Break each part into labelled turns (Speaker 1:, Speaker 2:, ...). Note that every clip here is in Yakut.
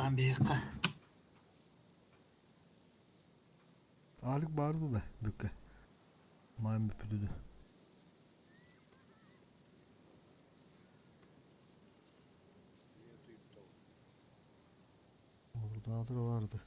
Speaker 1: Саҕалаан биһиэххэ.
Speaker 2: Аалик баар дуу да бүккэ. Маайым бүппүтү дуу. Олордоотор баарды.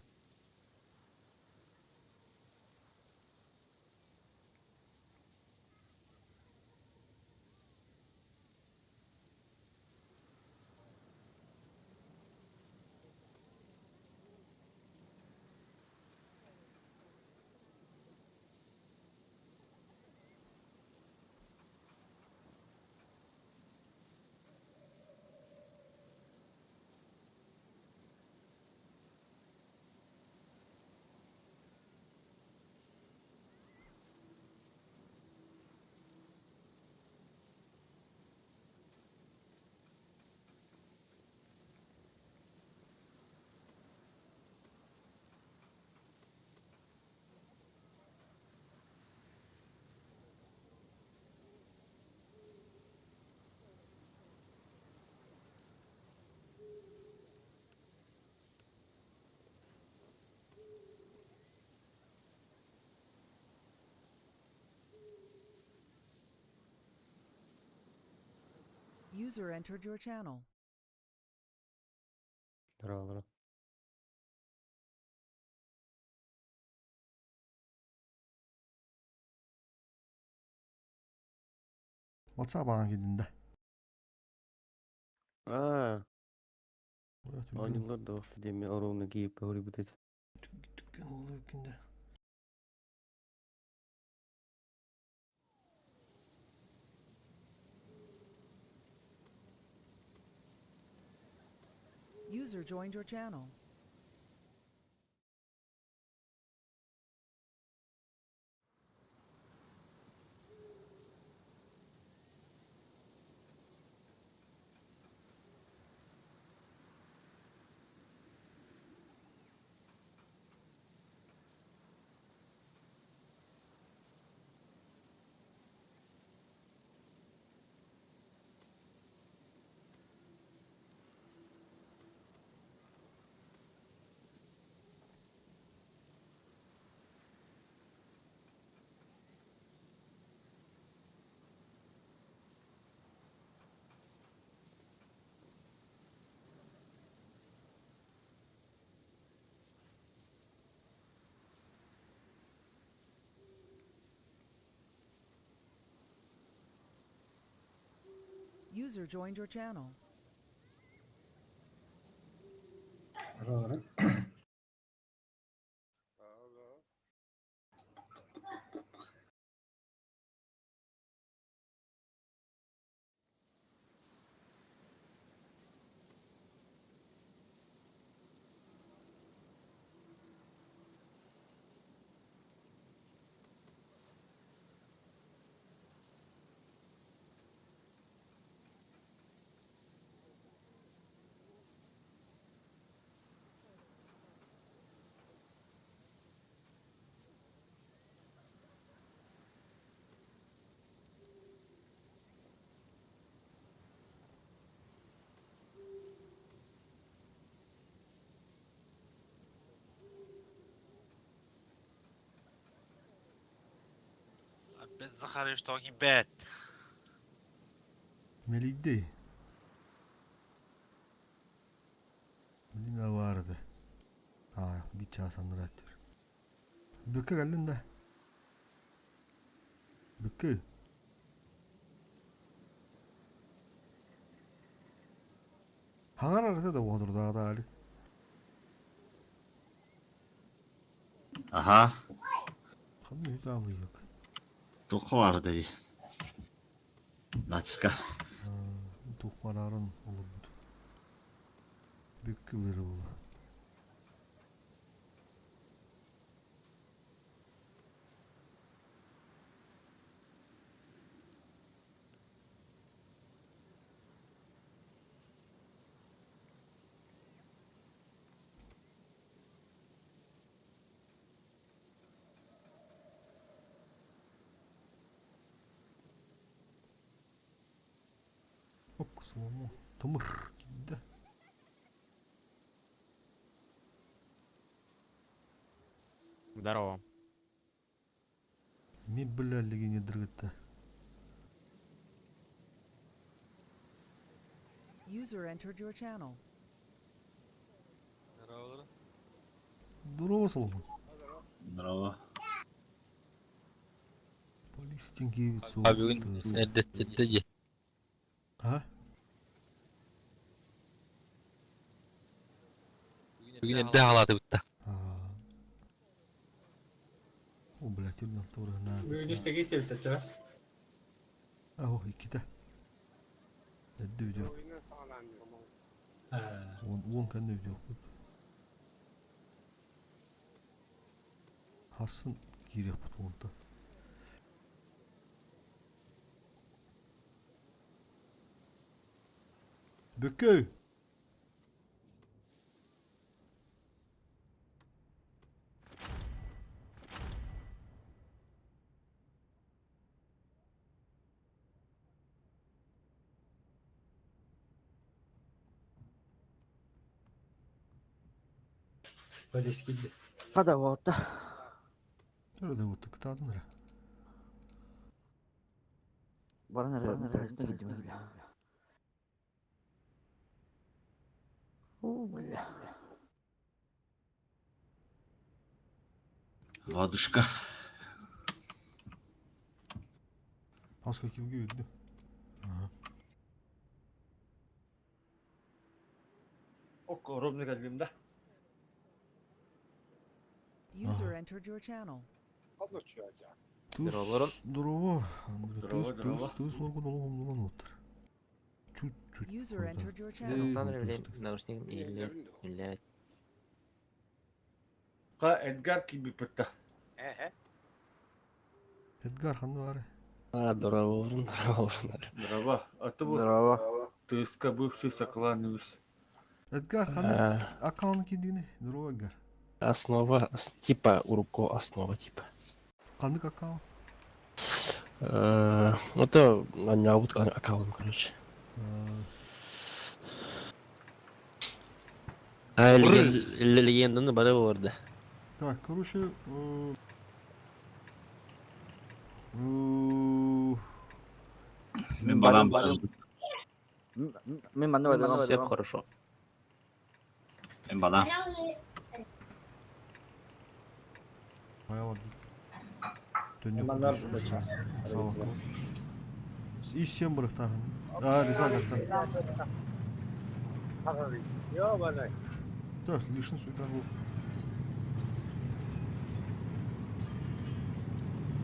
Speaker 3: User entered your channel.
Speaker 4: Здорово.
Speaker 2: WhatsApp аҕан киирдин да.
Speaker 4: Аа, оонньуулар да диэмми оруобуна киирбэ хоруйбут этэ.
Speaker 3: User joined your channel. User joined your channel.
Speaker 5: Здорово.
Speaker 6: Опять Захарыч talking bad.
Speaker 2: Мэлийдэй. Мэлина баарыда. Аа, биир чаас аннараа өттүгэр. Бүккэ кэллин да? Бүккэ. Хаҥар арыта да уоһурдааҕа Али.
Speaker 6: Аха.
Speaker 2: Ханна үһү таалыйык.
Speaker 6: Туохха баар дии. Нацка.
Speaker 2: Туох барарын олорбут. Бүккэ билэрэ буолуо. Оксуому тымыр киирдэ.
Speaker 1: Здорово.
Speaker 2: Ми бля легенердергетте.
Speaker 3: User entered your channel.
Speaker 2: Здорово, Соломон.
Speaker 6: Здорово.
Speaker 2: Полистинги
Speaker 7: А бүгүн эрдэттэтте дии.
Speaker 2: А?
Speaker 7: Бүгүн эрдэ хаалаатыбытта.
Speaker 2: А. О, бля, тюрьма тура на.
Speaker 5: Бүгүн истеги себетче.
Speaker 2: Аho, иккитэ. Эдди видео. Уон уон кэннэ видео. Хасын киириэхпит уонта. Бүккөй!
Speaker 5: Полис килди.
Speaker 8: Хада буолта.
Speaker 2: Төрөдө бутты кытаадын эрэ.
Speaker 8: Баран эрэ таһырдьа киирдим. Уу, бля.
Speaker 6: Ладушка.
Speaker 2: Хаска килге үрдү. Ага.
Speaker 9: Ок, ровно кэллим да.
Speaker 3: User entered your channel.
Speaker 2: Туз,
Speaker 1: Здорово.
Speaker 2: здорово. Андрей,
Speaker 9: Здорово,
Speaker 2: туз, туз,
Speaker 9: здорово.
Speaker 2: туз, логун, логун, логун, отыр. Чуть-чуть.
Speaker 3: User entered your channel.
Speaker 1: Онтон эрэ наушнигым иһиллэр иһиллээбит.
Speaker 9: Ка Эдгар киирбиппитта.
Speaker 2: Эдгар ханна баары.
Speaker 10: А, здорово, здорово.
Speaker 9: Здорово. А то вот
Speaker 8: Здорово.
Speaker 9: ТСК бывший Сокланович.
Speaker 2: Эдгар ханна аккаунт киирдини. Здорово, Эдгар.
Speaker 10: Основа, типа, уруко основа, типа.
Speaker 2: Ханнык аккаунт?
Speaker 10: Это аут аккаунт, короче. А, легенданы бары борды.
Speaker 2: Так, короче,
Speaker 6: Мин барам.
Speaker 8: Мин манна барым.
Speaker 1: Все хорошо.
Speaker 6: Мин барам.
Speaker 2: Баягы Төннөк
Speaker 5: Маннар
Speaker 2: күрүш.
Speaker 5: бача.
Speaker 2: Сау. Ис сен бырыктагын. А, Риза катта. Так, лишин суйта бу.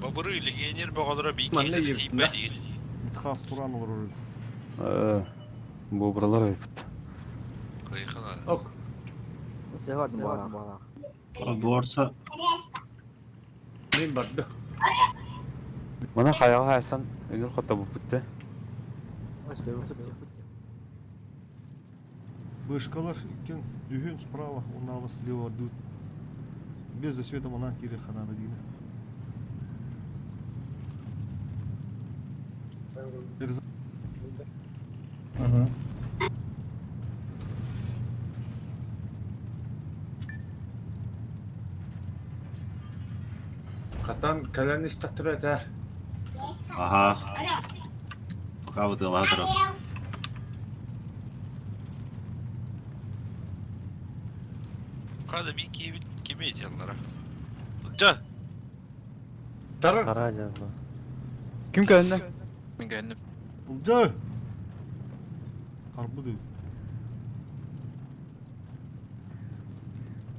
Speaker 6: Бобры легионер боҕолоро
Speaker 9: Манна
Speaker 6: биикиэлэр
Speaker 9: иирдин да.
Speaker 6: тиийбэт
Speaker 2: Митхас Туран олорор.
Speaker 4: Бобралар айыппыт.
Speaker 6: Кыйхана.
Speaker 9: Ок.
Speaker 8: Севат буолар.
Speaker 6: Борса.
Speaker 9: Мин барды.
Speaker 4: Мана хаяга хайсан өнөр хотта буппутты.
Speaker 2: Бышкалар иккен дүһүн справа, оннааҕы слева дут. Без засвета манан кире ханада дигне. Риза
Speaker 9: Катан кэлэн истэхтэрэ этэр.
Speaker 6: Ага. Пока вот ладро. Хада бики кеметеллара. Да.
Speaker 9: Таран.
Speaker 4: Кара жабы. Ким кэллэ?
Speaker 7: Мин кэллим.
Speaker 2: Ылдьа! Харбы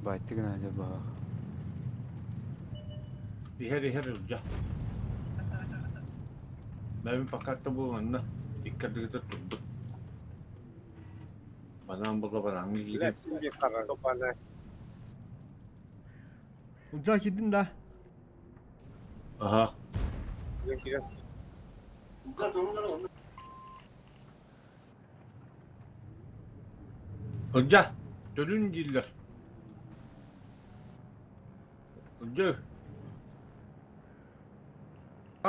Speaker 4: Байтты гына жабы.
Speaker 9: Иһэр иһэр ылдьа. Мин пока бу манна иккардыгыта турдум. Банан була банан киирин.
Speaker 2: Ылдьа кирдин да.
Speaker 9: Ага. Ылдьа, төлүн дииллэр. Ылдьа.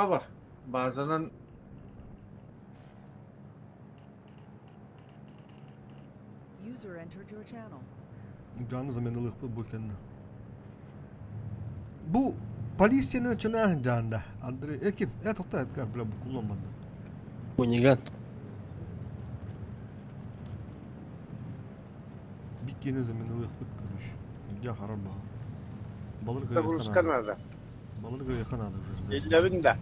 Speaker 9: Бар. Базанан
Speaker 3: User entered your channel.
Speaker 2: Ылдьаны заменалыхпыт бу кэннэ. Бу полицияны начинаһын дьаанда. Андрей, ким? Тохта Эдгар, бля, букуллан манна.
Speaker 10: Униган.
Speaker 2: Биккени заменылыахпыт, короче. Нельзя харар баха. Балыр
Speaker 9: Загрузка
Speaker 2: гыйахан
Speaker 9: надо.
Speaker 2: Балыр гыйахан надо уже.
Speaker 9: Иллэбин да.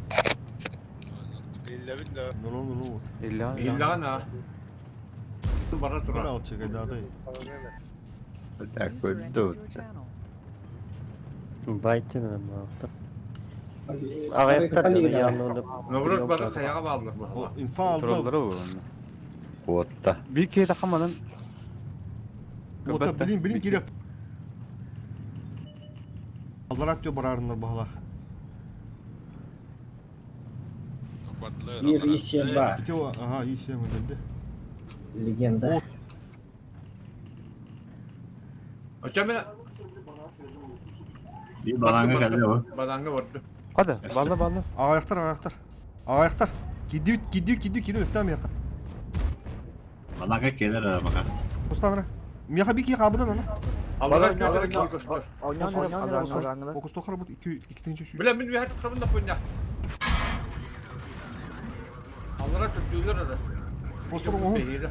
Speaker 9: Иллэбин да.
Speaker 2: Нурон нурон вот.
Speaker 9: Иллэҕин а. Бара турар.
Speaker 2: Бара алчыгай дадай.
Speaker 6: Так,
Speaker 3: User entered your channel.
Speaker 4: Байтын маалта. Ағаяқтар янында.
Speaker 9: Ноброт бары хаяға бааллар баһала.
Speaker 2: Инфа алды.
Speaker 6: Куотта.
Speaker 11: Bir kere takamadan.
Speaker 2: Ота билин билин киреп. Аллар атıyor барарынлар баһалах.
Speaker 5: Мир ИСМ
Speaker 2: Итео, ага, ИСМ деді.
Speaker 5: Легенда.
Speaker 9: Оча мен
Speaker 6: Bir балаңа келди о.
Speaker 9: Балаңа барды.
Speaker 11: Hadi ballı ballı.
Speaker 2: Ағаяқтар, ағаяқтар. Ағаяқтар. Кидүү, кидүү, кидүү, кидүү, өттә мияқа.
Speaker 6: Балаңа келер бака.
Speaker 2: Останра. Мияқа бики қабыдан ана.
Speaker 9: Аллар көтөрө кии көстөр.
Speaker 2: Окус тохар бут 2 2 3.
Speaker 9: Биле мин бихат сабын да пуня. Аллар көтүлөр ары.
Speaker 2: Фостор оң.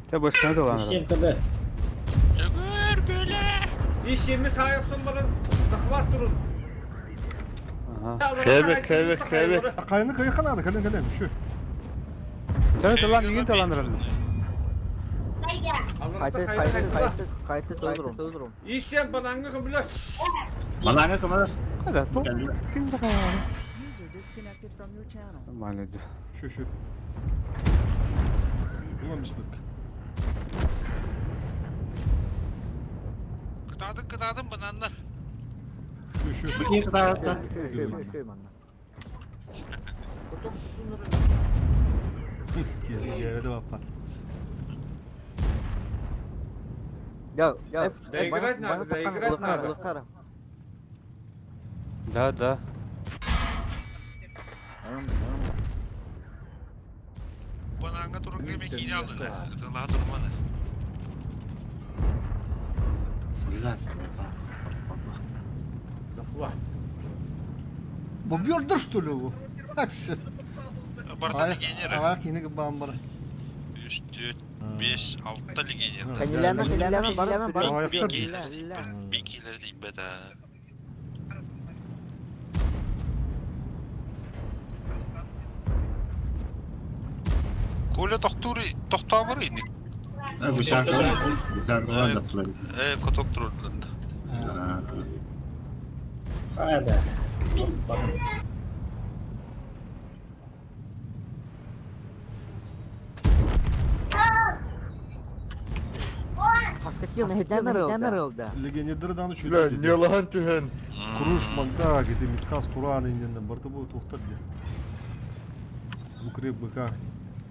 Speaker 11: Te başına dolanır.
Speaker 5: ИСМ ТБ.
Speaker 7: Ömür böyle.
Speaker 9: İşimi sahipsin bana захват турун.
Speaker 6: Кебек, кебек, кебек.
Speaker 2: Кайны кайхан ады, кален кален, şu.
Speaker 11: Evet lan iyi dolandırıldı.
Speaker 8: Kayıt kayıt kayıt kayıt kayıt doldurun.
Speaker 9: İşim balangı kabul.
Speaker 6: Балаңа кымас.
Speaker 11: Hadi top. Kim daha?
Speaker 3: User disconnected from your channel.
Speaker 11: Maalesef.
Speaker 2: Şu şu. Ulan bismillah.
Speaker 7: Kıtadın kıtadın bananlar.
Speaker 2: Şu şu.
Speaker 6: Bir кытаатта.
Speaker 2: Kesin cevede bak.
Speaker 8: Ya ya
Speaker 9: Доиграть надо, доиграть надо.
Speaker 11: Да да.
Speaker 7: Bananga turun yemek yine aldı. Daha durmadı.
Speaker 9: Захват.
Speaker 2: Бобьер что ли его?
Speaker 7: Барда легионері.
Speaker 2: Аяқ yine бамбара.
Speaker 7: 3, 4, 5, 6 легионер.
Speaker 8: Kendilerine kendilerine bana bana.
Speaker 2: Аяқтар.
Speaker 7: Бикилер дейм бе да. Коля тохтури тохтамыр инник.
Speaker 6: Гусянка, гусянка да.
Speaker 7: Коток турулунда.
Speaker 5: Hadi.
Speaker 2: Легионердер даны чүлі.
Speaker 6: Не лахан түһен.
Speaker 2: Скруш Магдак, это Митхас Туран инен барты бу тохтар де. Укреп БК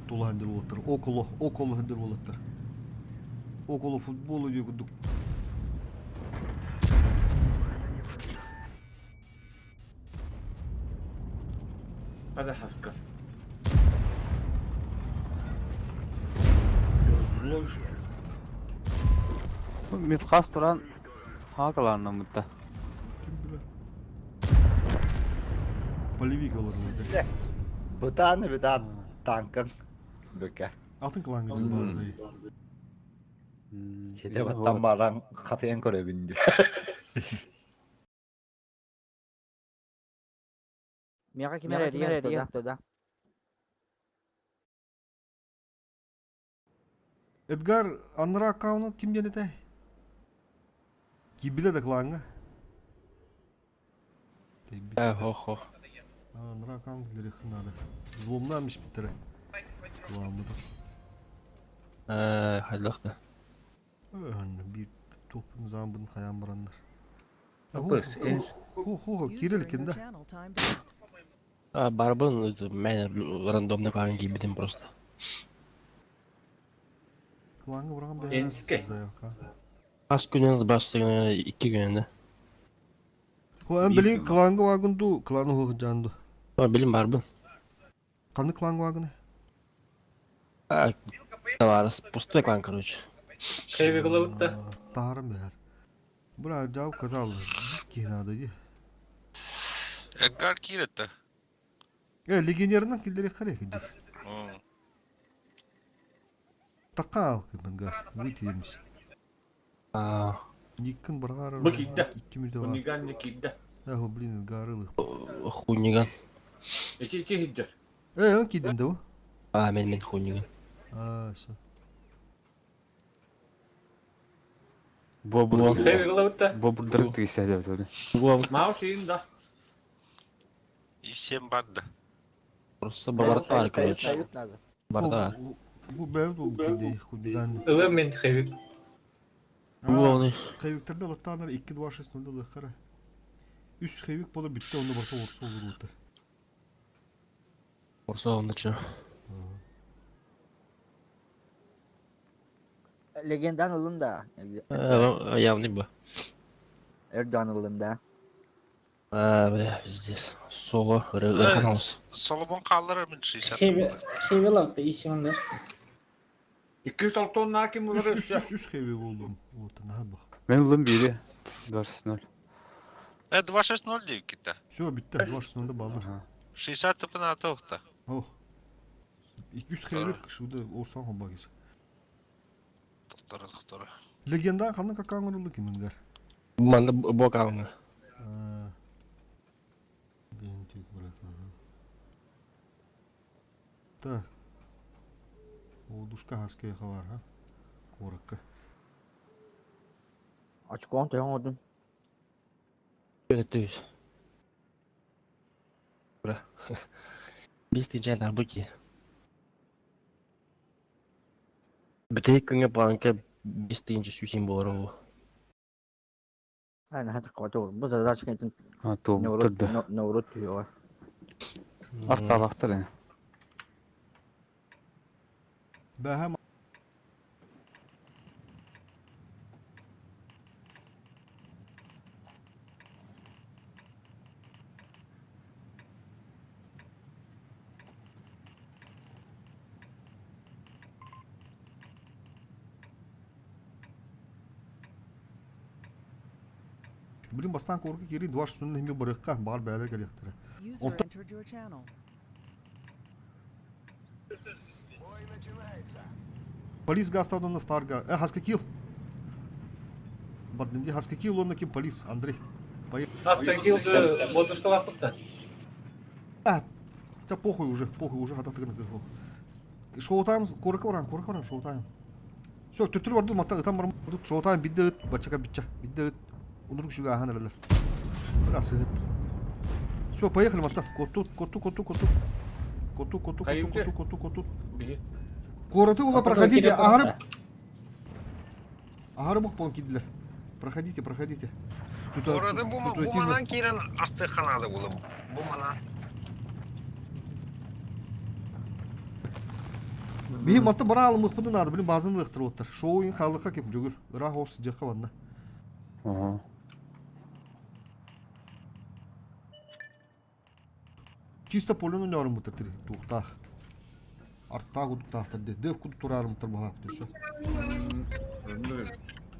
Speaker 2: туландыр болаттар. Около, около хендер болаттар. Около футбола диye кудук.
Speaker 9: Hadi haskar.
Speaker 11: Mitkas turan Hakalarına mutta.
Speaker 2: Kim bilir? Полевик алар oldu.
Speaker 6: Бытааны бытаан танкын. Бөкө.
Speaker 2: Алтын клан gücü var dayı.
Speaker 6: Хете баттан баран хатыян көрөбүн ди.
Speaker 8: Мияға кимер да.
Speaker 2: Эдгар анра аккаунт ким денете? Кибиле да кланга.
Speaker 10: Хо хо.
Speaker 2: Анра аккаунт надо. Взломнамыш битере. Кланмыда.
Speaker 10: Хайдахта.
Speaker 2: Bir topun zambın kayan baranlar.
Speaker 9: Апыс, энс.
Speaker 2: Хо хо
Speaker 3: User
Speaker 2: кирил
Speaker 3: in your
Speaker 2: кинда.
Speaker 3: channel timed out.
Speaker 10: А, барбын, мен рандомный клан гибидим просто.
Speaker 2: Кланга бурган бе.
Speaker 9: Энске.
Speaker 2: Заявка.
Speaker 10: Аз күнен баштыгына 2 күнен.
Speaker 2: Хо эн били кланга вагынду, клану хо жанду.
Speaker 10: А, билим барбын.
Speaker 2: Каны кланга вагыны?
Speaker 10: А, товарищ, пустой клан, короче.
Speaker 5: Кайбы кылабытта.
Speaker 2: Таарым бер. Бля, жабып катал. Киһи надо дии.
Speaker 7: Эдгар киирэтте.
Speaker 2: Э, легионерынан киллэриэххэ эрэ дии. Такка кыбынгар. Выйти Никкин баргаар.
Speaker 9: Бу киирдэ.
Speaker 2: Икки мүнөтэ бар.
Speaker 9: Хуниган не киирдэ.
Speaker 2: Э, блин, Эдгар ылых.
Speaker 10: Хуниган.
Speaker 9: Ити ити иһирдэр.
Speaker 2: Э, он киирдин да
Speaker 10: А, мен мен хуниган.
Speaker 2: А, все.
Speaker 11: Бобур.
Speaker 9: Хэви ылабытта.
Speaker 11: Бобурдары тигисэ дебит.
Speaker 9: Маус иин да.
Speaker 7: И семь банда.
Speaker 10: Просто бартар, короче.
Speaker 8: Надо.
Speaker 10: Бартар.
Speaker 2: Бу бэбит ол киди хуниган.
Speaker 9: Ылым мен хэвик.
Speaker 10: Главный.
Speaker 2: Хэвиктерде латтанар 2 2 6 0 лыхара. Үс хэвик боло бүтте онда барта орса olur ута.
Speaker 10: Орса онда чё?
Speaker 8: Легендан ылын да.
Speaker 10: Явный бы.
Speaker 8: Эрдоган ылын да.
Speaker 10: А, бля, пиздец. Соло, Реханаус.
Speaker 7: Соломон қалдырыр мен 60.
Speaker 5: Хевел алты исимдер.
Speaker 9: 206 тонна ким
Speaker 2: Үс
Speaker 9: булар
Speaker 2: үс
Speaker 9: өссө.
Speaker 2: үс үс хэвик болдум. Вот, на бах.
Speaker 11: Мен ылым бири. 2-0.
Speaker 7: Э, 2-6-0 дейік кетті.
Speaker 2: Все, битте 2 6 0 балдар.
Speaker 7: 60 тыпын аты оқты.
Speaker 2: Ох. 200 хэвик шуда орсан хобагис.
Speaker 7: Тоқтары, тоқтары.
Speaker 2: Легендан ханны какаңыр кимингер.
Speaker 10: Манда бокалны.
Speaker 2: Бентик, брат. Ага. Так. О, душка хаская хавар, ha? Коротко.
Speaker 8: Очкон тойон одун.
Speaker 10: Это ты. Бра. Бис ты жай нарбыки. Бітей күңе планка бес тыйынчы сүйсен болар ол.
Speaker 8: Айна хата кватор. Бу задачка этин
Speaker 11: А, туолбуттар да.
Speaker 8: Наурут түйө.
Speaker 11: Арталахтар э.
Speaker 2: Бәһәм Блин, бастан корку кири два штуны хими барыкка бар бәлер келектер.
Speaker 3: User
Speaker 2: Онто
Speaker 3: entered your channel.
Speaker 2: Полис гастадон на старга. Э, хаска килл. Бардинди хаска килл он ким полис Андрей.
Speaker 9: Хаска килды бодушкалаппыт.
Speaker 2: А, тебя похуй уже хата тыгын тыгын. Шоу тайм, корка баран, корка баран, шоу тайм. Все, төттүр барды матта там бар. Шоу тайм бидде бачака бича. Бидде унурук шуга аханарлар. Бля, сыгыт. Все, поехали, матта. Коту, коту, коту, коту. Коту, коту, коту, коту, коту, коту. Короты ула проходите, агары. Агары бок полон кидлер. Проходите, проходите. Сюда,
Speaker 7: Орады буманан кирен асты ханады булым. Бумана.
Speaker 2: Бихи матта бара алым мыхпыды надо, блин, базын лықтыр оттыр. Шоуын халыққа кеп жүгір. Ырақ осы жаққа ванна.
Speaker 11: Ага.
Speaker 2: Чисто полюну нярым бұтыр туқтақ. Артта кудуктаахтар де. Дев куду турарым бұтыр бағақ все.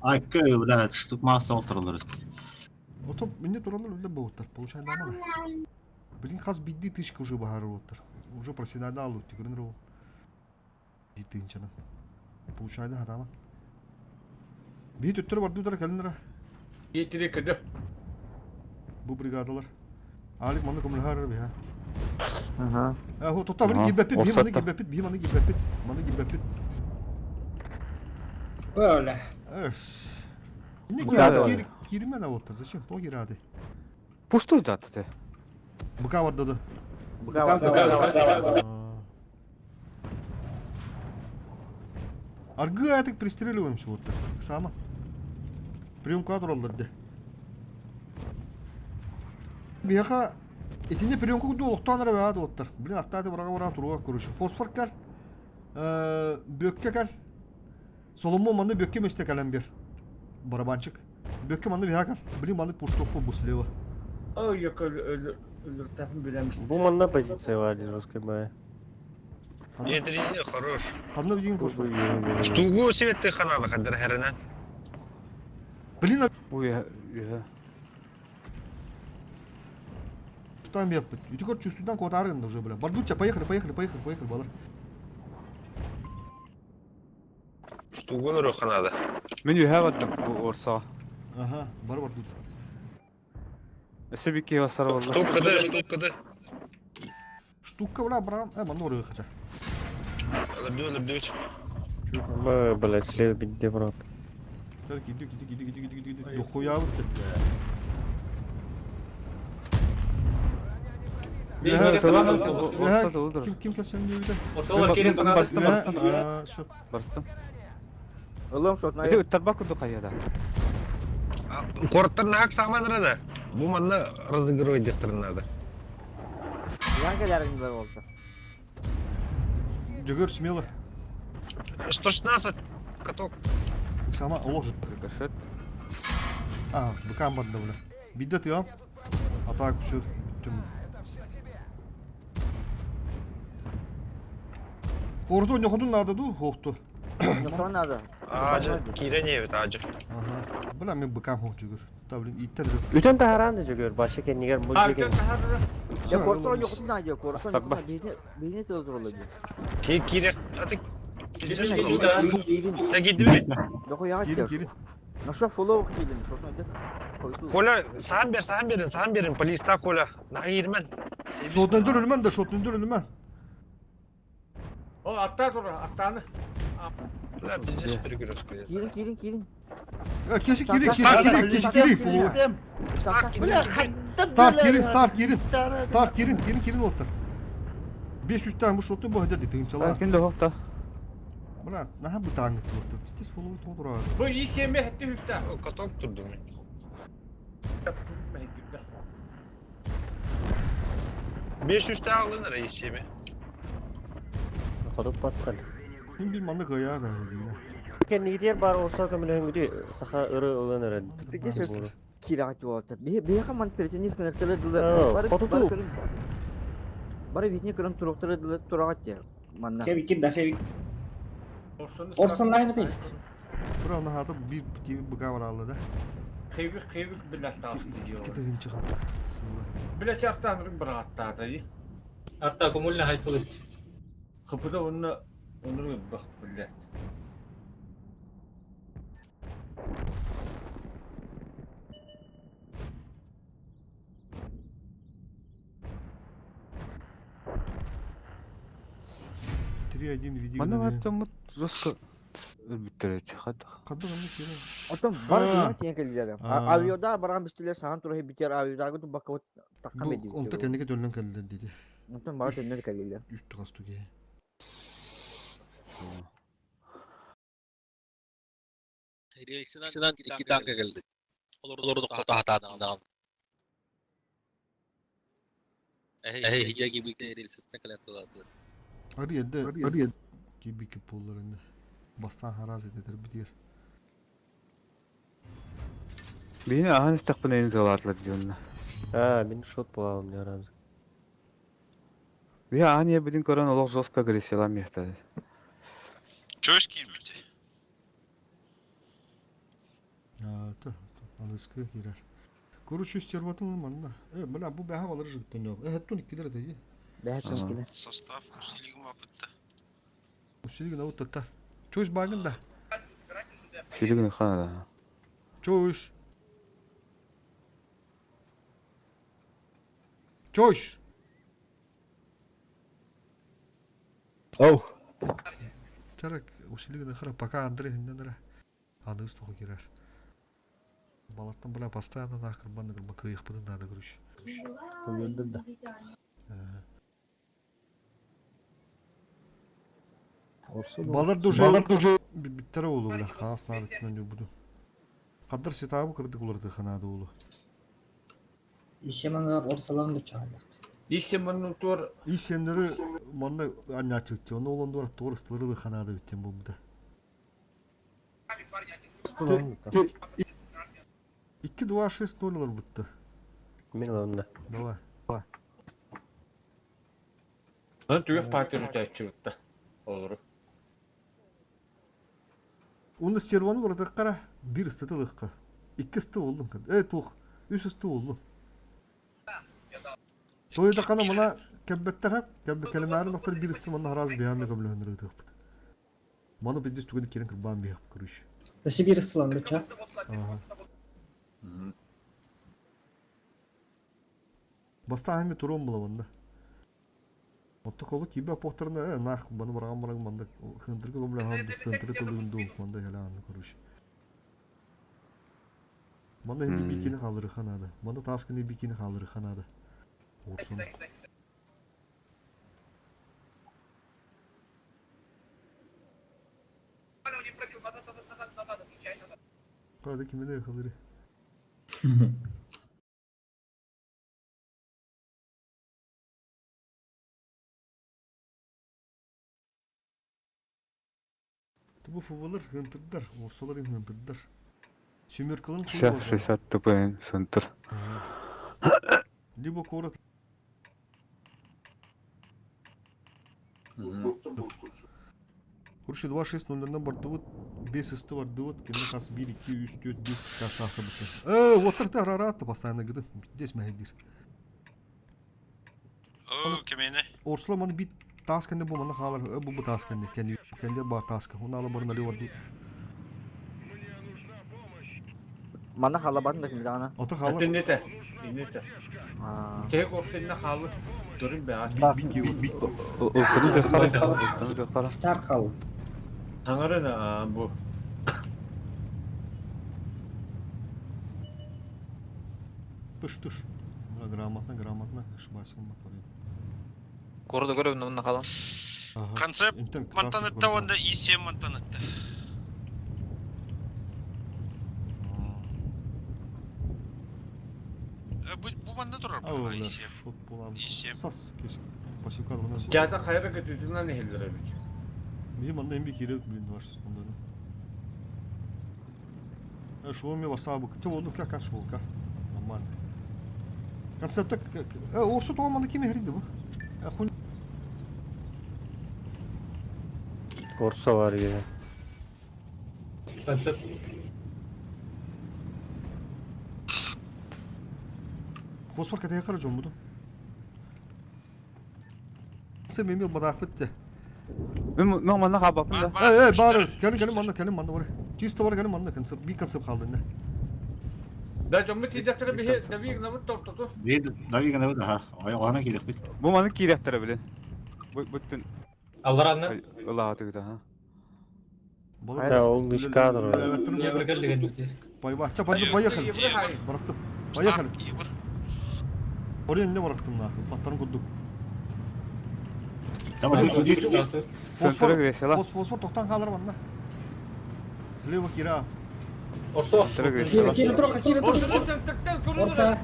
Speaker 6: Айкы, блядь, штук масса отырылыр.
Speaker 2: Ото мне туралар үлі бұғыттар. Получай дамада. Блин, хаз бидди тышка уже бағары оттыр. Уже проседада алу, тигрин рол. Битинчана. Получайды хатама. Бит өттір барды удара кәлінір.
Speaker 9: Етире кеде.
Speaker 2: Бу бригадалар. Алик маны көмілхар бия.
Speaker 8: Ага.
Speaker 2: А, хо, тота, блин,
Speaker 11: Ага,
Speaker 2: гибәпит, би маны
Speaker 11: орсатта.
Speaker 2: гибәпит, би маны гибәпит, маны гибәпит.
Speaker 5: Öyle.
Speaker 2: Эш. Не
Speaker 11: Бригада.
Speaker 2: кири, киримен оттыр, зачем? То кирады.
Speaker 11: Пустуй да ты.
Speaker 2: Быка бар дады.
Speaker 8: Бука
Speaker 2: Аргы айтык пристреливаемся вот так. Сама. Прием кадралар де. Бияха Этинде приемка куду олохтон ара баат оттар. Блин, артаты барага бара туруга көрүшү. Фосфор кал. Э, бөккө кал. Соломон маны бөккө месте калам бер. Барабанчик. Бөккө маны бияха кал. Блин, маны пуштокку бу слева.
Speaker 9: Ой, yok öyle öyle tapın bilemiş.
Speaker 4: Бу манна позиция бар жесткая бая.
Speaker 7: Едрине хорош.
Speaker 2: Канна деген фосфор.
Speaker 7: Штугу себетті ханады қадыр хәрінен.
Speaker 2: Блин,
Speaker 11: Ой, я.
Speaker 2: Там я, и ты короче, сюда куда аренда уже, бля. Бардуча, поехали, поехали, поехали, поехали, балар.
Speaker 7: Штугун уруха надо.
Speaker 11: Мен үһэ бардым бу орса.
Speaker 2: Ага, бар бардут.
Speaker 11: Өсө бикки басар болла.
Speaker 7: Штука да, штука да.
Speaker 2: Штука, бля, бран. Маноры хотя.
Speaker 7: Алырды, алырды.
Speaker 4: Ма, блядь, слева бинде брат.
Speaker 2: Так, иди, иди, иди, иди, иди, иди, иди. Дохуя вот Ким ким келсем диэбитэ?
Speaker 9: Ортолор киирэн тунаады.
Speaker 11: Барстым, барстым.
Speaker 2: Сөп.
Speaker 11: Барстым.
Speaker 8: Ылым шотна.
Speaker 11: Ити ыттарба курдук хайыда.
Speaker 7: Куораттар наһаа сааман да. Бу манна разыгрывать диэхтэрин наада.
Speaker 8: Ян кэлэрин болду.
Speaker 2: Дьөгөр смело.
Speaker 7: 116 каток.
Speaker 2: Сама ложит.
Speaker 11: Рикошет.
Speaker 2: А, быкам барда, бля. Бидде тыам. А так все. Бүттүм. Орду ньохотун надо ду, хоқту.
Speaker 8: Ньохотун надо.
Speaker 7: Аажы, киирэн эбит аажы.
Speaker 2: Ага. Бля, мен быкам хоқ жүгір. Та, блин, иттер.
Speaker 4: Үтэн таһаран да жүгөр, башы кэннигэр бу
Speaker 9: Артем
Speaker 4: дьиэ
Speaker 8: Я кортор ньохотун надо, кортор
Speaker 11: Астарба.
Speaker 8: ньохотун бейне тыл турулу ди.
Speaker 7: Ки киирэ. Аты.
Speaker 8: Киирин, киирин.
Speaker 7: Да киирдими?
Speaker 8: Дохуя
Speaker 2: Киирин, киирин.
Speaker 8: Ну что, фоллоу киирин, шотна дет.
Speaker 7: Коля, саан бер, саан берин, саан берин, полиста Коля. Наһаа киирмэн.
Speaker 2: Шотын дүр өлмән да, шотын дүр өлмән.
Speaker 9: О, аттаа тур, аттааны.
Speaker 7: Бля, пиздец перекрестка.
Speaker 8: Киирин, киирин, киирин.
Speaker 2: Кеши киирин, кеши киирин, кеши киирин, фоллоу. Старт киирин, старт киирин. Старт киирин, киирин, киирин оттар. 500 тан бу шотын бу хәдә дитин чала.
Speaker 11: Кин да хохта.
Speaker 2: Брат, наһаа бытааңы туотта. Тез фоллоу туотура.
Speaker 9: Бу ИСМ хэтти хүстэ.
Speaker 7: Каток турдум. 500 тағылын рейсеме.
Speaker 4: Ходуп баттан.
Speaker 2: Ким бир манны кая да дигән.
Speaker 4: Кэннигитер бар орса көмөлөһүнгүтү саха ыры ылан эрэн.
Speaker 8: Кират болот. Бе бе хаман перетенис көнөктөрө дылы.
Speaker 4: Хотуту.
Speaker 8: Бары битне көрөн туруктары дылы турагат те. Манна.
Speaker 5: Фебик кирдэ Фебик. Орсон лайны бей.
Speaker 2: Бра наһата бир быка бар да.
Speaker 9: Хейбик хейбик билэр таасты диyor.
Speaker 2: Китегин чыгып. Сылы.
Speaker 9: Билэ чартаан бір аттаата.
Speaker 1: Арта көмүллэ хайтылы.
Speaker 9: Хыпыда онна онны бах билэр.
Speaker 2: Три один веди.
Speaker 11: Манна баттаммыт жестко өлбүттэр хат.
Speaker 2: Кадыр аны кире.
Speaker 8: Отон бар дигән тиен кэлдилер.
Speaker 2: Аа.
Speaker 8: Авиода барган бистилер саан туры битер авиодарга ту бакка таккан
Speaker 2: Бу
Speaker 8: беди.
Speaker 2: онта кендиге төлөн келди диди.
Speaker 8: Онтон бар төннөр кэлдилер.
Speaker 2: Үстү касту ке.
Speaker 7: Рельсинан икки танка келди. Олорду тоқтатадан. Эхей, хиджа гибикте рельситтен калятылады.
Speaker 2: Ари эдде, ари гибики полларында. Бастан хараз этетер битер.
Speaker 11: Бини ахан истакпын эни тылаарлар диэнна.
Speaker 4: А, мин шот буолалым диэн.
Speaker 11: Би ахан ебидин көрөн олох жестко агрессиялан мехтады.
Speaker 7: Чөш киирбити.
Speaker 2: А, та, аныскы кирер. Короче, стерватын манна. Э, бля, бу бәһә алыр жыттан yok. Э, хеттун иккилер деди.
Speaker 8: Бәһә түнкилер.
Speaker 7: Состав усилигин бапытта.
Speaker 2: Усилигин аут татта. Чөш багын да.
Speaker 11: Силигин хана да.
Speaker 2: Чөш. Чөш.
Speaker 10: Оу.
Speaker 2: Тарак усилигин хара пока Андрей хинден Аныс тоғы кирер. Балаттан бля постоянно нахер банны гырба кыйык надо короче.
Speaker 10: Уйдыр да.
Speaker 2: Балар дуже Балар дуже биттер oldu бля. Хаас нары түнөн буду. Кадыр ситабы кырдык уларды ханады улу.
Speaker 5: Ишеманар орсалан да чаалар.
Speaker 9: ИСМ тур
Speaker 2: Ишемнери манна аннячы битти. Оны олон дуар тур ыстылыры ханады биттен бу буда. 2 2 6 0 олар битти.
Speaker 4: Мин ылынна.
Speaker 2: Давай.
Speaker 9: Аны түгэх партия бүтээччи бутта. Олору.
Speaker 2: Оны стерваны уларды кара бир ыстытылыкка. Икки ысты буоллум. Э туох, үс ысты буоллум. Тойдахана мана кэлбэттэр кэлимээрин охтор биир ысты манна хараас бэйэм көмөлөһөннөр ыытыахпыт. Маны бидис түгэн киирэн кырбаан биһиэх короче.
Speaker 5: Өссө биир ыстылан быча.
Speaker 2: Бастаан эми туруом була манна. Отто колу киирбэ аппохтарына э наах баны бараҕан бараҥ манна хынтырга көмөлөһөн ду сынтыры тылыгын дуу манда кэлэ анны короче. Манна эми бикини хаалырыха наада. Манна тааскыны бикини хаалырыха наада. Уурсун. Hadi kimine yakaları. Бу фубалар хынтырдар, орсолар хынтырдар. Семеркаларын
Speaker 11: 60 60 тупын сынтыр.
Speaker 2: Либо корот Короче, 2-6-0-нан бардыбыт, 5 ысты бардыбыт, кэннэ хас 1, 2, 3, 4, 5 каша быты. Э, вот так арарат постоянно гыды. Здесь мәһедир.
Speaker 7: Оо, кимиэнэ?
Speaker 2: Орсула маны бит таас кэннэ бу манна хаалар, э, бу бу таас кэннэ, кэннэ кэннэ бар тааска. Оны ала барын али барду.
Speaker 8: Манна халабатын да ким даҕаны.
Speaker 2: Ото хаалар.
Speaker 9: Иннете. Иннете.
Speaker 8: Аа.
Speaker 9: Киһи корсинна хаалыр. Көрүн бэҕэ.
Speaker 2: Бит бит бит.
Speaker 11: Ылтыны дьахтара, ылтыны дьахтара.
Speaker 5: Старт хал.
Speaker 9: Таҥарын бу.
Speaker 2: Туш туш. Грамотно, грамотно. Ошибайся, моторин.
Speaker 12: Корода көрөбүн онно халан.
Speaker 7: Концепт мантанытта уонна И7 мантанытта. Бу манна турар бу И7. И7.
Speaker 2: Сас кесик. Пасивка алына.
Speaker 9: Кята хайра кытытынан иһиллэр эбит.
Speaker 2: Мин манна эмби киирэ блин ваш секунда. Шо ми васабы. Те онну как шолка. Нормально. Концепт орсу тоҕо манна ким эһэрийди бу? Хуй
Speaker 4: Орса бар ya.
Speaker 1: Концепт.
Speaker 2: Фосфор катая хара жон буду. Сен мемил бадаах битте.
Speaker 11: Мен мен манна хабаппын да.
Speaker 2: Эй, эй, бары, келин, келин манна, келин манна бар. Чисто бар, келин манна, концепт, би концепт қалды не.
Speaker 9: Да дьоммут тиийдэхтэрэ биһи Давиг намыт тортоту.
Speaker 6: Давиг намыт аха. Ойоҕоһунан киириэхпит.
Speaker 11: Бу маны киириэхтэрэ билин. Бу бүттүн.
Speaker 1: Алларанна.
Speaker 11: Ылаатыгыта ха.
Speaker 4: Да, ол үш кадр.
Speaker 2: Пайва, поехали. Барахтым. Поехали. Орен не барахтым нахуй, баттарын курдук.
Speaker 11: Фосфор,
Speaker 2: фосфор тоқтан қалыр манна. Слева кира.
Speaker 1: Орсо.
Speaker 5: Кири троха, кири троха. Орса.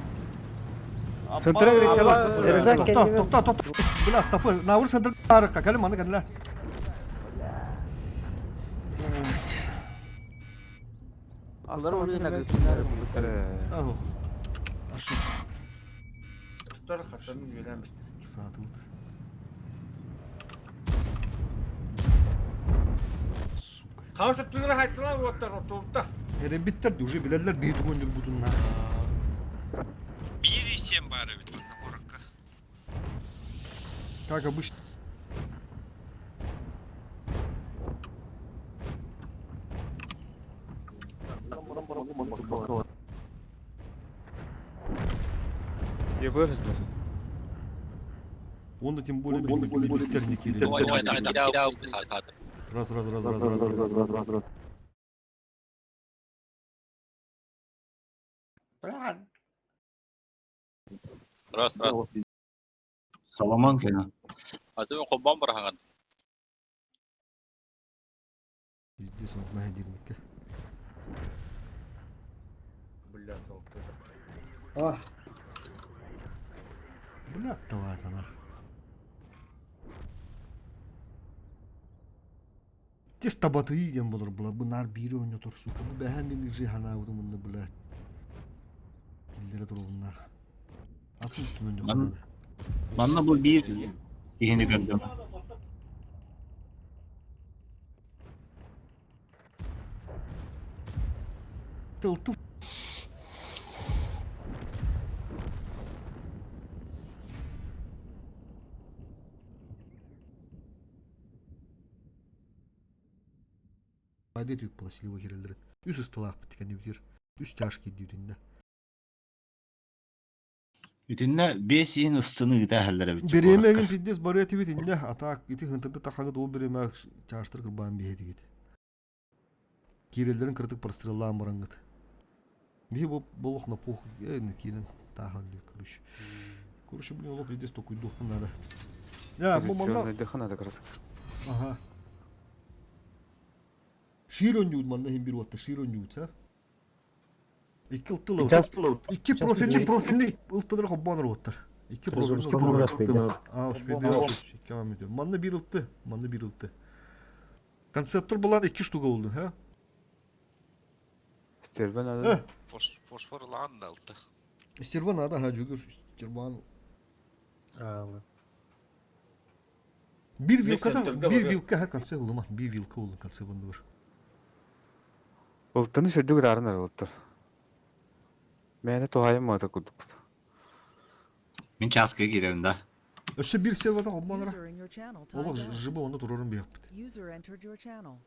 Speaker 11: Центра гресела.
Speaker 2: Тоқта, тоқта, тоқта. Бля, стопы. Наур центр арыққа. Кәлі маны кәлі.
Speaker 8: Алар өлүнэ
Speaker 2: Ау. Ошибся.
Speaker 9: Туттар хатанын үөлээн
Speaker 2: Саатыбыт. Сука.
Speaker 9: Хаос өттүнэр хайтылар уоттар ортолукта.
Speaker 2: Эребиттер уже билэллэр биир түгөннүр бутунна.
Speaker 7: Биир И7 баар эбит манна куоракка.
Speaker 2: Как обычно.
Speaker 11: Ебы.
Speaker 2: Он да тем более билеттер не кири. Раз, раз, раз, раз, раз, раз, раз, раз, раз.
Speaker 12: Раз, раз.
Speaker 6: Соломон кэлэн.
Speaker 12: А ты холбон барахан.
Speaker 2: Пиздец, он мәһәдирникке.
Speaker 9: Бля, толку.
Speaker 5: Ах.
Speaker 2: Бля, давай это нах. Тес табаты диэн болор була бу нар биир ойнотор сука бу бэһэ мин ижи ханаабытым мунна бля тиллere турулуннаах атын түмөн
Speaker 6: Ман- Манна бу биир киһини көрдүм.
Speaker 2: Тыл ту. Хайда этибит була слива киреллерин. Үс ыстылаахпыт кэннибитигэр. Үс чаш киирдибитиннэ.
Speaker 6: Итиннэ биэс иһин ыстыны ыыта иһэллэр эбит
Speaker 2: Бириэмэ эгин пиздец барыа этибит иннэ, а так ити хынтырды тахаҥыт ол бириэмэ чаштар кырбаан биһэтигит. Киирэллэрин кыратык простреллаан бараҥҥыт. Биһи бу болох на пух киирэн таахан короче. Короче, блин, олох пиздец токуйдуохпун надо. Я, бу манна...
Speaker 11: надо кыратык.
Speaker 2: Ага. Шир онньуут манна иһин бир уотта шир онньуут, а? Икки ылтыл Икки профильный профильный ылтылар холбоон оруоттар. Икки профильный А, успейды. Манна бир ылты, манна бир ылты. Концептор булан икки штука oldu, ha?
Speaker 11: Стервен надо.
Speaker 12: Фосфор лаан да алты.
Speaker 2: Стерва надо, ха, жүгір, стерван. Bir vilka bir vilka ha конце улума, bir vilka улу конце бундур.
Speaker 11: Ылтыны сүрдүк ыраарынар ылыттар. Мээнэ туһайым маата курдук.
Speaker 6: Мин чааска киирэрим да.
Speaker 2: Өссө бир сервата холбоонора.
Speaker 3: User in your channel
Speaker 2: Олох
Speaker 3: timed out.
Speaker 2: жыбы оны турорун биэхпит.
Speaker 3: User entered your channel.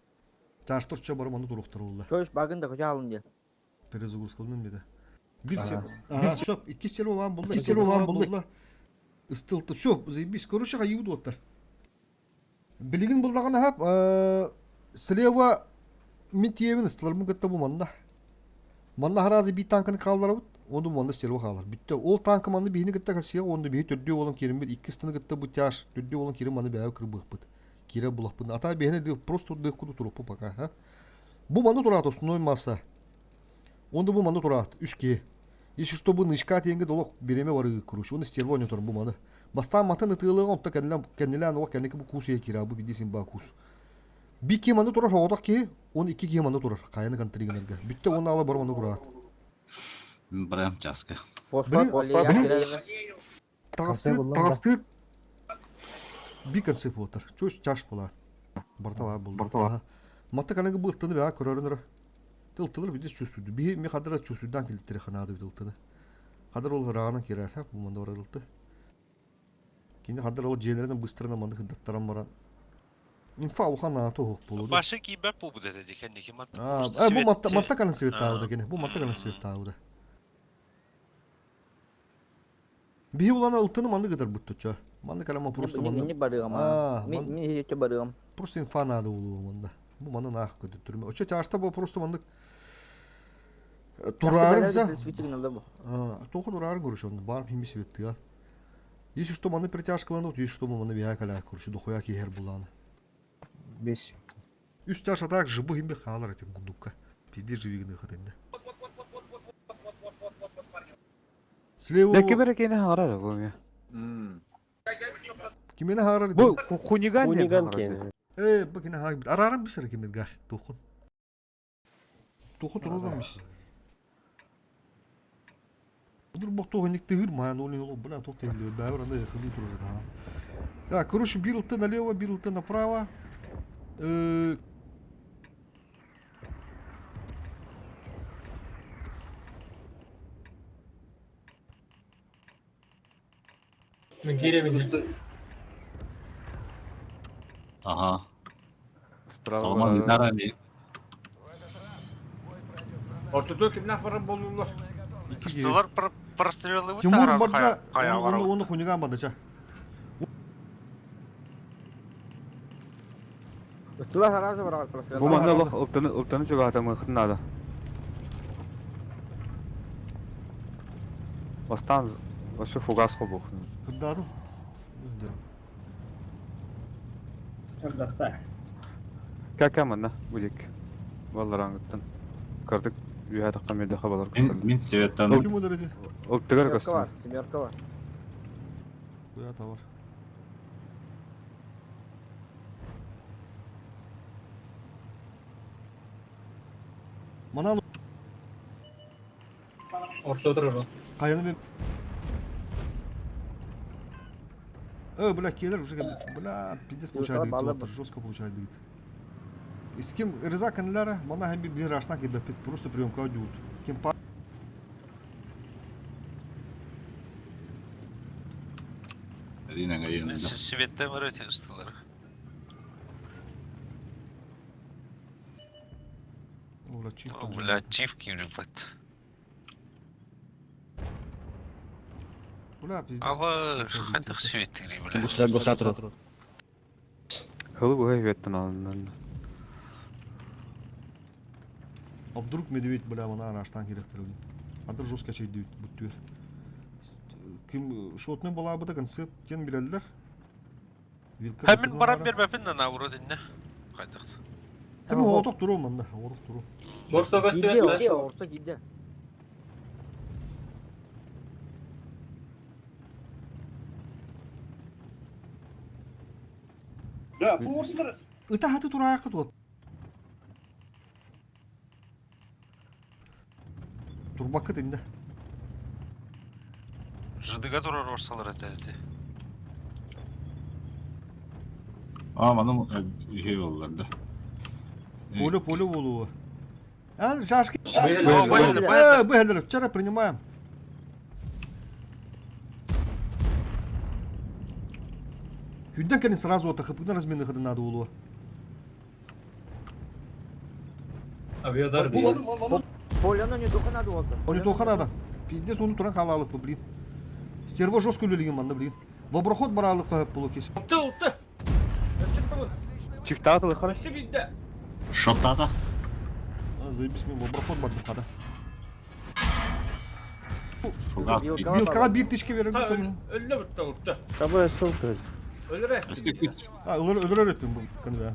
Speaker 2: Чаштор чо барым оны туруохтар улла.
Speaker 8: Чөш багын да көчө алын диye.
Speaker 2: Перезагрузкалыным беде. Бир сер... Ага, все, икки серва вам булла, икки серва вам булла. Ыстылты, все, заебись. Короче, хайыбыт уоттар. Билигин буллагана хап, слева мин тиэбин ыстылармын кытта бу манна. Манна харазы би танканы хаалларабыт, онду манна стерва хаалар. Бүттэ ол танка манны биһини кытта касыйа, онду биһи төрдүү олон кириммит, икки ыстыны кытта бу тяж, төрдүү олон кирим маны бэйэ кырбыхпыт. Кире булахпын. Ата биһини ды просто дых куду туруппу пока, ха. Бу манны тураат основной масса. Онду бу манны тураат, үш ки. Если что бу нычка тиэнге долох биреме бары куруш. Оны стерва ойнотор бу маны. Бастаан матын ытыылыга онто кэннилэн кэннилээн олох кэнники бу кус кира бу бидисин ба кус. Би ки маны турар оҕотох киһи, он икки киһи маны турар. Хайаны контригенерге. Бүттэ он ала бар маны кураат.
Speaker 6: Мин барам чааска.
Speaker 8: Фосфор
Speaker 2: Блин, таҕастыыр таҕастыыр би концеп буолтар. Чусь чаш була. Бартала был. Бартала. Матта канагы бу ылтыны баа көрөрүнөр. Тылтылыр бидис чувствуйду. Би ми хадара чувствуйдан келиттери ханаады бит ылтыны. Хадar ол ыраҕынан кирэр, бу манда барар ылты. Кини хадar ол дьиэлэринэн быстарынан манны кыдаттаран баран. Инфа улахан аата оһох буолуо.
Speaker 12: Башы киибэт буолбут этэ дии кэнники
Speaker 2: А, бу матта матта канан свет таабыта кини. Бу матта канан свет таабыта. Биһи улана ылтыны манны кытар буттуча. Манны калама просто манны.
Speaker 8: Мин барыгам.
Speaker 2: А,
Speaker 8: Мин мин хече барыгам.
Speaker 2: Просто инфа надо улуу манда. Бу маны наах көтүттүрмө. Очо чашта бу просто маннык турарын за. Тоқы турарын көрүш онда бар хими светтыга. Если что маны притяжкаланып, если что маны бия каля көрүш дохуя киһер буланы.
Speaker 5: Беш.
Speaker 2: Үс чаш атак жыбы химби хаалар этим гундукка. Пизде живигны хатында. Слева.
Speaker 11: Ләке бер кене харар бу ме.
Speaker 2: Кимени харар?
Speaker 11: Бу хуниган
Speaker 4: Хуниган кене.
Speaker 2: Э, бу кине харар. Арарым бисер кимет гар. Тухун. Туху турурум бис. Будур бок тухун тыгыр маян олин ол бля тох тегиле бәбер анда хылы турur да. Так, короче, бир ылты налево, бир ылты направо.
Speaker 1: Мен кииребин.
Speaker 6: Ага.
Speaker 11: Справа.
Speaker 6: Салман Гитара ми.
Speaker 9: Ортото кимнах барар болулар.
Speaker 12: Ыстылар прострелы
Speaker 2: Тимур барда, оны оны хуниган бардача.
Speaker 8: Ыстыла харазы барагат просто.
Speaker 11: Бу манна лох ылтыны ылтыны чугаата мыхын надо. Бастан вообще фугас хобух.
Speaker 2: Кырдадым.
Speaker 5: Ырдатта.
Speaker 11: Кака манна будик. Валлараңыттан. Кырдык үйә таққа меде хабалар
Speaker 6: Мин
Speaker 11: кысыр.
Speaker 6: мин светтан.
Speaker 2: Ким удар эти?
Speaker 11: Ылтыгар
Speaker 8: Семерка
Speaker 11: көстүм.
Speaker 8: бар, семерка бар.
Speaker 2: Куя товар. Манан
Speaker 1: Орто турар.
Speaker 2: каяны мен Э, бля, келер уже, бля, пиздец получает,
Speaker 8: Баллы
Speaker 2: говорит, жестко получает, говорит. И с кем Реза каналяра, мана хем бир рашна кебе просто приемка одют. Кем па
Speaker 6: Рина гайын.
Speaker 12: Светтен бар эти ыстылар.
Speaker 2: Чиф.
Speaker 12: О, бля, чиф киирбэт.
Speaker 2: Бля, пиздец.
Speaker 12: Аба, хайдах сүүттири, бля.
Speaker 10: Гусля гусатру.
Speaker 11: Хылы быһа үөттэн алыннан.
Speaker 2: А вдруг медведь, бля, вона араштан керектер блин. Адыр жестко чейди бүттүр. Ким шотны була быта концепт тен билеллер. Вилка.
Speaker 12: Хәмин баран бербәпин на вроде не. Хайдах.
Speaker 2: Тим оток туру манда, оток туру.
Speaker 1: Борсо
Speaker 8: Киирде,
Speaker 1: көстүбэт.
Speaker 8: орса киирде.
Speaker 6: Да, бу орыстар
Speaker 2: Ыта хаты тураакы туот. Турбакы тинде.
Speaker 12: Жыдыга турар орсалар этәрди.
Speaker 6: А, манын үһе боллар да.
Speaker 2: Поле поле болуы. Ан жашки.
Speaker 12: О, быһылы,
Speaker 2: Э, быһылы, вчера принимаем. Күнден кэлин сразу ота хыпыгын размены хыды надо улуа.
Speaker 1: Авиадар бии.
Speaker 8: Поляны не тоха надо oldu.
Speaker 2: Оны тоха надо. Пиздец, оны туран халалык бу, блин. Стерво жестко үлелеген манна, блин. Воброход баралык хөп болу кес.
Speaker 9: Утты, утты.
Speaker 11: Чифтаатылы хара.
Speaker 9: Өссө бидде.
Speaker 6: Шоттата.
Speaker 2: А, заебись, мен воброход бар бухада.
Speaker 6: Фугас.
Speaker 2: Вилкага бир тишке берем.
Speaker 9: Өллө бүтті, утты.
Speaker 4: Табы ссылка.
Speaker 9: Өлөр
Speaker 2: А, өлөр өттүм бу көнү.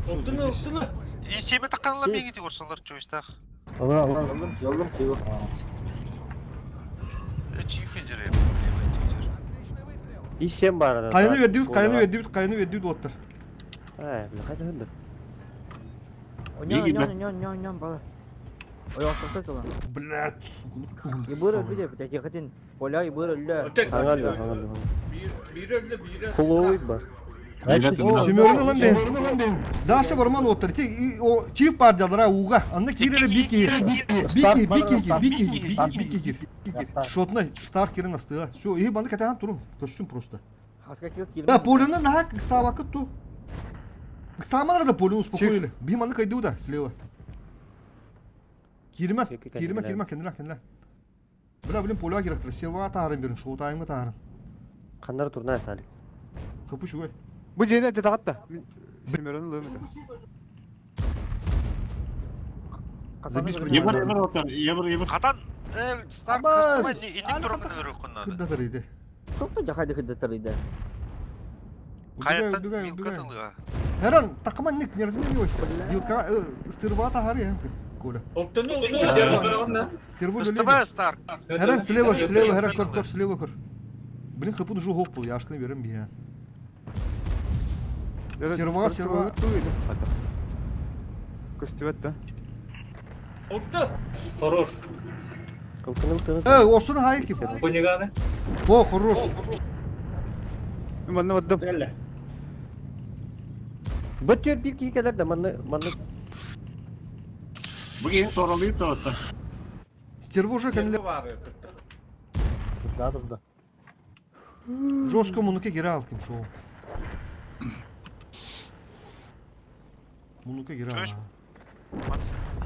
Speaker 9: Уттуну, уттуну.
Speaker 12: И себе таканла бегите орсалар чуйстах.
Speaker 8: Aldım, aldım ki.
Speaker 12: Чиф индире.
Speaker 4: И сен бар.
Speaker 2: Кайны бердибит, кайны бердибит, кайны бердибит оттар.
Speaker 4: Ай, бля, хайда хында.
Speaker 8: Ньон, ньон, ньон, ньон, ньон, бала. Ой, орса тула.
Speaker 2: Блядь, сука, ну
Speaker 8: Ибыр өлбүдэ, битэ Поля ибыр өллө.
Speaker 4: Аңаллы, аңаллы.
Speaker 9: Бири өллө, бири.
Speaker 4: Хулуй бар.
Speaker 2: Семерін алам бен. Даша барман оттар. Те о чиф партиялара уга. Анна кирere бики. Бики, бики, бики, бики, бики. Шотна штар кирен астыга. Все, и баны катан турум. Көчсүн просто.
Speaker 8: Хаска кил кирме.
Speaker 2: Да, полюны на савакы ту. Самалар да полюны успокоили. Биманы кайду да слева. Кирме, кирме, кирме, кенделе, кенделе. Бля, блин, поля керектир. Серва тарын берин, шоу таймы тарын.
Speaker 4: Кандар турна сали.
Speaker 2: Капы шугай.
Speaker 11: Бу жени жатагатта. Семерін лымыта.
Speaker 2: Забись
Speaker 6: Ебір, ебір оттар, ебір, ебір.
Speaker 12: Катан, э, Старк,
Speaker 2: Абас,
Speaker 12: инник турган өрөккөн надо.
Speaker 2: Хыддатар иди.
Speaker 8: Токто жахайды хыддатар иди.
Speaker 2: Убегай,
Speaker 12: Каяттан
Speaker 2: убегай,
Speaker 12: вилка
Speaker 2: убегай.
Speaker 12: тылыга.
Speaker 2: Эран, такама ник, не разменивайся. Вилка, стерва тахари, ты, Коля.
Speaker 9: Уттуну, уттуну.
Speaker 2: Стерву
Speaker 12: Ыстыбай, Старк.
Speaker 2: Эран, слева, слева, Эран, кор, кор, слева, кор. Блин, хапун жу хоп был, я ашканы берем бия. Серва, серва.
Speaker 11: Көстүбөт да.
Speaker 9: Утты.
Speaker 1: Хорош.
Speaker 4: Кылтыныл тыны.
Speaker 2: Э, орсун хай кип.
Speaker 1: Пониганы.
Speaker 2: О, хорош.
Speaker 11: Манна бардым.
Speaker 4: Бөтөр бир кийкелер да манны манны
Speaker 6: Бу кийин соролуйт оттар.
Speaker 2: Стерву уже кенле. Жестко мунуке гера алким шоу. Мунуке гера.
Speaker 12: Чуешь?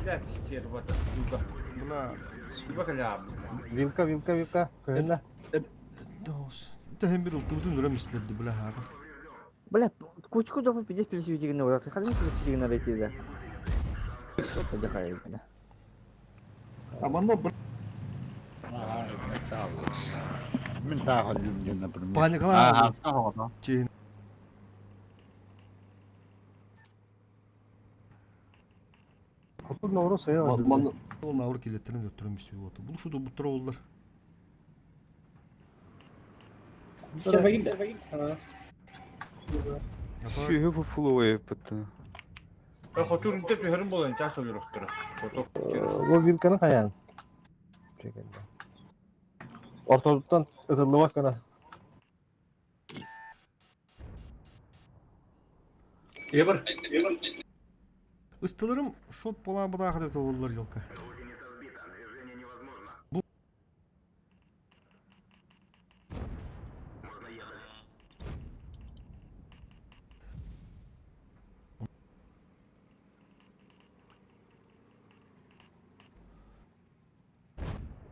Speaker 9: Блядь, стерва, да, сука.
Speaker 2: Бля.
Speaker 9: Сука, калям.
Speaker 7: Вилка, вилка, вилка. Көһүннэ.
Speaker 2: Дос. Это hem bir ылтыбытын өрөм истерди, бля, хара.
Speaker 8: Бля, кучку допы пиздец пересветигini олар. Хадын пересветигini рейтиде. Токто жахайды. бля.
Speaker 2: Аманда бір
Speaker 13: Мен тағы үлімден, например.
Speaker 2: паникала.
Speaker 6: Ага, ага.
Speaker 2: Чейин.
Speaker 7: Хотун нору сыя.
Speaker 2: Ол наур келеттерин өттөрөм истеби болот. Бул шуду буттура болдулар.
Speaker 11: Сүйү фулуй бытты.
Speaker 9: Хотун деп хөрүм болон жас өлөрөктөр. Хоту.
Speaker 7: Бу вилканы каян. Ортодуттан ытыллыбак гына.
Speaker 1: Ебір.
Speaker 2: Ыстылырым шот бола быдагы деп болдулар елка. Бу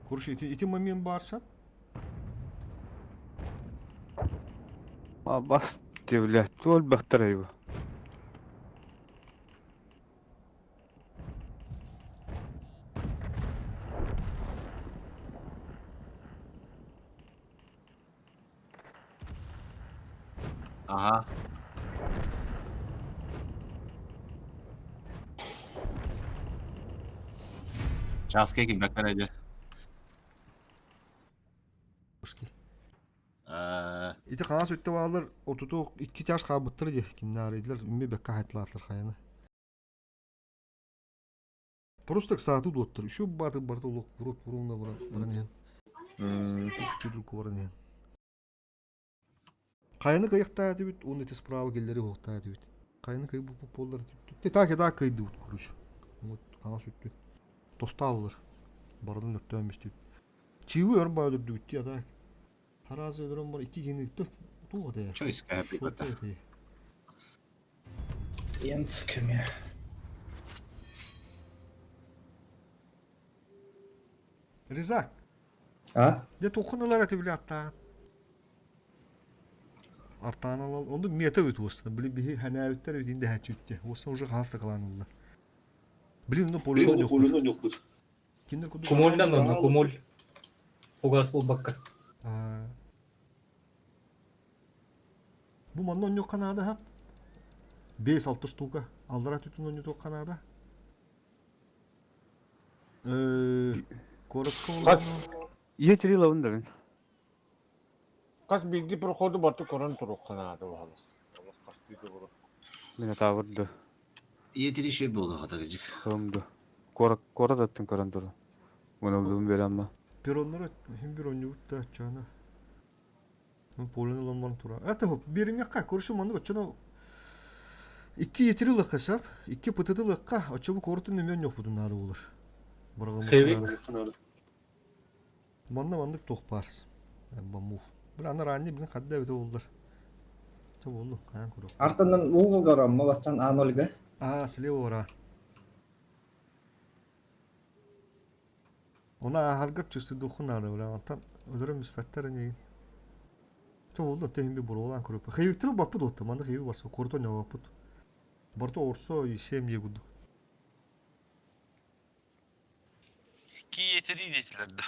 Speaker 2: Короче, ити момент баарса.
Speaker 11: А бас блядь, туол бахтар его.
Speaker 6: Ага. Часка ким бэккэр
Speaker 2: Ити хаҥас өттө бааллар ортоту икки чаас хаалбыттар дии кимнээр үмми бэккэ хайтлаатылар хайаны. Просто сааты дуоттар. Еще бааты барта улук урут урунна баран иһэн. Түдүл баран иһэн. Хайаны кыйахтаа этибит, уонна ити справа келлери хуохтаа этибит. Хайаны кый буоллар так и так кыйдыбыт короче. Вот хаҥас өттүн. Тостааллар. Барадын өртөөн бистибит. Чиуы өр баа өлөрдүбүт дии а так. Харазы өлөрөн бар икки киһини туох этэ?
Speaker 6: Чё искать
Speaker 5: Янскими.
Speaker 2: Резак.
Speaker 5: А?
Speaker 2: Де тоққыналар эти били аттаан. Артаан алал. Онду мета өт уостан. Били биһи ханаабиттер өтин де хачүтте. Уостан уже хаста каланылла. Блин, ну полюна жокпут. Киндер куду.
Speaker 1: Кумольдан онно, кумоль. Угас болбакка.
Speaker 2: Бу манна онньо канада хап. 5-6 штука. Алдара түтүн онньо тук канада. Коротко болған.
Speaker 11: Ие тирила да мен.
Speaker 9: Кас билди проходу баты корон турук канады балы.
Speaker 11: Мен табырды.
Speaker 6: Ие тири шей болду хатагыжык.
Speaker 11: Кымды. Кора кора даттын көрөн туру. Муну улуун берем
Speaker 2: Пероннор хим бир онньо бутта чана. Ну полен ламбан тура. Это хоп, бериңе ка, көрүшү манды очоно Икки етири лыкка икки пытыты лыкка, очобу корутун немен yok будун нады болар.
Speaker 1: Хевик.
Speaker 2: Манна мандык тох барс. Баму. Бир аны ранни билин кадда бите болдур. Чо болду, каян көрөк.
Speaker 5: Артынан угол гором, бастан А0-га.
Speaker 2: А, слева ора. Она харгар чувствует духу надо, бля. Антан өдөрөм испеттер не. Чо болду, техин би бурулан көрөк. Хевиктер баппыт отты, манда хеви барса, кордон баппыт. Барто орсо и семье гуду.
Speaker 12: Икки етери детилерді.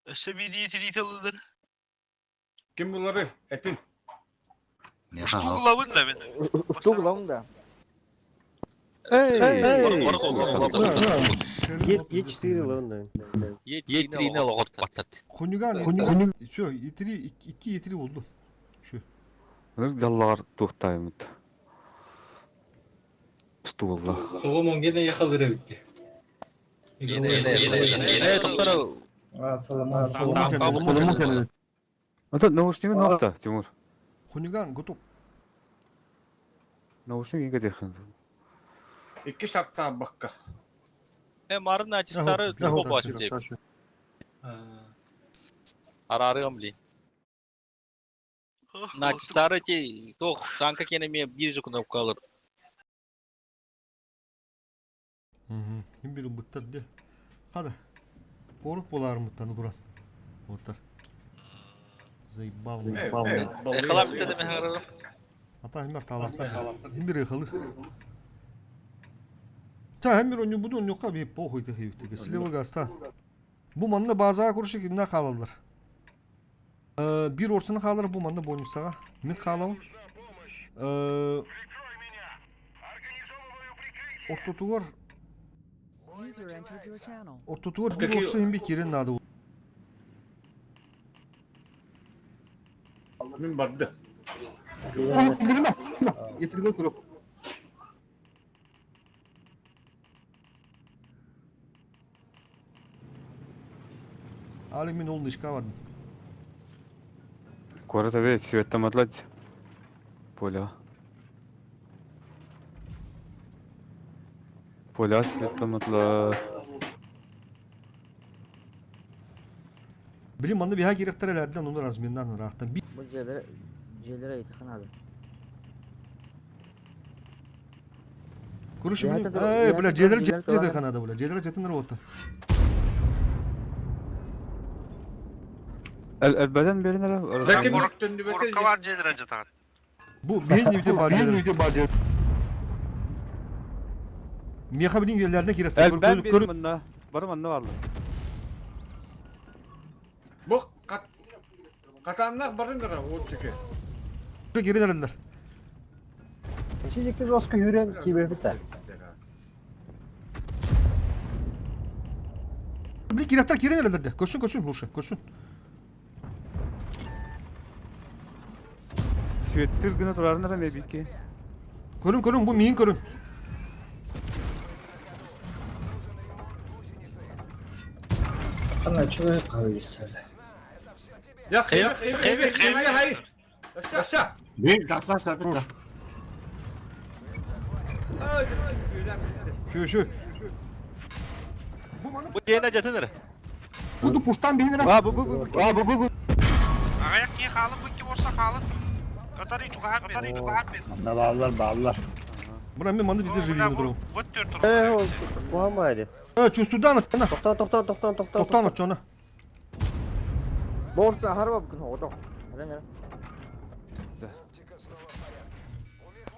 Speaker 12: Өссө bir етери талылар.
Speaker 9: Ким булары? Этин.
Speaker 12: Штуглавын да мен.
Speaker 8: Устуглавын да.
Speaker 4: Эй! Е4 лавын да.
Speaker 10: Е3 логот паттат.
Speaker 2: Хуниган, все, Е3, 2 Е3 oldu. Şu.
Speaker 11: Жаллар туктаймыт. Стулла.
Speaker 1: Соломон гене якалыр битти.
Speaker 5: А, Соломон.
Speaker 2: Соломон келди.
Speaker 11: Ата наушниги нокта, Тимур.
Speaker 2: Хуниган готов.
Speaker 11: Наушник инге дехин.
Speaker 9: Икки шартта бакка.
Speaker 14: Марын ачистары туго басып деп. Арарыгым ли. Начистары те тох танка кенеме бир жукуна калыр.
Speaker 2: Ким бир буттар де. Хада. Корук болар муттаны туран. Оттар. Заебал.
Speaker 14: Эхалап битеде мен харарым.
Speaker 2: Ата химер талактар. Хим бир эхалы. Та хим бир оню буду оню ка би похуй те хивтеге. Слева гаста. Бу манна базага куршы кимне калалар. Бир орсуну калар бу манна бонусага. Мен калам. Ортотугар
Speaker 3: User entered your channel.
Speaker 2: Ортотугар бир орсу хим би кирен нады.
Speaker 9: Мен барды.
Speaker 2: Getirdim көрөк. Али мен олун ишка бардым.
Speaker 11: Кора табе светтаматлать. Поля. Поля светтаматла.
Speaker 2: Билим манна биха керектер элерден onu разменнан рахтан.
Speaker 8: Бу жерлер жерлер айтыхан ады.
Speaker 2: Короче, эй, бля, дьиэлэр дьиэлэр Канада, бля, дьиэлэр дьиэтин работа.
Speaker 11: Элбэден берин эрэ.
Speaker 12: Курка бар дьиэлэр дьатаҕын.
Speaker 2: Бу биһин нүтэ бар дьиэлэр. Меха билин дьиэлэрine киирэр.
Speaker 11: Элбэн берин манна. Бары манна бааллар.
Speaker 9: Бу катаннах барын эрэ от тике.
Speaker 2: Кирин эрэллэр.
Speaker 5: Сидикти жестко yürüyen кибепите.
Speaker 2: Били киректер кирин эрэллэр де. Көрсүн көрсүн лучше, көрсүн.
Speaker 11: Светтир гына турарын эрэ мебики.
Speaker 2: Көрүн көрүн бу миин көрүн.
Speaker 5: Ана чугай кабисале.
Speaker 9: Я хейбек хейбек хейбек хай. Өссө.
Speaker 6: Bir тахса сапыта.
Speaker 2: Şu şu.
Speaker 14: Бу дьиэнэ дьатыныр.
Speaker 2: Буду пуштан биһин эрэ.
Speaker 11: А бу бу бу. А бу бу бу.
Speaker 12: Ағаяқ ки қалып, бу ки болса қалып. Отары чугаһан бер, чугаһан бер.
Speaker 13: Манна бааллар бааллар.
Speaker 2: Бра мен манды биде живи туру.
Speaker 12: Вот төрт туру.
Speaker 4: Э, куһамайды.
Speaker 2: Э, чувствудан на.
Speaker 4: Тоқтан, тоқтан, тоқтан, тоқтан.
Speaker 2: Токтан отчона.
Speaker 8: Борса харба бүгүн оҕото. Эрэн эрэ.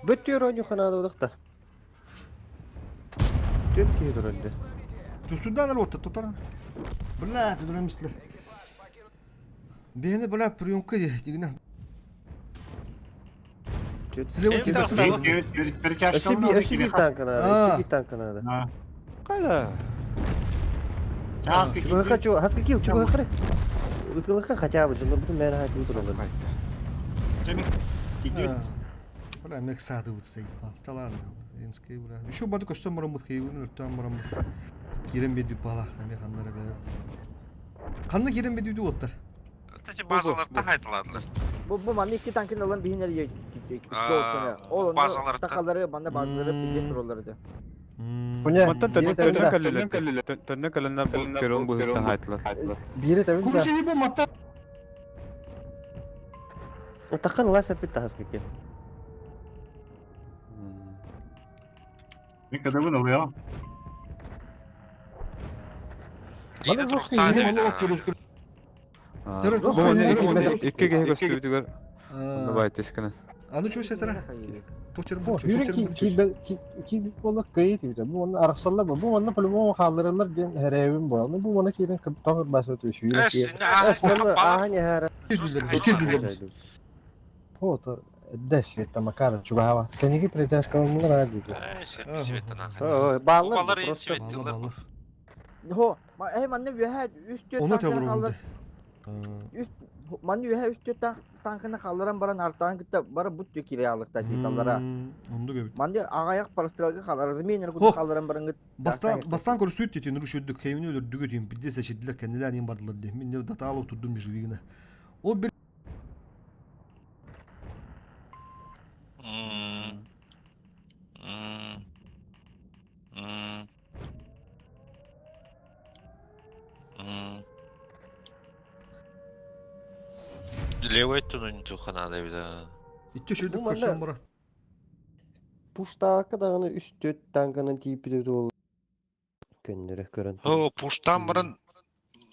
Speaker 4: Бүт оонньуу ханаада удахта. Түт киһи турар
Speaker 2: Чувствудан работа, тотар. Бля, ты дурмислер. Бени бля приемка дигне. Слева киде.
Speaker 4: Өссө биир танканада, өссө биир танканада.
Speaker 11: Кайда?
Speaker 4: Чугайха, чугайха, хаска кил, чугайха. Ытылыха хотя бы, жонор бутун мээр хайты туралар.
Speaker 2: Бля, мек сады вот заебал. Да ладно, инский, бля. Еще баду көстөн барамыт, хейгүн өртөн барамыт. Кирен беди бала, хаме ханнара бэбит. Ханна кирен беди оттар.
Speaker 12: Эти базалар та хайдыладылар.
Speaker 8: Бу манна икки танкын алан биһинер Ол онно тахалары манна базалары билет тураллар ди.
Speaker 11: Мантан төннө кэллилер. Төннө кэллилер бу көрөн бу хыттан хайтылар.
Speaker 5: Бири табин да.
Speaker 2: Курши бу матта.
Speaker 4: Тахан ласа пит хаска кил.
Speaker 6: Мен кадабын алыям.
Speaker 12: Дьиэнэ туруктаан
Speaker 11: Икки киһи көстүбүтүгэр. Давай тескene.
Speaker 2: Аны чё сетера? Точер
Speaker 5: Бу yürü ki ki бола кыйт бит. Бу онны араксаллар бу. Бу онны по-любому халдыралар ден хәрәбим бу. Бу онны киден тагыр басып өтүш yürü ki.
Speaker 4: Аха не хара.
Speaker 5: Вот да света макара чугава. Книги притяжка мулара ди.
Speaker 4: Баллар просто.
Speaker 8: Хо, э манна үөһэ үс төрт
Speaker 2: Оны
Speaker 8: танканы
Speaker 2: табыр
Speaker 8: халлар. Үс манна үөһэ үс төрт танканы халларан баран артаан кытта бара бут кире алыкта титаллара.
Speaker 2: Онду көбүт.
Speaker 8: Манна ағаяқ парастралга халар разменер кут халларан баран гыт.
Speaker 2: Бастан бастан көрсөт тетин рүшөдүк хеймини өлөрдүгө дейм бидде сечедилер кенделер ен бардылар дейм. Мен дата алып турдум живигине. О бир
Speaker 12: Левой түнін туханада бida.
Speaker 2: Итче шөдүк көрсөм бара.
Speaker 4: Пуштаакка даганы үс төрт танканын тииппити туол. Көннөрө көрөн.
Speaker 12: О, пуштан барын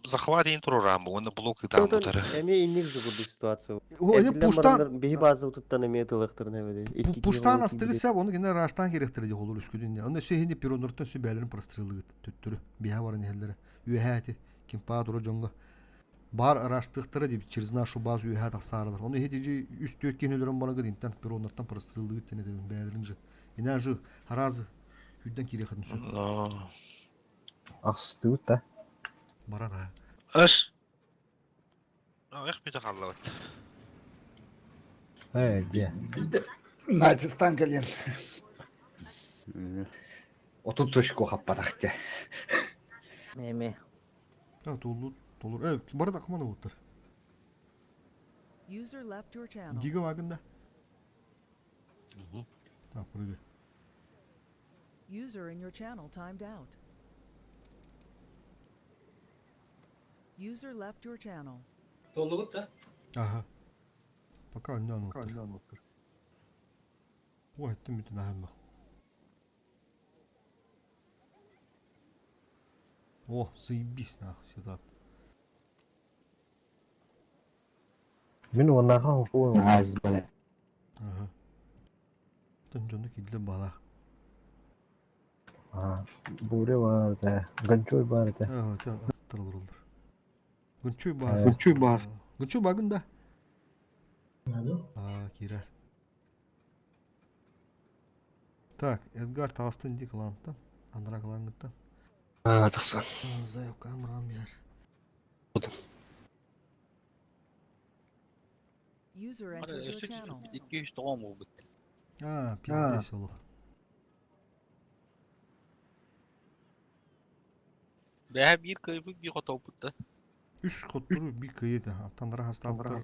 Speaker 12: захват ин турурам, оны блок итам утары.
Speaker 4: Эми инник жугурду ситуация.
Speaker 2: О, эми пуштан
Speaker 4: биһи база утуттан эми тылыктырын эбеде.
Speaker 2: Пуштан астыгы сәп, оны гене раштан керектер ди холур үскүдүн. Аны сөйһини пироннортон сü бәлерин прострелыгыт төттөрү. Биһа барын хеллере. Үһәти ким па тура жоңга. Бар раштыктыры дип через нашу базу үһә тахсарылар. Оны хетиҗи үс төрт кенелерин барыгы динтен пироннортон прострелыгыт тене дебин бәлерин же. Инән же харазы хүдден кире хатын сü.
Speaker 5: Ахстыбыт да.
Speaker 2: Баран ha.
Speaker 12: Аш. Эх, бите халлабат.
Speaker 5: Э, де.
Speaker 13: Начистан келен. Отут тушку хаппатахте.
Speaker 8: Меме.
Speaker 2: Ha толу толур. Э, бары да кыманы оттар.
Speaker 3: User left your channel.
Speaker 2: Giga вагында. Так, прыгай.
Speaker 3: User in your channel timed out. User left your channel.
Speaker 1: Толугут да?
Speaker 2: Ага. Пока не оттар. Ой, это бүтүн ахын бак. О, заебись нахуй сюда.
Speaker 5: Мин уоннааха хокуун.
Speaker 6: Найс, бля.
Speaker 2: Ага. Тон дьону киирдэ баалаах.
Speaker 5: Буря баар этэ, Гончой баар этэ.
Speaker 2: Ага, ча аттар олороллор. Гончой баар.
Speaker 5: Гончой баар.
Speaker 2: Гончой баагын да? Аа, киирэр. Так, Эдгар таҕыстын дии кылаантан, анараа кылааҥҥыттан.
Speaker 10: Аа, тахсан.
Speaker 2: Заявка амраан биэр.
Speaker 3: User entered your channel.
Speaker 14: 200 тоҕо буолбут.
Speaker 2: Аа, пиздец олох.
Speaker 14: Бэһэ биир кыайбыт биир хотооппут да.
Speaker 2: Үс хоттору биир кыайыы да. Аттанара хастаабыттар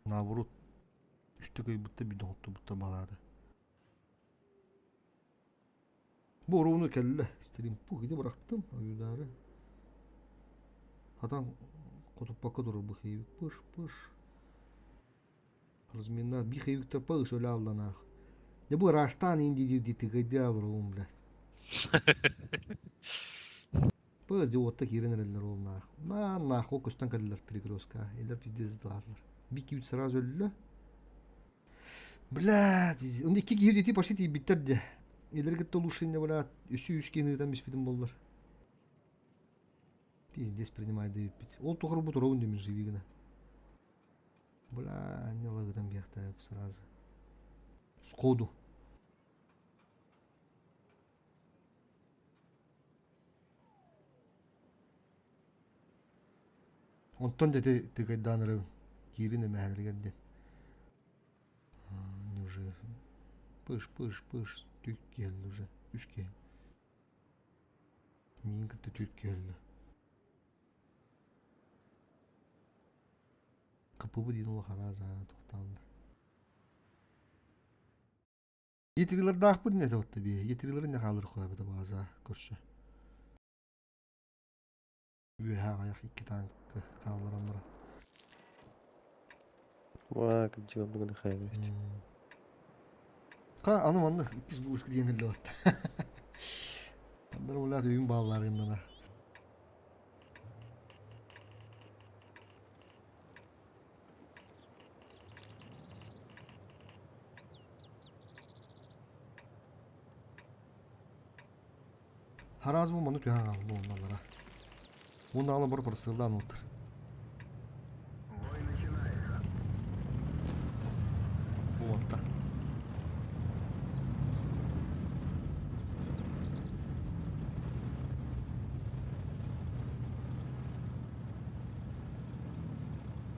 Speaker 2: наоборот үстэ кыайбытта биирдэ хоттубутта балаады. Бу оруону кэллэ. Стрим пух иди бырахтым ойуудары. Хатан хотуппакка турар бу хейбик пыш пыш. Разминна би хейбиктер пыш өлө алланаах. Дьэ бу ыраастаан инди дии тыгайдыы алроум бля. Пыз диотта киирэн эрэллэр уолнаах. Мааннаах ол көстөн кэллилэр перекрестка. Эллэр пиздец ыталаатылар. Би киһи сразу өллө. Бля, он икки киһи ити почти тиийбиттэр де. Илэр кытта улучшение бля, үсү үс киһини ыытан биспитим боллар. Пиздец принимай диэбиппит. Ол тухары бу туругун димин живи гына. Бля, не лагытан биэхтээп сразу. Сходу. Онтон дьэ ити тыгайдаан эрэ киирин эмээһэлэригэр диэн не уже пыш пыш пыш түк киһэллэ уже үс киһи миин кытта түк киһэллэ кпб диэн улахан азаа тохтааллар Етрилардаахпыт не это бие етрилары не хаалыр хуабыта бааза көрсө Үөһэ аҕыйах икки таанка хаалларан баран.
Speaker 4: Уа, кырдьыга бүгүн хайабыт.
Speaker 2: Ха, аны манна иккис булуска диэн кэллэ батта. Андар улаат үйүн бааллаарыннана. Хараас бу маны түһэн хаалла уонналара. Уонна ала бар барсыылаан уоттар. Уотта.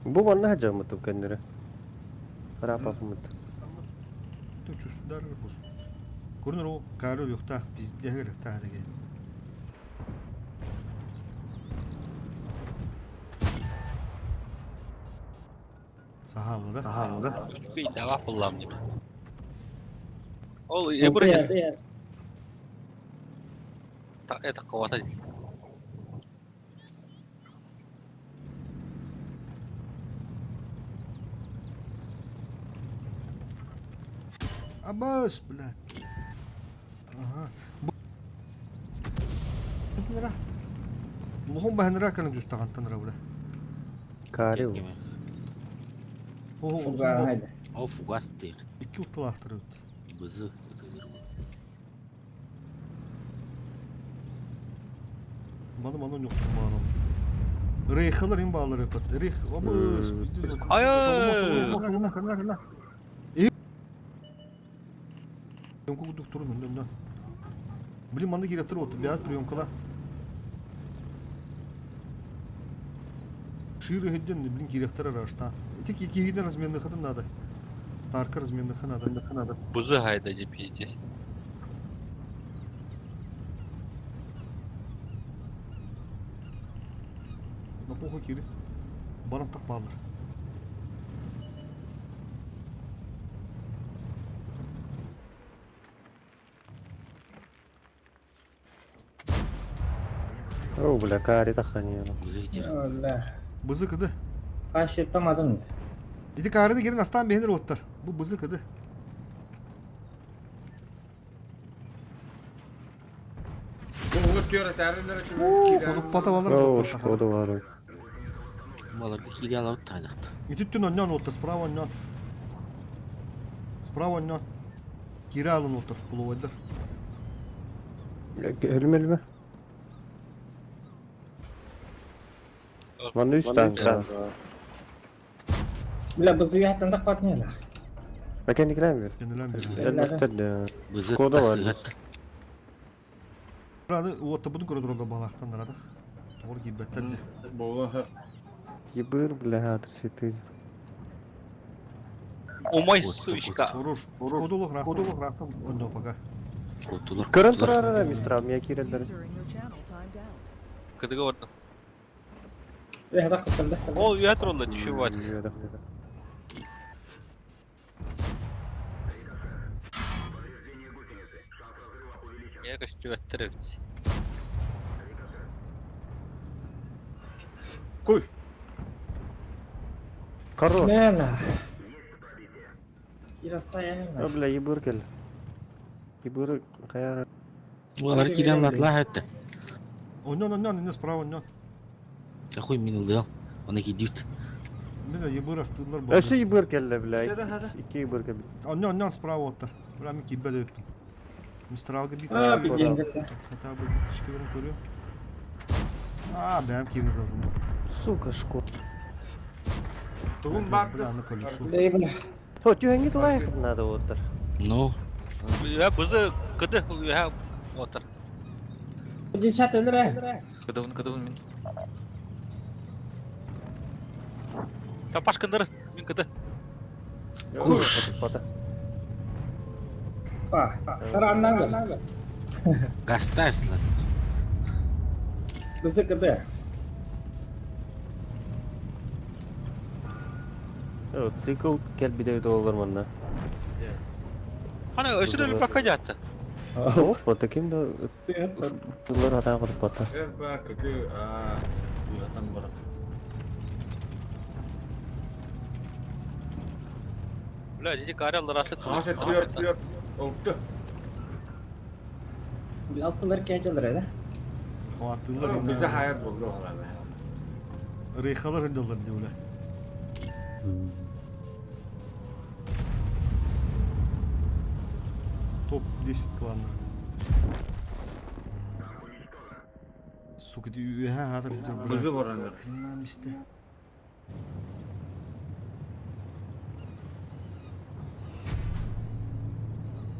Speaker 4: Бу манна садьаммытым көннөрү. Араапаппымыт.
Speaker 2: Чустар бус. Көрүнөр ол каары өлүөхтээх, пиздеһэ өлүөхтээх этэгэ. Сахалла да?
Speaker 6: Сахалла да?
Speaker 14: Давай буллам дип. Ол ебір Это кого-то.
Speaker 2: Абас, бля. Ага. Улахан баһыныра кэлэн түстаҕантан ра бля.
Speaker 4: Карил.
Speaker 15: О, фугас тыр.
Speaker 2: Икки утталаахтар эбит.
Speaker 15: Бызы ытыгыр.
Speaker 2: Маны маны ньохтум бааран. Рейхалар им баалар эпат. Рейх, абыс,
Speaker 14: Ай!
Speaker 2: Приемка курдук турун өннөн. Блин, манна кииреттер вот, бяат приемкала. Шире хедден, блин, кииреттер арашта. Эти киирден разменныхатын надо. Старка разменныха надо. надо.
Speaker 14: Бызы хайда деп пиздец.
Speaker 2: На похуй кири. Барам так баалар.
Speaker 4: О, бля, кари таханьяна.
Speaker 2: Бызы кыды.
Speaker 1: Хашеттам азым.
Speaker 2: Ити каарыны кирин астаан бэһинер уоттар. Бу бызы кыды. Хотуппата балар.
Speaker 4: О, Шкода бар.
Speaker 15: Баларга киири алабыт таанахт.
Speaker 2: Ититтин онньоон уоттар, справа онньоон. Справа онньоон. Киирэ алын уоттар, кулубайдар.
Speaker 4: Өлүм өлүмэ. Манна үс танка.
Speaker 1: Бля, бызы яттан да катнела.
Speaker 4: Мекеникler mi?
Speaker 2: Кенелен бери.
Speaker 4: Элбэхтэр
Speaker 15: Бызы
Speaker 4: Шкода бар.
Speaker 15: тасыгат.
Speaker 2: Рады уотта будун көрө тураллар балаактан арадах. Тоҕор киирбэттэр де.
Speaker 9: Буолан
Speaker 4: Ебыр, бля, атыр светы.
Speaker 14: Умай сучка.
Speaker 2: Хорош. Шкодулук рахта. Шкодулук рахта. Онно пока.
Speaker 15: Кутулар.
Speaker 4: Көрөн турар мистрал, мия киирэллэр.
Speaker 3: User in your channel timed out.
Speaker 14: Кыдыга ордун.
Speaker 1: Үһэ тахтым да.
Speaker 14: Ол үйә туралла түшү бат. Я көстүбэттер эбит.
Speaker 9: Куй.
Speaker 4: Хорош.
Speaker 1: Нена. Ирасая.
Speaker 4: О, бля, ебыр кел. Ебыр каяр.
Speaker 15: Балар киири алатлаа хатта.
Speaker 2: Онньоон онньоон инне справа онньоон.
Speaker 15: Ахуй мин ылдыам. Оны кидют.
Speaker 2: Мен ебыр астылар бу.
Speaker 4: Өсө ебыр келле, бля. Ики ебыр кел.
Speaker 2: Онньоон онньоон справа уоттар. Бля мен киирбэт эбиппин. Мистралга бит.
Speaker 1: А, бигенге.
Speaker 2: Хотя бы биточки берин көрүм. А, бэм киирбэт эбиппин.
Speaker 4: Сука, Шкода.
Speaker 9: Тугун бар.
Speaker 2: Бля, аны колесо.
Speaker 1: Бля,
Speaker 4: То, тюхенги лайк надо оттар.
Speaker 15: Ну,
Speaker 14: Үйә бызы кыды үйә отыр.
Speaker 1: Десят өлөрө.
Speaker 14: Кыдыбын кыдыбын мин. Тапаш кындыр мин кыды.
Speaker 15: Куш.
Speaker 4: Бата.
Speaker 1: А, тараннан.
Speaker 15: Гастайслар.
Speaker 1: Бызы кыды.
Speaker 4: О, цикл кел биде доллар манна.
Speaker 14: Ана өсөр өлүп бакка жатты.
Speaker 4: О, бата ким да доллар ата кылып бата.
Speaker 9: Эр ба кыды а сыятан бар.
Speaker 14: Бля, диди каралар аты.
Speaker 9: Хас этиyor. Oldu.
Speaker 1: Алтылар кәҗәләр да.
Speaker 2: Хватылар.
Speaker 9: Bize hayır buldu oğlan.
Speaker 2: Рейхалар ындалар диуле. Топ-10 кланнар. Сука, үһә хатыр.
Speaker 9: Бызы бар анда.
Speaker 2: Хренам исте.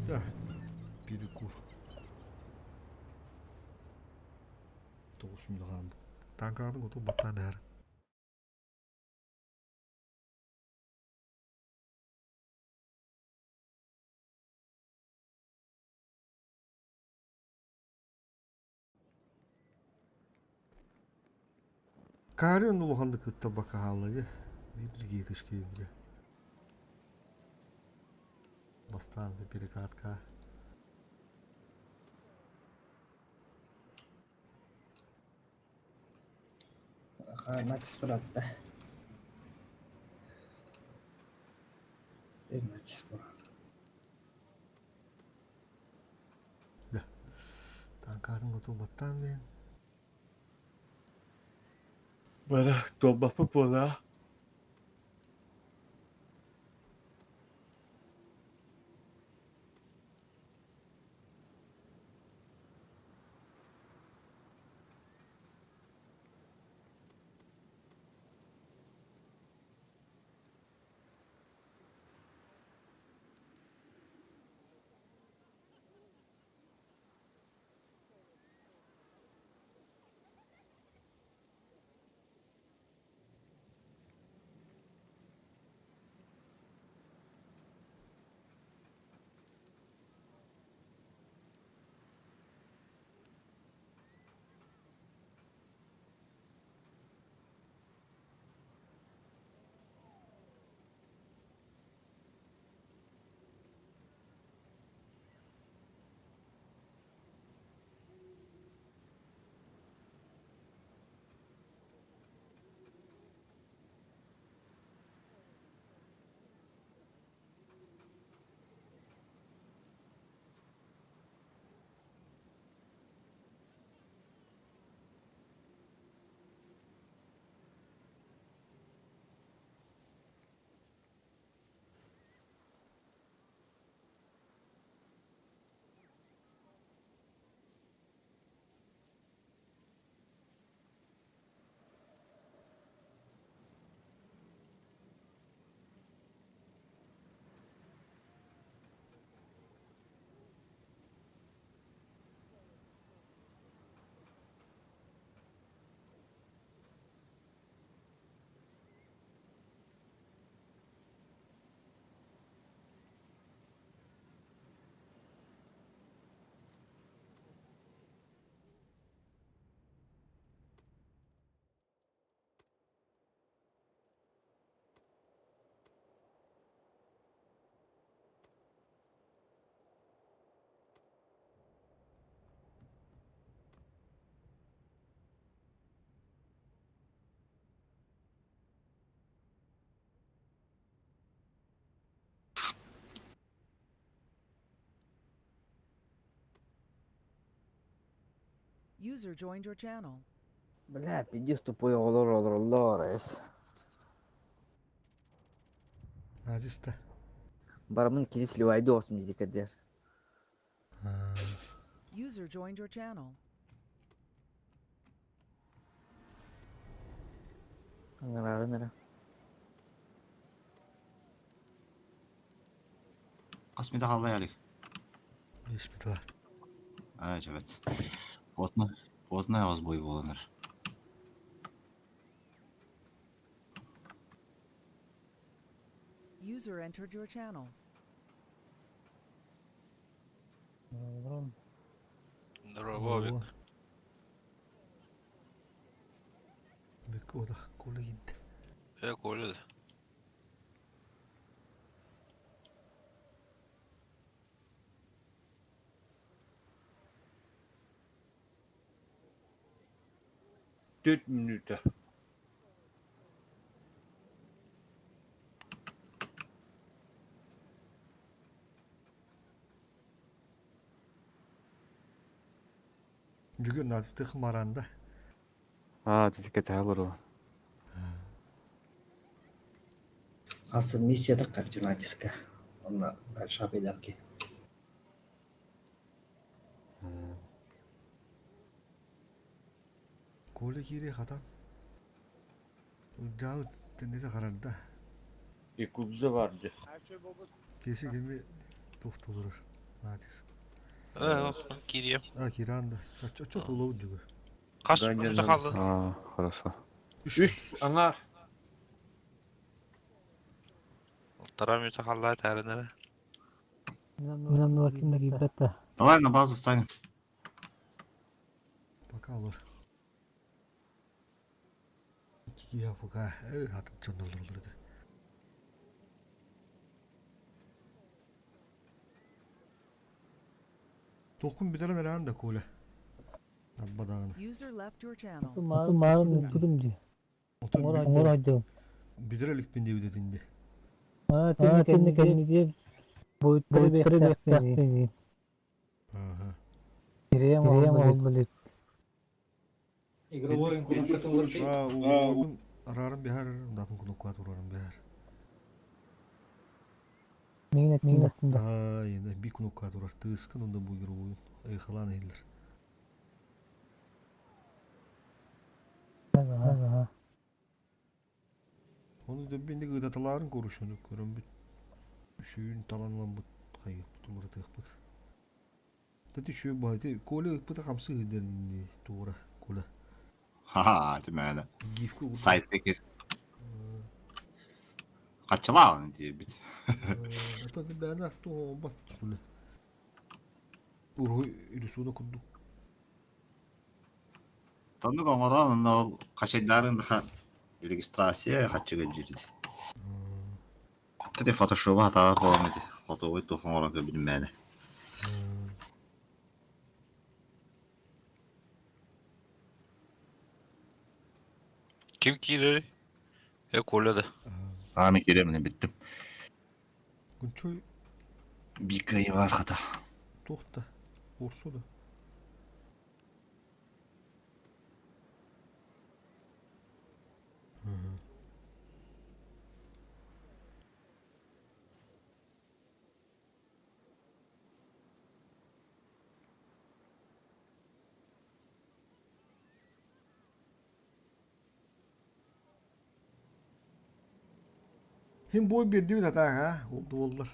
Speaker 2: Да. Перекур. Тоғыз миллион. Танкардың оту баттан әр. Карен улаханды кытта бака халлы. Бир гейтишке бile. Бастан перекатка.
Speaker 1: Натис братта. Э, натис был.
Speaker 2: Танкардың оту баттан мен.
Speaker 9: Бара толбапы бола.
Speaker 3: User joined your channel.
Speaker 8: Бля, пиздец тупой оҕолор олороллор эс.
Speaker 2: Надиста.
Speaker 8: Барамын кини сливайды осум дии кэрдэр.
Speaker 3: User joined your channel.
Speaker 8: Ыҥыраарын эрэ.
Speaker 6: Хас мүнүүтэ хаалла Алик?
Speaker 2: Бес мүнүүтэ.
Speaker 6: Аа, дьэбэт. Плотно, плотно аҕыс бой буоланар.
Speaker 3: User entered your channel.
Speaker 12: Здорово, Вик.
Speaker 2: Бүк одах кола гинт.
Speaker 12: Коля.
Speaker 9: Түт мүнүүтэ.
Speaker 2: Жүгөр надистых маранда.
Speaker 11: Аа, тикке тахалар.
Speaker 1: Асын миссия да кардинатиска. Онна дальше абыйдарки.
Speaker 2: Коля кире хатан. Жау теннесе харарда.
Speaker 9: Якудза бар дии.
Speaker 2: Кеси кеми тохтолорор. Надис.
Speaker 12: Кирия.
Speaker 2: А, киранда. Чо тулау жүгөр.
Speaker 12: Хас мүнүүтэ хаалла.
Speaker 11: Аа, хорошо.
Speaker 9: Үс аҥаар.
Speaker 12: Полтора мүнүүтэ хаалла таарынара.
Speaker 6: Давай на базу станем.
Speaker 2: Пока олор. Кия пока. Хатып чондолор олор да. Тохун битерен эрэн да Коля. Арбадагын.
Speaker 3: User left your channel.
Speaker 2: Битереликпин диэбит этинди. Аха. Арарым бихар, датын кунукка турарым бихар. Аа, енді би кунукка турар. Тыскын онда бу игровой. Айхалан эйлер. Оны да бинди гыдаталарын көрүшүнү көрөм бүт. Шүйүн таланлан бут хайык бут тык бут. Тати шүй ба ти коле бут хамсы дерни тура коля.
Speaker 6: Ха-ха, ти мээнэ.
Speaker 2: Гифку.
Speaker 6: Сайттеки. Хачылаан диэбит.
Speaker 2: Это не бэна ту бат суле. Уру ирисуна курду.
Speaker 6: Таннык оҥорон онно ол хачайдарын да регистрация хаччыга дьиирди. Тати фотошоба хатаҕа буолан ити хотугуй туох оҥорон көрбүтүм мээнэ.
Speaker 12: Ким киирэр? Коля да.
Speaker 6: Ааны киириэминэ бүттүм.
Speaker 2: Гүнчүй
Speaker 6: Биир кыайыы баар хата.
Speaker 2: тухта. Урсу да. Хим бой берди бит ата ha, oldu oldular.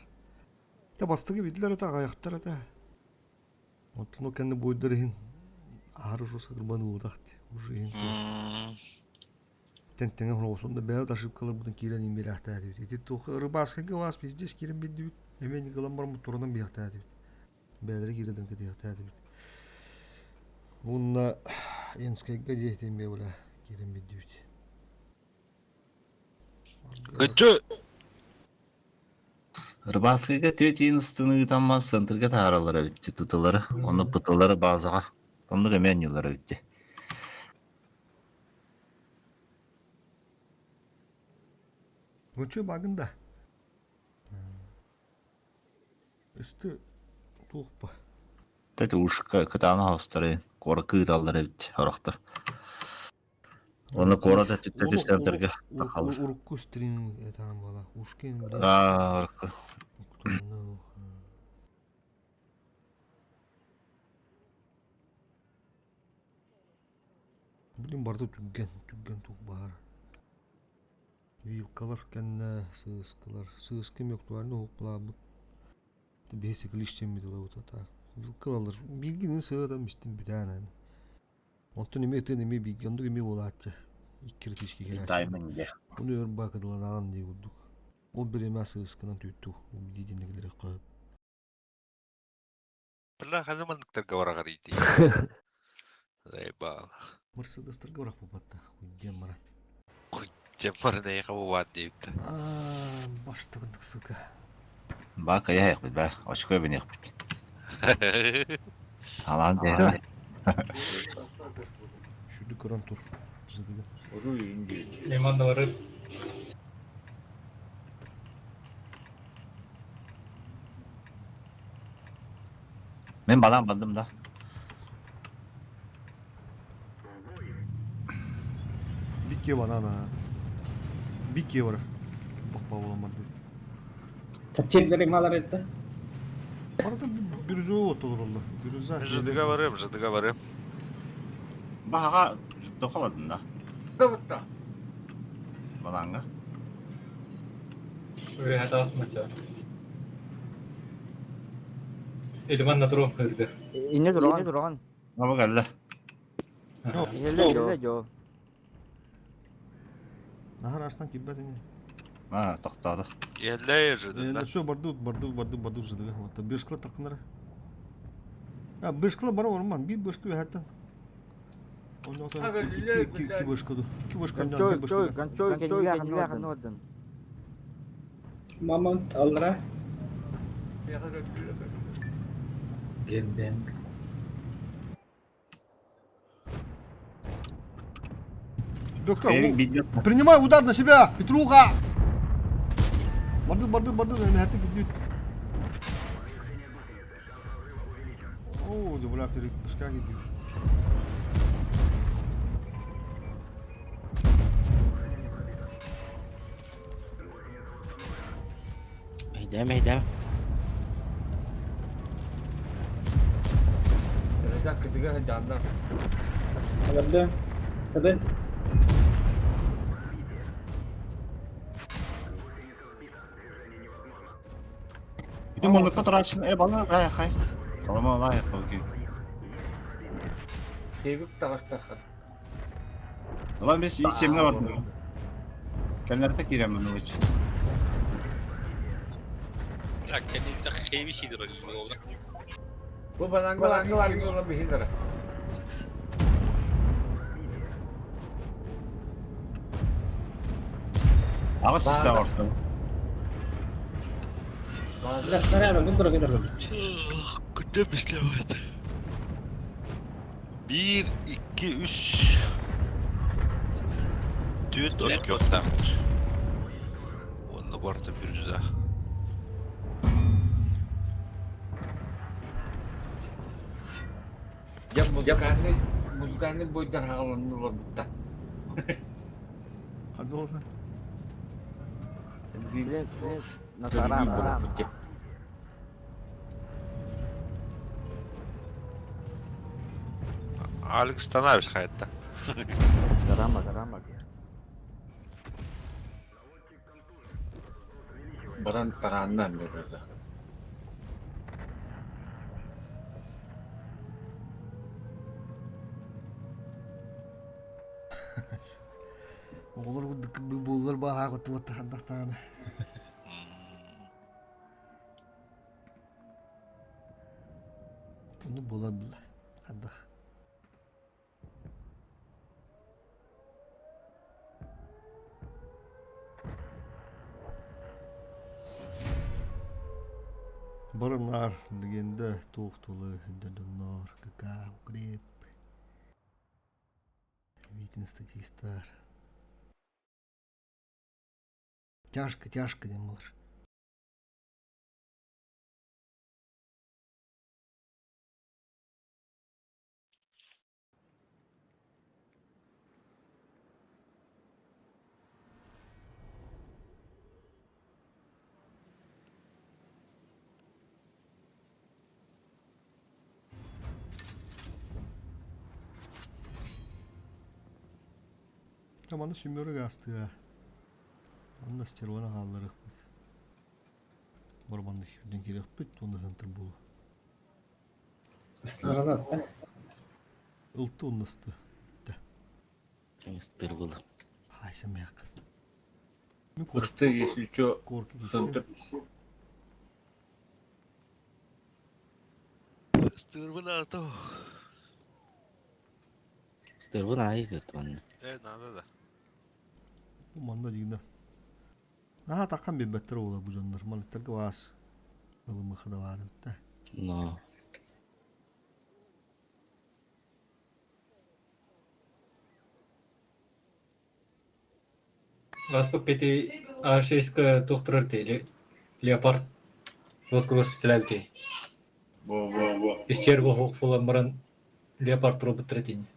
Speaker 2: Та бастыгы бидлер ата аяктар ата. Оттон кенди бойдары хин ары жуса кырбаны удакты. Уже хин. Тен-теңе хоносунда бәйот ошибкалар бутын кирен имбер ахта дибит. Ити тухы рыбаскы вас пиздец кирен бидди бит. Эмен кылам бар мутурунан бияхта дибит. Бәлери киреден кете дибит. Унна энскайга диэтен бе була кирен бидди бит.
Speaker 12: Кычы!
Speaker 6: Рыбаскыга третий ыстыны таммас центрга тааралара битти туталары, оны пыталары базаға. Онны эмен юллара битти.
Speaker 2: Гүнчү багында. Исты тухпа.
Speaker 6: Тати ушка кытааны хостары. Куоракка ыыталлар эбит орохтор. Оны куорат өттүттэн центрга тахалар.
Speaker 2: Урукку стрим этаан буола. Ушкин блин.
Speaker 6: Аа, урукку.
Speaker 2: Блин барда түргэн, түргэн тух баар. Вилкалар кэннэ сыыскалар. Сыыска мөктуальный уһук Basically ишчеммит ылабыта так. Вилкалалар билгинин сыадан мистин бүтээн. Онтон эми ытын эми биги ондук эми буолааччы. Икки рытышки кэлээччи.
Speaker 6: Таймын де.
Speaker 2: Ону өр баакыдыланаан дии курдук. Ол бир эмэ сыыскынан түүтту убедительно кэлэр
Speaker 12: Бля, ханна манныктарга бараҕар иитий. Заебал.
Speaker 2: Мерседестарга барах буолбатта. Хуйдем баран.
Speaker 12: Дьэ баран эйиэхэ бу баар диэбиттэ.
Speaker 2: Баштабындык сука.
Speaker 6: Баа кайа ба, очко бинехпит. Алан дээрэ.
Speaker 2: Шүрдүк көрөн тур. Жыдыгы.
Speaker 6: Мен балам бардым да.
Speaker 2: Бикке банана. Бикке бар. Бакпа болан барды.
Speaker 1: Сапфирлери малар этти.
Speaker 2: Барда бирюзовый отолор Бирюза.
Speaker 12: ЖДГ барым, ЖДГ барым.
Speaker 6: Баха тохоладын да. Баланга.
Speaker 8: Инне тураган, тураган.
Speaker 6: Аба келді.
Speaker 8: Еле жо. Жо.
Speaker 2: Нахар аштан киббет ине.
Speaker 6: А, тоқтады.
Speaker 12: Елле ЖД.
Speaker 2: Все, барды, барды, барды, барды ЖДГ. Вот, бешкла такыныр. А, бешкла бар орман, бир бешкла хәттен. Ондан ки бешкла. Ки бешкла,
Speaker 8: Кончой, кончой, кончой, кончой, кончой,
Speaker 1: Мамонт алра.
Speaker 2: Принимай удар на себя, Петруха! Барды, барды, барды, хәтте кидют. О, бля, перепускай кидют.
Speaker 15: Мейдем, мейдем.
Speaker 1: Аларды. Кады.
Speaker 6: Ити монука турачын э бала гай хай. Салама лай хоки. Ulan biz içimde var. Kendileri giremem hiç.
Speaker 14: Бля, кэнниттэн хейви сидер олорор.
Speaker 6: Ага систем varsa.
Speaker 1: Бля, снаряд, ну дорого дорого.
Speaker 12: Күндө бислебет. 1, 2, 3 4 очкоттар. Онно барта bir жүзә.
Speaker 2: Hadi olsa.
Speaker 8: Билет, билет. На таран, таран.
Speaker 12: Алекс Танавич хайтта.
Speaker 8: Тарама, тарама.
Speaker 2: Оҕолор буллар баҕа куттубат хандахтааны. Bunu булар биле. Хандах. Барынар легенда туохтулы донор КК укреп. Витин статистар. Тяжко, тяжко не можешь. Манна сүммөрү гаастыа. Манна стерваны хаалларыахпыт. Барбаннык үрдүн киириэхпит, уонна сантыр буолуо.
Speaker 1: Ыстыралар да.
Speaker 2: Ылты уонна ысты.
Speaker 15: Ыстырбыл.
Speaker 2: Хай сэмээх.
Speaker 9: Ысты, если что, центр.
Speaker 12: Ыстырбын ато.
Speaker 15: Ыстырбын аайы манна.
Speaker 12: Э, надо да.
Speaker 2: Бу манна дигинэ. Наһаа таххан билбэттэр уола бу дьоннор. Манныктарга баас ылымыха да баар эбит да.
Speaker 15: Но.
Speaker 16: Васпа пяти А6 тухтурар ти Леопард лодка көрсөтүлээбити.
Speaker 9: Во, во, во.
Speaker 16: Истерго хук буолан баран Леопард турбуттар этини.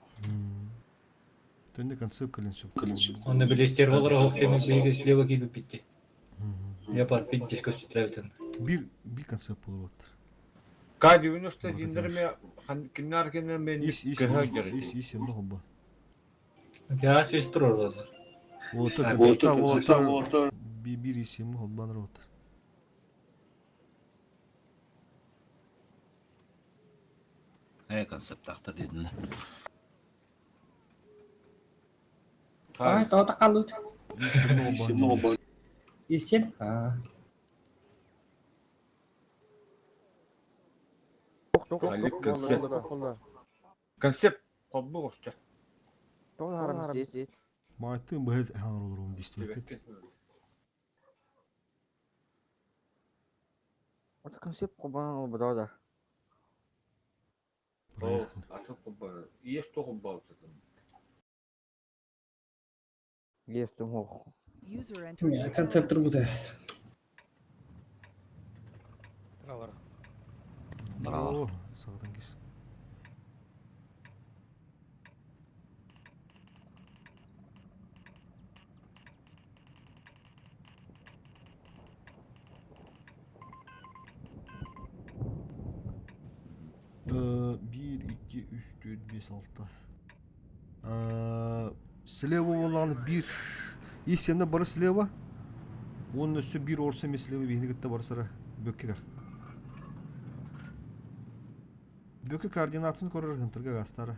Speaker 2: Төннө концепт кэлин сөп.
Speaker 16: Онно били истерголор хук теме биһиги слева киирбиппит. Леопард питтис көрсөтүлээбитин.
Speaker 2: Бир бир концепт болуп аттар.
Speaker 9: К-91 ме кимнар кенен мен
Speaker 2: Ис ис
Speaker 9: көһө
Speaker 2: ис ис эмне хобба.
Speaker 16: А6 турар
Speaker 2: Ота концепта ота бир ис эмне хоббаныр оттар.
Speaker 6: Э, концепт ахтар дедин.
Speaker 1: Ай, тоҕо таххаллыт.
Speaker 2: Ис эмне хоббан.
Speaker 1: Исен. Аа.
Speaker 9: Концепт. Концепт хоббу госча.
Speaker 8: Тоҕо харам сиэс.
Speaker 2: Майтын быһыт хаңар олорун дистибекет.
Speaker 8: Ото концепт кубан ол бада да.
Speaker 9: О, атын хобба. Есть то хобба отатын.
Speaker 8: Есть ох.
Speaker 3: User entered your channel.
Speaker 1: Концепт турбута.
Speaker 6: Браво.
Speaker 2: Сағадан кес. Э, 1, 2, 3, 4, 5, 6. Слева болған 1. Есемді бары слева. Оның үсті 1 орса мен слева бейіні кітті барсара бөкке кар. Бөкке координацияны көрір гынтырга гастары.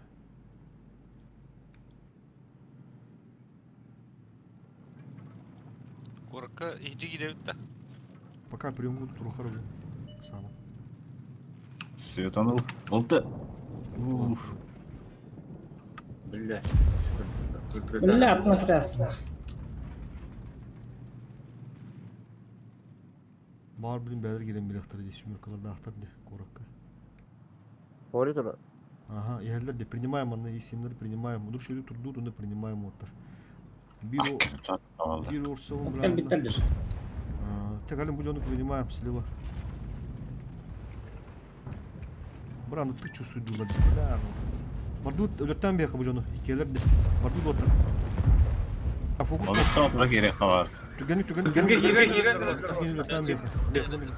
Speaker 12: Корка иди киребит да.
Speaker 2: Пока приемгу турухар блин. Самым.
Speaker 6: Светанул. Болты. Уф.
Speaker 9: Бля.
Speaker 1: Бля, атына кытасың.
Speaker 2: Бар блин бәдір келен билақтар де сүміркалар ақтар де коракка.
Speaker 8: Хори тура.
Speaker 2: Ага, ехерлер де принимаем, аны есемдер принимаем. Удур шөйді турду, онда принимаем оттар. Бир бир орса он
Speaker 1: Кем биттелдир.
Speaker 2: Так, алим бу жону принимаем слева. Браны ты чувствует дула. Да. Бардут өлөттөн бияка бу жону. Икелер де. Бардут оттар. А фокус.
Speaker 6: Оны соңра керек бар.
Speaker 2: Түгенник түгенник.
Speaker 9: Түгенге кире, кире.
Speaker 2: Өлөттөн бияка.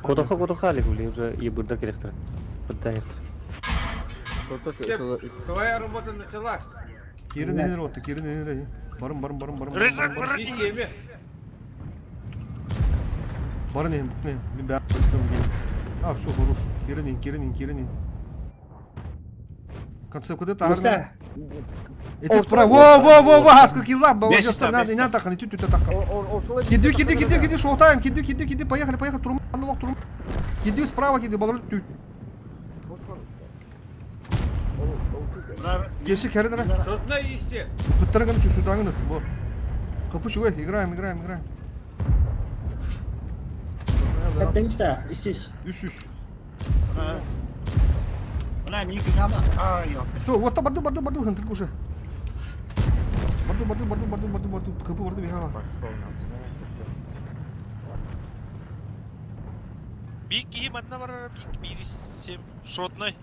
Speaker 4: Кодоха кодоха алик били уже ебырдар керектер. Бытта хектер.
Speaker 9: Твоя работа началась.
Speaker 2: Кирин энер отты, кирин энер. Барым барым барым барым.
Speaker 12: Резак,
Speaker 2: барым, барым.
Speaker 9: И семя.
Speaker 2: Барын эм, не, мен бә келин. А, все, хорош. Кирин, кирин, кирин. Концепт куда
Speaker 1: Густа.
Speaker 2: Это справа. Во, во, во, во, хаска килла, молодец, надо, не надо, не тут, тут, так. Киди, киди, киди, киди, шоу-тайм, киди, киди, киди, поехали, поехали, турм, ну, турм. Киди справа, киди, балру, тут. Кеши, керин, ра.
Speaker 9: Шотна исте.
Speaker 2: Пыттырган чу сюда, во. Капучу, играем, играем, играем.
Speaker 1: Каттеңиста, исис.
Speaker 2: Үш, үш.
Speaker 6: Бля, никогда. Ай,
Speaker 2: Все, вот там барды, барды, барды, хантыр уже. Барды, барды, барды, барды, барды, барды, капы барды бихава.
Speaker 12: Бик киһи манна барар бик бир сем шотной.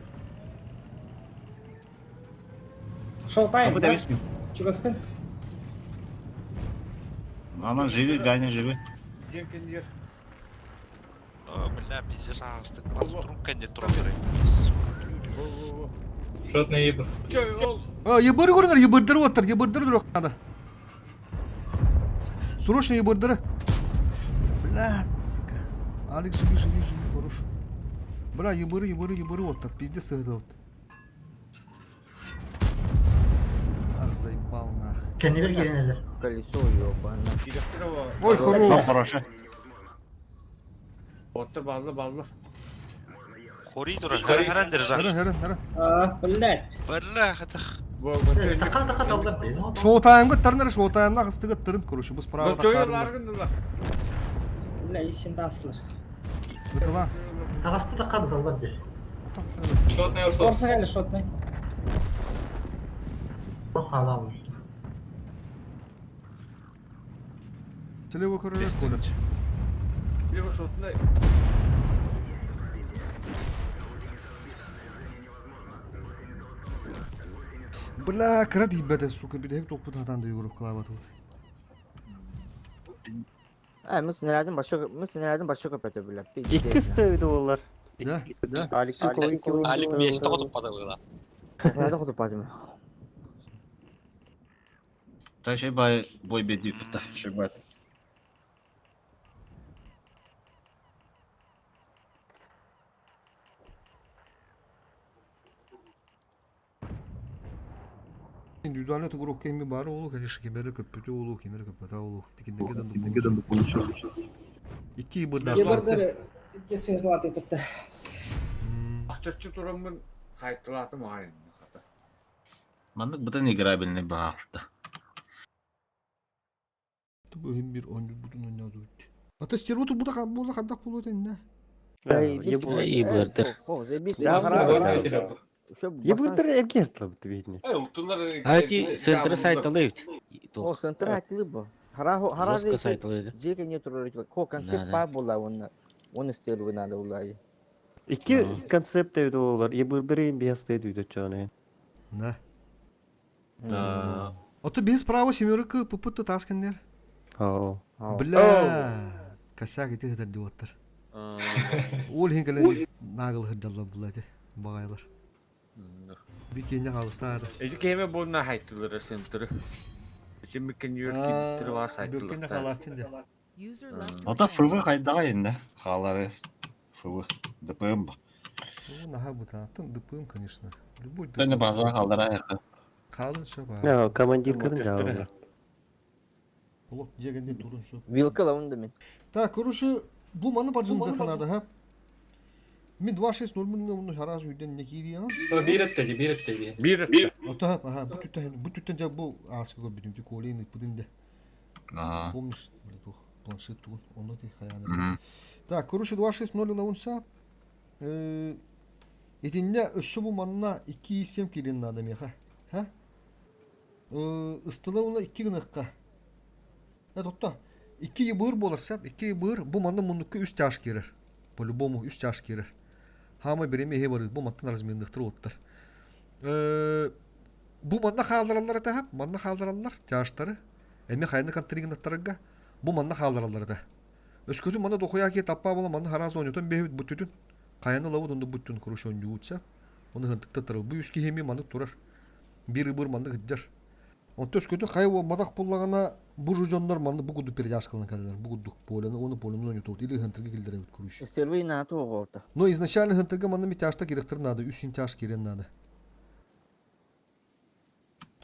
Speaker 1: Шоу тайм.
Speaker 6: Капы дебесин.
Speaker 1: Чугаскын.
Speaker 6: Мама живи, Ганя живи.
Speaker 9: Жемкендер.
Speaker 12: О, бля, пиздец, ағыстық. Бар трубка не турар.
Speaker 9: Во, во, во.
Speaker 16: Шотный ебыр.
Speaker 9: Че, ол
Speaker 2: А, ебыр көрінер, ебырдыр оттар, ебырдыр дүрек надо. Срочно ебырдыры. Блядь, сука. Алекс, живи, живи, живи, хорош. Бля, ебыры, ебыры, ебыры, вот так, пиздец сыгыда вот. А, заебал нах.
Speaker 8: Кэннигэр киирэн Колесо ёбана.
Speaker 2: Ой, хорош.
Speaker 6: Хорошо.
Speaker 9: Отта баллы баллы.
Speaker 12: Хори турар. Хара харан держа.
Speaker 2: Хара, хара, хара.
Speaker 1: А, блядь.
Speaker 12: Бля, хатах.
Speaker 2: Шоу-таймга тырныр, шоу-таймна кыстыгы тырын, короче, бу справа тахарыннар.
Speaker 1: Бля, исин таслар.
Speaker 2: Бытыла.
Speaker 7: Тагасты да кадылар бе.
Speaker 16: Шотный ушел.
Speaker 1: Орса кэлэ шотный.
Speaker 7: Халал.
Speaker 2: Слева көрөрөр Коля.
Speaker 9: Лево шотный.
Speaker 2: Бля, кыра тийбэтэ, сука, бүтэһик топпут хатан да югуров кылаабат вот.
Speaker 8: Э, мы снарядын башок, мы снарядын башок өпөтө бля.
Speaker 4: Икки сты доллар.
Speaker 2: Да?
Speaker 4: Да. Алик
Speaker 14: Алик миэстэ хотуппата быһыылаах.
Speaker 8: Снарядын хотуппатым.
Speaker 6: Та шей бай бой беди пытта. Шей бай.
Speaker 2: Индивидуально тугурук кеми бары олу, конечно, кемери көппүтү олу, кемери көппөтө олу. Тикиндеге да получу. Икки быда.
Speaker 1: Ебырдыры икки сыгыда битте.
Speaker 9: Акчачы тураммын хайттылатым айын.
Speaker 6: Маннык бытын играбельный баахта.
Speaker 2: Тубу хим бир он бутун ойнады бит. Ата стервоту буда була хандак болот энне.
Speaker 15: Ебырдыр.
Speaker 4: Ебырдыр эргертлы бит битне.
Speaker 15: Ати центр сайталы бит.
Speaker 8: О, центр айтылы бу. Хара хара
Speaker 15: Жестко сайталы.
Speaker 8: Жеке не турар. Ко концепт па була он. Он стервы надо була.
Speaker 4: Икки концепт доллар. Ебырдыр бес ты чоны.
Speaker 2: Да. Ото без права семерка пупутта тасканнер.
Speaker 4: Оо.
Speaker 2: Бля. Косяк ити хыдар диоттар. Ол хин кэлэн нагыл хыдалла булады. Багайлар. Бикене халыктар.
Speaker 9: Эжи кеме болна хайттылар центры. Эжи микен юрки тирва
Speaker 2: Бикене
Speaker 9: сайттылар.
Speaker 2: халатын де.
Speaker 3: User left your
Speaker 6: Ота
Speaker 3: channel.
Speaker 6: ФВ хайдаға енді. Халары ФВ. ДПМ ба.
Speaker 2: Ну, нага бута. Тын ДПМ, конечно. Любой
Speaker 6: Тәне база халдара яқы.
Speaker 2: Калын шаба.
Speaker 4: Я командир кырын жабы.
Speaker 2: Олох жегенде турун шу.
Speaker 8: Вилка лавын да мен.
Speaker 2: Так, короче, бу маны поджим надо, ха? Мен 2-6-0 мын харазу үйден не кири, а?
Speaker 16: Бир этте, бир этте.
Speaker 9: Бир этте.
Speaker 2: Ото, ага, бу түттен, бу түттен жа бу аскы көп бүтүн колейн бүтүн де.
Speaker 6: Ага.
Speaker 2: Помнишь, блядь, ох, планшет тугун, онно ти хаяны. Так, короче, 2-6-0 лаунса. Э, Итинне өссө бу манна 2-7 килин надо меха. Ха? Э, ыстылар уна 2 гыныкка. Э, тотта. 2 ебыр болар сәп, 2 ебыр бу манна муннукка 3 тяж кирер. По-любому 3 тяж кирер. Хама биреме хе бар, бу маттан размендыктыр оттар. Э, бу манна халдыраллар это хап, манна халдыраллар тяжтары. Эме хайны контригнаттарга бу манна халдыраллар это. Өскөтүн манна дохуя ки таппа бола манна хараз ойнотон бехит бүттүтүн. Каяны лавы донду бүттүн куруш ойнуутса. Оны хынтыкта турар. Бу үски хеми маннык турар. Бир бир маннык хыджар. Онто өскөтүн хай мадах буллагана бу жоннор манны бу гуду передяж кылын калалар. Бу гудук полены, оны полены ойнотот. Или хынтырга килдеребит куруш.
Speaker 8: Стервы на то голта.
Speaker 2: Но изначально хынтырга манны митяшта керектир надо, үсүн тяж керен надо.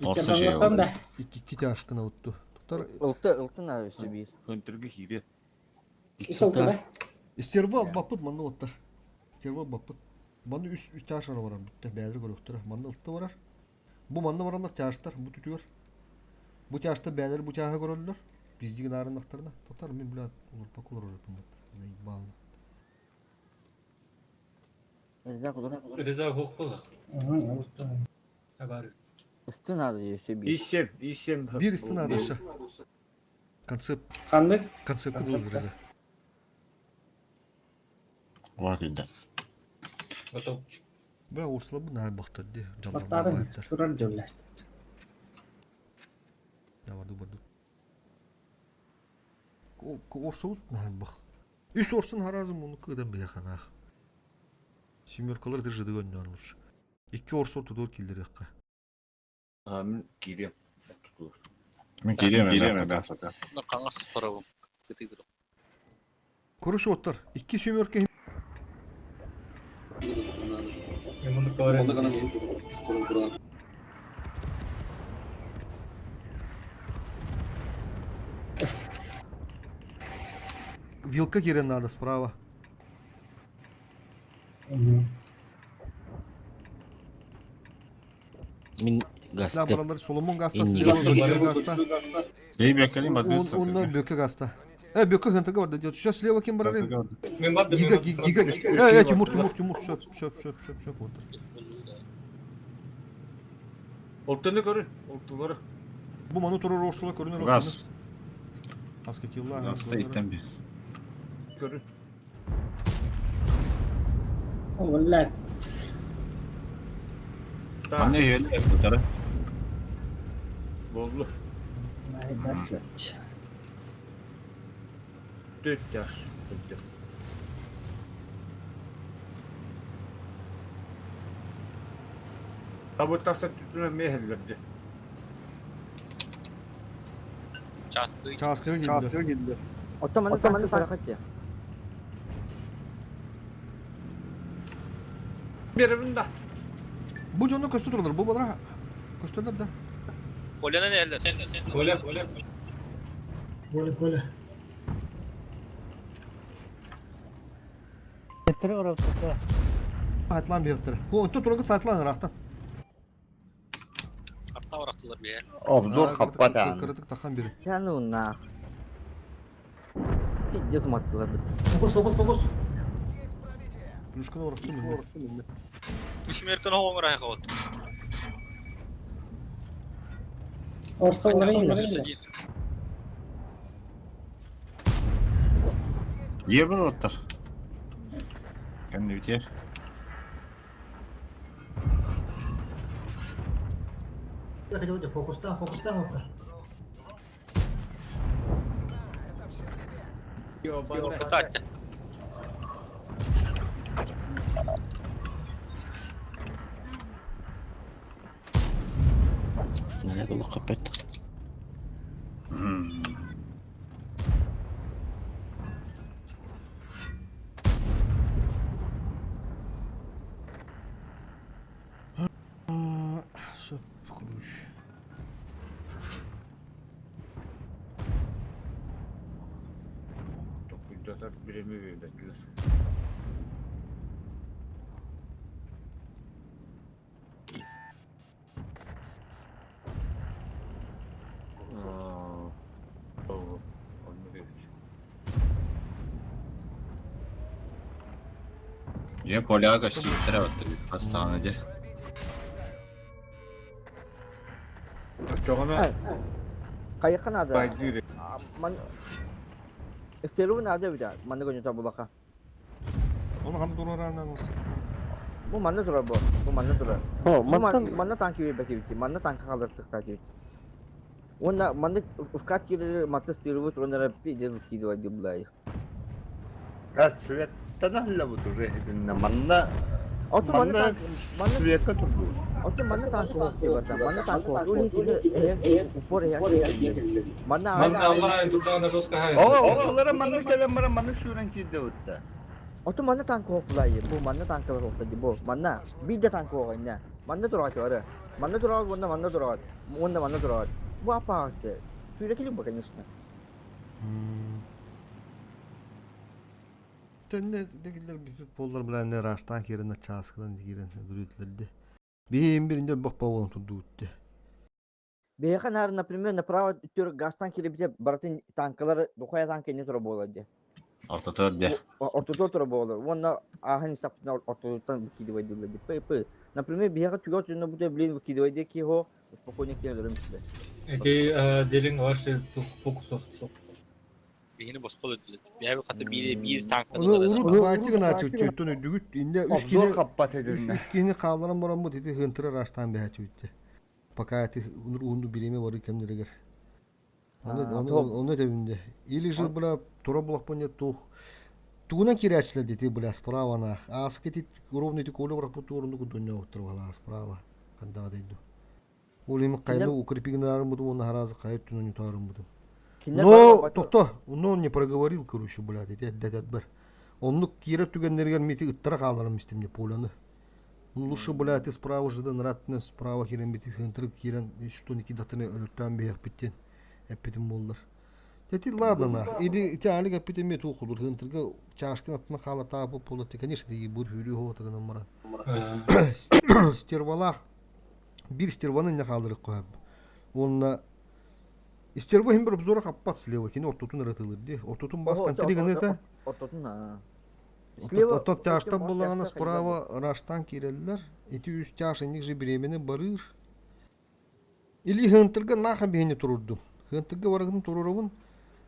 Speaker 6: Орса шей oldu.
Speaker 2: Икки икки тяж кына утту. Туктар
Speaker 8: Ылты, ылты надо все бир.
Speaker 9: Хөнтөргө хире.
Speaker 1: Үс алты да.
Speaker 2: Стерва бапыт манны оттар. Стерва бапыт. Манны үс үс тяж ара барар бүтте бәлер көрөктөр. Манны ылты барар. Бу манны баралар тяжтар, бу түтүөр. Бу тяжта бәлер бу тяга көрөллөр. Биздигин арынактарына. Татар мен блядь, олар пакулар орупум. Заебал.
Speaker 8: Риза кудур.
Speaker 16: Риза хук була.
Speaker 1: Угу,
Speaker 16: Бар.
Speaker 8: Исты надо все бир.
Speaker 9: Исем, исем.
Speaker 2: Бир исты надо все. Концепт.
Speaker 1: Ханды?
Speaker 2: Концепт был Риза.
Speaker 6: Var günden.
Speaker 16: Готов.
Speaker 2: Бә орсла бу най бактар ди.
Speaker 1: Баттадым. Турар дөллөр.
Speaker 2: Я барду барду. Орсу най бак. Үс орсын харазым муну кыдан бияханах. Семеркалар держи дегөн лучше. Икки орсу тудор килдер якка.
Speaker 9: Амин кире.
Speaker 6: Мен кириэм эмэ фото.
Speaker 14: Қаңас барабын. Кытыйдыр.
Speaker 2: Куруш оттар. Икки семерка Вилка киирэн надо справа.
Speaker 15: Мин
Speaker 2: Да,
Speaker 15: гасты.
Speaker 2: баралар Соломон гаста,
Speaker 15: Инниге.
Speaker 2: слева Бөкө гаста.
Speaker 6: Ей беккелим барды.
Speaker 2: Онна Бөкө гаста. Э, Бөкө хантыга барды. Сейчас слева ким барар?
Speaker 16: Мен бардым.
Speaker 2: Гига, гига, гига. Э, э, Тимур, Тимур, Тимур, все, все, все, все, все, вот.
Speaker 9: Олтыны көрün, олтылары.
Speaker 2: Бу ману турар орсула көрүнөр.
Speaker 6: Газ.
Speaker 2: Аска килла.
Speaker 6: Гаста иттен би.
Speaker 9: Көрün.
Speaker 1: Блядь.
Speaker 6: Anne yöyle bu taraf.
Speaker 9: Bollu.
Speaker 1: Найдаслач.
Speaker 9: Dört yaş. Dört. Табыттаса түтүнө мехеллерди.
Speaker 14: Часкы.
Speaker 2: Часкы килди.
Speaker 8: Оттон манна танка көрөхөттө.
Speaker 9: Беребин да.
Speaker 2: Бу жону көстө туралар. Бу балар көстөлөр да.
Speaker 14: Коляны нелер?
Speaker 16: Коля, Коля.
Speaker 1: Коля, Коля.
Speaker 2: Айтлан бияктыр. Бу онто турагы сайтлан ырактан.
Speaker 14: Арта барактылар бе.
Speaker 13: Обзор хаппат аан.
Speaker 2: Кырытык тахан бери.
Speaker 8: Я ну нах. Пиздец маттылар бит.
Speaker 1: Фокус, фокус, фокус.
Speaker 2: Плюшканы барактым.
Speaker 14: Үш меркін оңыр аяқ от.
Speaker 1: Орса олар
Speaker 6: Ye bir ottар. Kendi biter.
Speaker 1: Фокустан, фокустан оттар.
Speaker 14: Кытатты.
Speaker 15: Снаряд олох капет.
Speaker 2: Все, ключ.
Speaker 9: Токуйдатар биреме бербетилер.
Speaker 6: Ye polyağa kaçtı. Bitter ottар. Hastanede.
Speaker 9: Очоҕуна
Speaker 8: Кайыкка надо.
Speaker 9: байдыыр.
Speaker 8: Ман Истеру надо бит. Манна көнө булака.
Speaker 2: Оны кандай турар анан
Speaker 8: Бу манна турар бу. Бу манна турар.
Speaker 4: О,
Speaker 8: Бу
Speaker 4: мантан
Speaker 8: манна танки бебети бит. Манна танка калдырдык бит. Онна манна вкат кирер матыс тирбут оннара пиде кидва дублай.
Speaker 13: Газ светтен алла уже хединне манна
Speaker 8: Ото манна
Speaker 13: манна
Speaker 8: танк манна
Speaker 13: светка турду.
Speaker 8: Ото манна танк хокки барда. Манна танк хокки. Ули кинер э упор э. Манна
Speaker 16: Манна Аллах турдағына жестко хай.
Speaker 13: О, олара манна келен бара манна сүүрэн киирде бутта.
Speaker 8: Ото манна танк хоккулай. Бу манна танкалар хокки бу. Манна бидде танк хокки. Манна турат бары. Манна турат, онна манна турат. Онна манна турат. Бу апаасты. Сүүрэ бу, конечно.
Speaker 2: Тэнне дегилер бүтүт боллар билен раштан кирен часкыдан кирен дүрүтлерди. Бим биринде бок болон турду.
Speaker 8: Бэйха нар, например, направо түр гастан кирибите баратын танкалар духая танка не тура болады.
Speaker 6: Ортотор де.
Speaker 8: Ортодо тура болады. Онна ахын стаптын ортодотан выкидывай дылады. П п. Например, бэйха түгө түнө бутэ блин выкидывай де ки хо спокойно кирдерим сиде.
Speaker 16: Эти зелен ваши фокусов.
Speaker 14: Бихini босқол өтілді. Бәбі қаты бири бир танкты.
Speaker 2: Оны урут байтыгын ачып төттөн дүгүт инде үч
Speaker 13: Обзор
Speaker 2: кини
Speaker 13: хаппат эдинне.
Speaker 2: үч кини кааларан баран бу деди хынтыра раштан бэхэ чүйтте. Пока ти унур унду биреме бар кемдерегер. Оны
Speaker 8: А,
Speaker 2: оны
Speaker 8: то-
Speaker 2: оны тебинде. Или же бля тура булак поня тух. Тугунан кирячилер дети бля справа нах. Аскы ти ровно ти коле барак бу турунду кудуня отур бала справа. Канда дейду. Ол эми хайны укрепигнарым бутум, он харазы хайы түнөн утарым бутум. Но, тохто, но он не проговорил, короче, блядь, эти дәдәт Оннук киирэ түгэннэригэр мити ыттара хааларым истим не поляны. Ну, лучше, блядь, ты справа жидан ратны справа кирен бити хынтырык кирен, что не кидатыны өлүттэн бэйэхпиттен эппитим боллар. Тети ладно нах. Или ити али эппит эме туу кулур хынтырга чашкин аттына хаала таапы болот. Конечно, диги бур хүрүү хоотагынан маран. Стервалах бир стерваны не хаалырык коһап. Онна Стерва хим бир обзора хаппат слева, кини ортотун ырытылыр ди. Ортотун баскан тиригин это.
Speaker 8: Ортотун а. Слева
Speaker 2: Оттон тяжтан буллаҕына справа раштан киирэллэр. Ити үс тяж инник же беремене барыыр. Или хынтырга наха биһини турурдум. Хынтырга барыгын турурубун.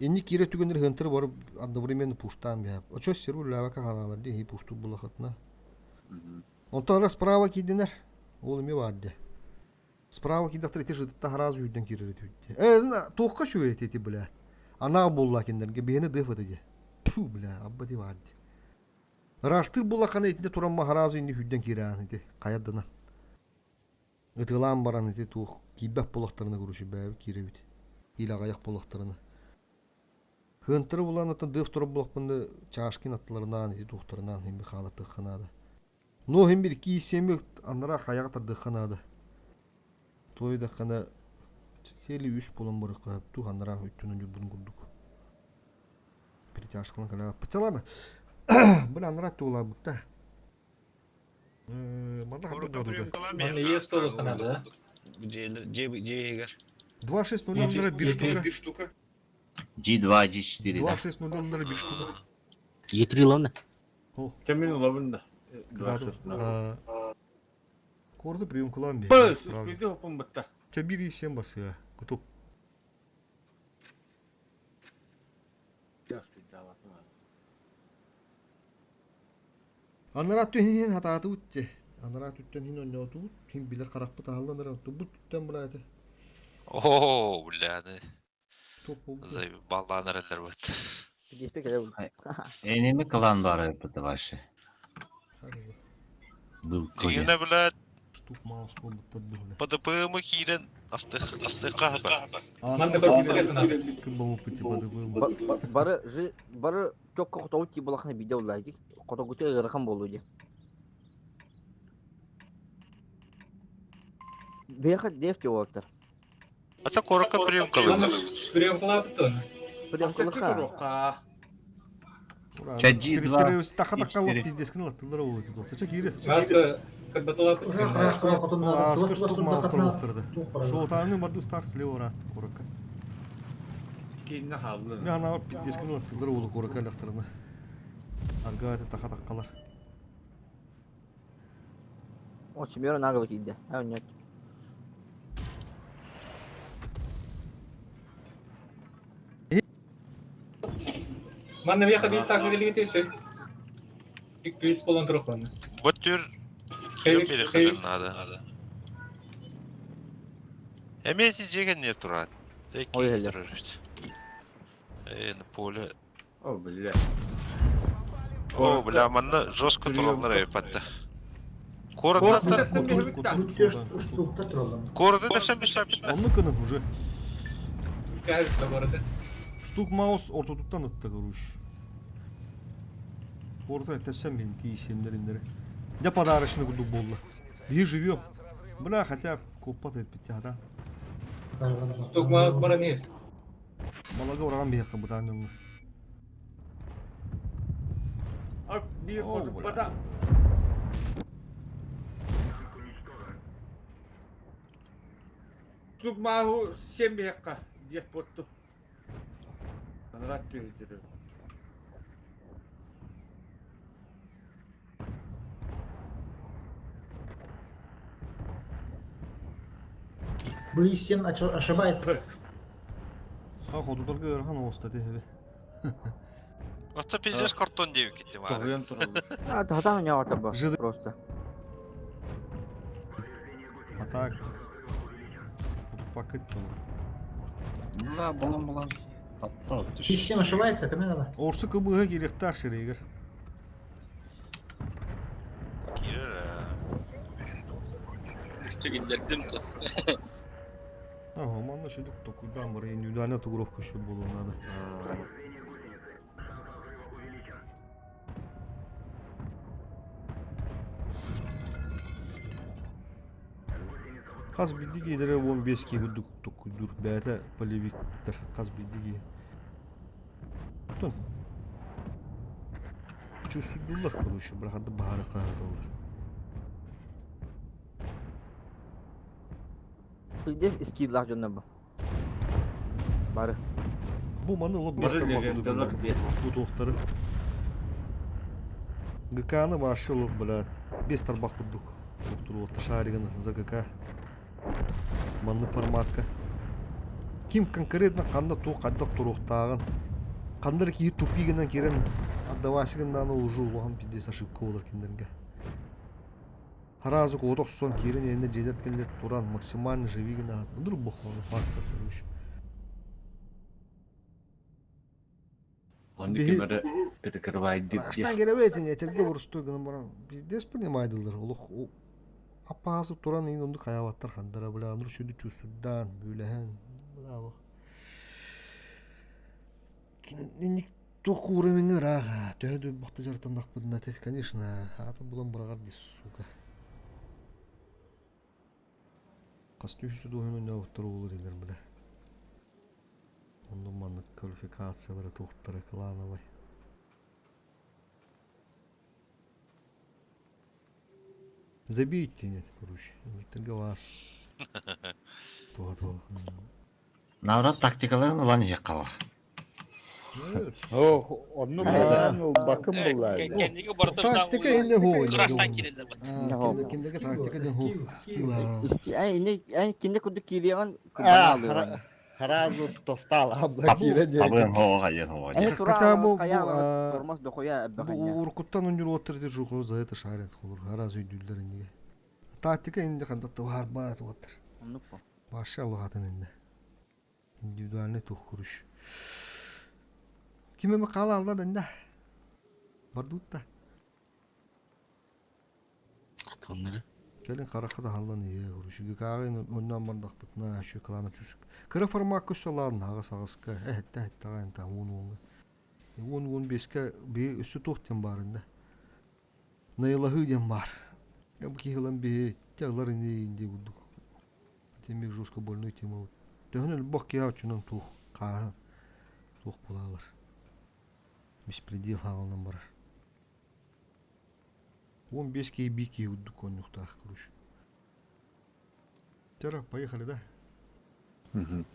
Speaker 2: Инник киирэ түгэннэр хынтыры барып одновременно пуштаан биһап. Очо сиру лавака хаалалар ди хи пушту булахытына. Онтон ара справа киирдинер. Ол эми бар ди. Справа киирдэхтэр ити жытытта хараас үүрдэн киирэр этибит. Э, туохха үчүгэй эти ити, бля. Анаа буолла кинилэргэ биһини дыф это дии. Тьфу, бля, абба ти баар дии. Ыраастыыр буоллаххына итиннэ туран хараас инни хүрдэн киирэҕин ити хайардана. Ытыалаан баран ити туох киирбэт буоллахтарына короче бээбит киирэбит. Или аҕыйах буоллахтарына. Хыантары булан атын дыф турар буоллахпына чашкин аттыларынаан ити туохтарынаан химби хаалатыахха наада. Но иһин бир киисиэми анараа хайаҕа тардыахха наада. Туойдаххына сели үс буолан барыахха сөп дуу, анараа өттүнэн дьулбун курдук. Перетяжкалан кэлээппит. Ладно. Били анараа туолаабытта. Манна ханнык боодута?
Speaker 16: Манна иэс туолуохха наада, да?
Speaker 7: Дьиэ иһигэр.
Speaker 2: 2.6.0 бир штука.
Speaker 6: G2, G4 да.
Speaker 2: 2.6.0 бир штука.
Speaker 15: Е3 ловно.
Speaker 9: Кемин улабын да.
Speaker 2: Корды приемкалаан бе.
Speaker 9: Пыс, үспүйді хопун бытта.
Speaker 2: Чабири сен басыа. Готов. Анараа түһин хатаатыбыт те. Анараа түттэн хин онньоотубут. Хин билэр харахпыт аһаллан эрэ. Тубут түттэн булааты.
Speaker 12: О, бля, Заебаллаан эрэллэр быт.
Speaker 6: Энеми клан баар эбит вообще. Был коля.
Speaker 12: Дигинэ блядь,
Speaker 2: Штук маус буолбуттар быһыла.
Speaker 12: ПДПМ киирэн астык хаһыба.
Speaker 16: Манна бар
Speaker 2: Кым бомуппут ПДП.
Speaker 8: Бары жи бары чокко хотоу ти булахны видео лайдик. Хотогути ыарахан болу ди. Беха дефти олтар.
Speaker 12: Ата корокка приемкалыыбыт.
Speaker 16: Приемкалаабыт оны.
Speaker 8: Приемкалыха.
Speaker 6: Ча G2,
Speaker 2: Таха таккалап пиздескин латтылар болот доктор. Ча киири.
Speaker 16: Маска кырбаталаабыт.
Speaker 2: Аска штук маус турулуктарды. Шоу барды стар слева ра корокка.
Speaker 9: Кейинне хааллы.
Speaker 2: Мен ана пиздескин латтылар болу корокка лактарына. Арга это таха таккалар.
Speaker 8: О, Семера нагло киирдэ. А, нет.
Speaker 16: Манна бияха бир так билиги төсө. 200 болон турук
Speaker 12: Бу түр киирэн биэриэххэ наада. Эмиэ ити дьиэ кэннигэр турат.
Speaker 8: Ой, эллэр.
Speaker 12: Э, поле.
Speaker 9: О, бля.
Speaker 12: О, бля, манна жестко тураллар эбиппатта. Куораттан Куораты тахсан биспэппит.
Speaker 2: Онну кынын уже.
Speaker 16: Кажется, барыта.
Speaker 2: Штук маус ортотуттан ытта короче. Орта этесем мен тиисемнериннери. Де подарочный курдук болла. Биһи живем. Бля, хотя коппат эппит хата.
Speaker 16: Штук маус баран есть.
Speaker 2: Балага ураган биһиэхэ бытаан өҥө.
Speaker 9: Ак бир хотуп бата. Штук мааху сен биһиэххэ диэх буотту. Анарат түһүтүрү.
Speaker 1: Блин, ошибается.
Speaker 2: Ха хотутарга ыарахан оҕуста тиһэби.
Speaker 12: Ата пиздец картон диэбиккит маар.
Speaker 9: Тоһуйан тураллар.
Speaker 8: А, хатаан ньоҕото бу.
Speaker 2: Жиды.
Speaker 8: Просто.
Speaker 2: А так. Пакет толох.
Speaker 6: Да, булан булан. Таптал түш.
Speaker 1: Ищем ошибается, кому надо?
Speaker 2: Орсу кыбыга кириэхтээх сиригэр.
Speaker 12: Киирэр.
Speaker 14: Киллэрдим то.
Speaker 2: Ага, манна шүдүк токуйдаан бар, индивидуальная тугуровка еще было надо. Хас биирдии киһилэрэ 15 киһи курдук токуйдуур, бэйэтэ полевиктар хас биирдии киһи. Оттон чувствуйдууллар, короче, бырахарды баһаары хаһыталлар.
Speaker 8: Пиздец скиллаах дьоннор бу. Бары.
Speaker 2: Бу маны ылып
Speaker 9: Бары
Speaker 2: бестер
Speaker 9: легенделар диye.
Speaker 2: Бу туохтары. ГК-ны вообще ылып, блядь, без тарбах курдук. Туруотта шариганы за ГК. Манны форматка. Ким конкретно ханна туох хайдах туруохтааҕын, ханна эрэ киһи тупигынан киирэн отдавасигын уже улахан пиздец ошибка буолар кинилэргэ. Сразу куота охсон киирэн иһэннэр дьиэлэр кэллэр туран максимально живи гына друг бохону фактор короче.
Speaker 9: Оны ким эрэ перекрывайдыр диye.
Speaker 2: Аштан керебетин этэргэ борустуой гынан баран пиздец понимайдылар олох аппаасы туран иин онду хаябаттар хандара бля аныр шүдү чувствуйдаан бүлэһэн браво. Инник туох уровень ыраах төһө да бахта жартаннахпытына конечно аата булан быраҕар дии сука. Хас түһүстү дуоһун ойнообуттар уолур илэр бля. Оннун маннык квалификациялара туохтара клановай. Забейте нет, короче. Виктор Гавас. Туха-туха.
Speaker 6: Наоборот тактикаларын ылан иһиэххэ
Speaker 13: Ох, онну баран ылбакын буллар.
Speaker 14: Кендиге барытын
Speaker 2: Тактика инде хо.
Speaker 14: Крастан кирелер бат.
Speaker 2: Киндеге тактика ден хо. Скилла.
Speaker 8: Ай, не, ай, кинде курдук кирияган
Speaker 13: Сразу тостал абла кире
Speaker 6: Табыан хоҕо хайыан хоҕо.
Speaker 8: Э, тура
Speaker 2: Хотя бу
Speaker 8: кая тормоз дохуя
Speaker 2: бу
Speaker 8: эббэхэнне.
Speaker 2: уркуттан унюр держу за это шарят холур. Раз үйдүллер инде. Тактика инде ханда товар бар туаттар.
Speaker 8: Оннук бу.
Speaker 2: Башы алгатын инде. Индивидуальный тух куруш. Ким эме кала алда инде. Бардутта.
Speaker 15: Тоннары.
Speaker 2: Келин каракка да халлан ие куруш. Гыкагын оннан бардак бутна шу клана чүсүк. Кыра формат көсөларын ага сагыска. Эхетте хетте та он он. Он он беске би үсү тохтен барында. Найлахы ден бар. Я бу кихилан би тяглар инде инде гудук. Темек жестко больной тема. Төхнөл бок я чунан тух каа тух булалар. Беспредел хаалынан барар. 15 кей бики удду конюхтах, короче. Тера, поехали, да?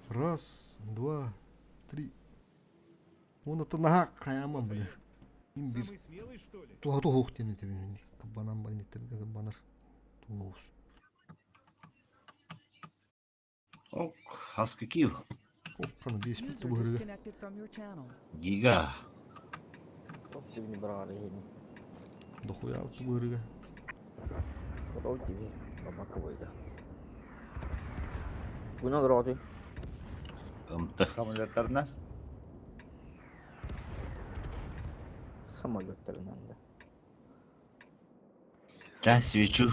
Speaker 2: Раз, два, три. Он это нага каяма, бля. Им бир. Туха тух тени тебе. Банан банан банар. Туус.
Speaker 6: Ок, хаска кил.
Speaker 2: Каны бес
Speaker 3: User
Speaker 2: бітті бұл
Speaker 3: disconnected from your channel.
Speaker 6: Гига.
Speaker 8: Топ тебе бырагар ихини.
Speaker 2: Дохуя бітті бұл ырыга.
Speaker 8: Рол тебе бабака бойда. Буна роты.
Speaker 6: Ымты.
Speaker 13: Самолеттарына.
Speaker 8: Самолеттарынан да.
Speaker 6: Ча свечу.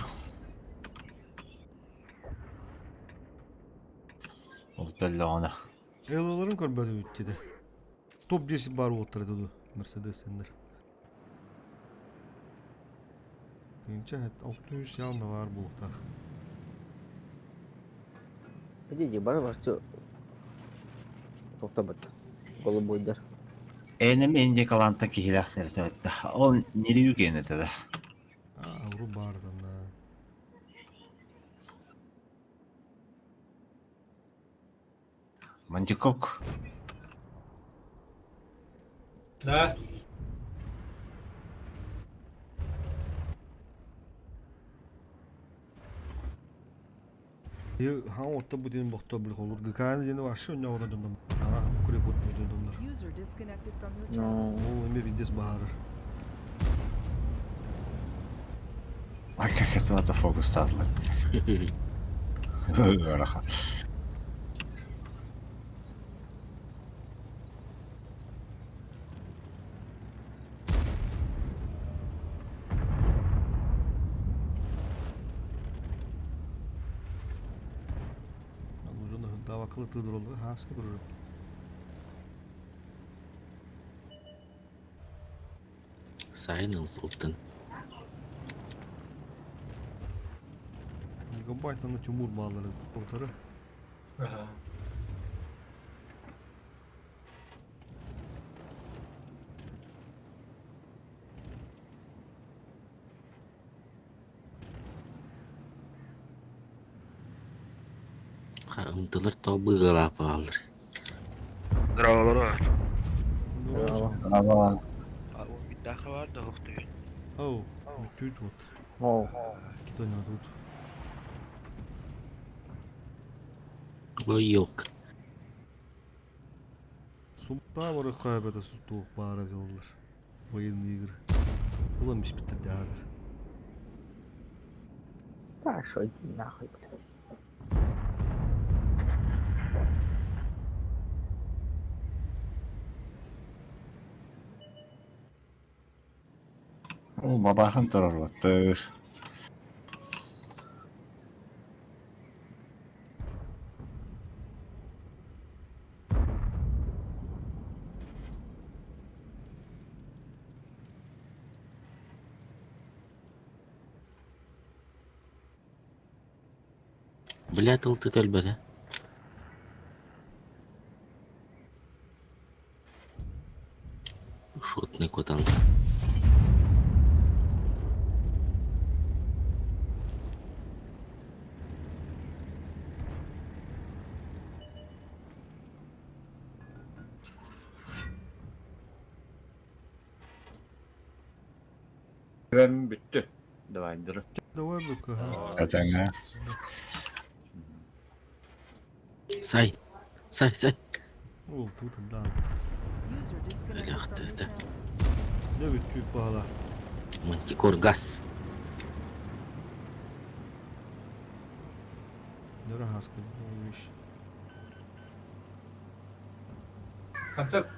Speaker 6: Ол төллөҕүнэ.
Speaker 2: Элаларын көрбөтү бүттеді. Топ 10 бар отырды ду Мерседес сендер. Тыынча 600 явно бар булуктах.
Speaker 8: Иди, бары басты. Токтобот. Голубойдар.
Speaker 6: Энем энде каланта киһилэхтэр төттэ. Ол нирүү киэнэтэ да.
Speaker 2: А, уру бардан да.
Speaker 6: Мандикок.
Speaker 16: Да.
Speaker 2: Хан отта бу ден бохто бил холур. ГКН дени вообще өнне ода дымдым. Ага, күреп өтмөй дымдыр.
Speaker 3: User disconnected from your channel.
Speaker 2: Ол эме бидес баарыр.
Speaker 6: Ай, как это это фокус тазлы. Ыраха.
Speaker 2: Давакылы тыдыроллар, хааска турар.
Speaker 15: Сайын ылтын.
Speaker 2: Гигабайтаны Тимур баалары утары.
Speaker 16: Ага.
Speaker 15: Ынтылар то быгалаап алыр.
Speaker 7: Здраволор.
Speaker 6: Bravo.
Speaker 7: Биттаха бар да хохтуй.
Speaker 2: Оу, бүтүүт вот.
Speaker 8: Оу.
Speaker 2: Китоня тут.
Speaker 15: Ой, yok.
Speaker 2: Сумта бар кайбета туох баара кылылар. Военный игры. Улам биспиттер даадар.
Speaker 8: Пошел иди нахуй, блядь.
Speaker 6: О, бабахын турар баттыр.
Speaker 15: Бля, тыл төлбөтө. Шотный котан.
Speaker 9: Ben bitti. Давай, дыры.
Speaker 2: Давай бука.
Speaker 6: Атаңа.
Speaker 15: Сай. Сай, сай.
Speaker 2: Ол тут да.
Speaker 3: User disconnected from your
Speaker 15: Ляхты.
Speaker 3: channel.
Speaker 2: Ne бүтүүт баала.
Speaker 15: Мантикор газ.
Speaker 2: Нөре хаска вещь.
Speaker 16: Концерт.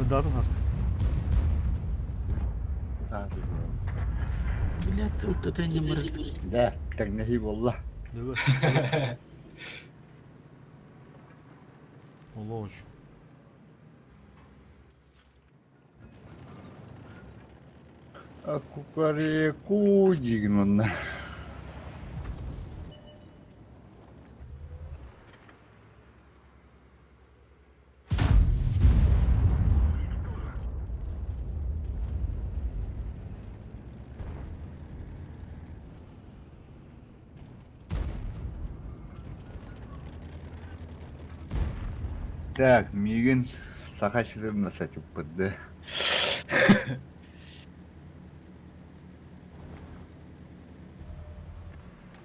Speaker 2: Дадын хаска.
Speaker 13: Да,
Speaker 15: Бля, тыл не мырыт.
Speaker 13: Да, так нахи болла.
Speaker 2: Нөбе. Олоч.
Speaker 13: Кукареку дигин онна. Так, мигин сахачылырына сатып быдды.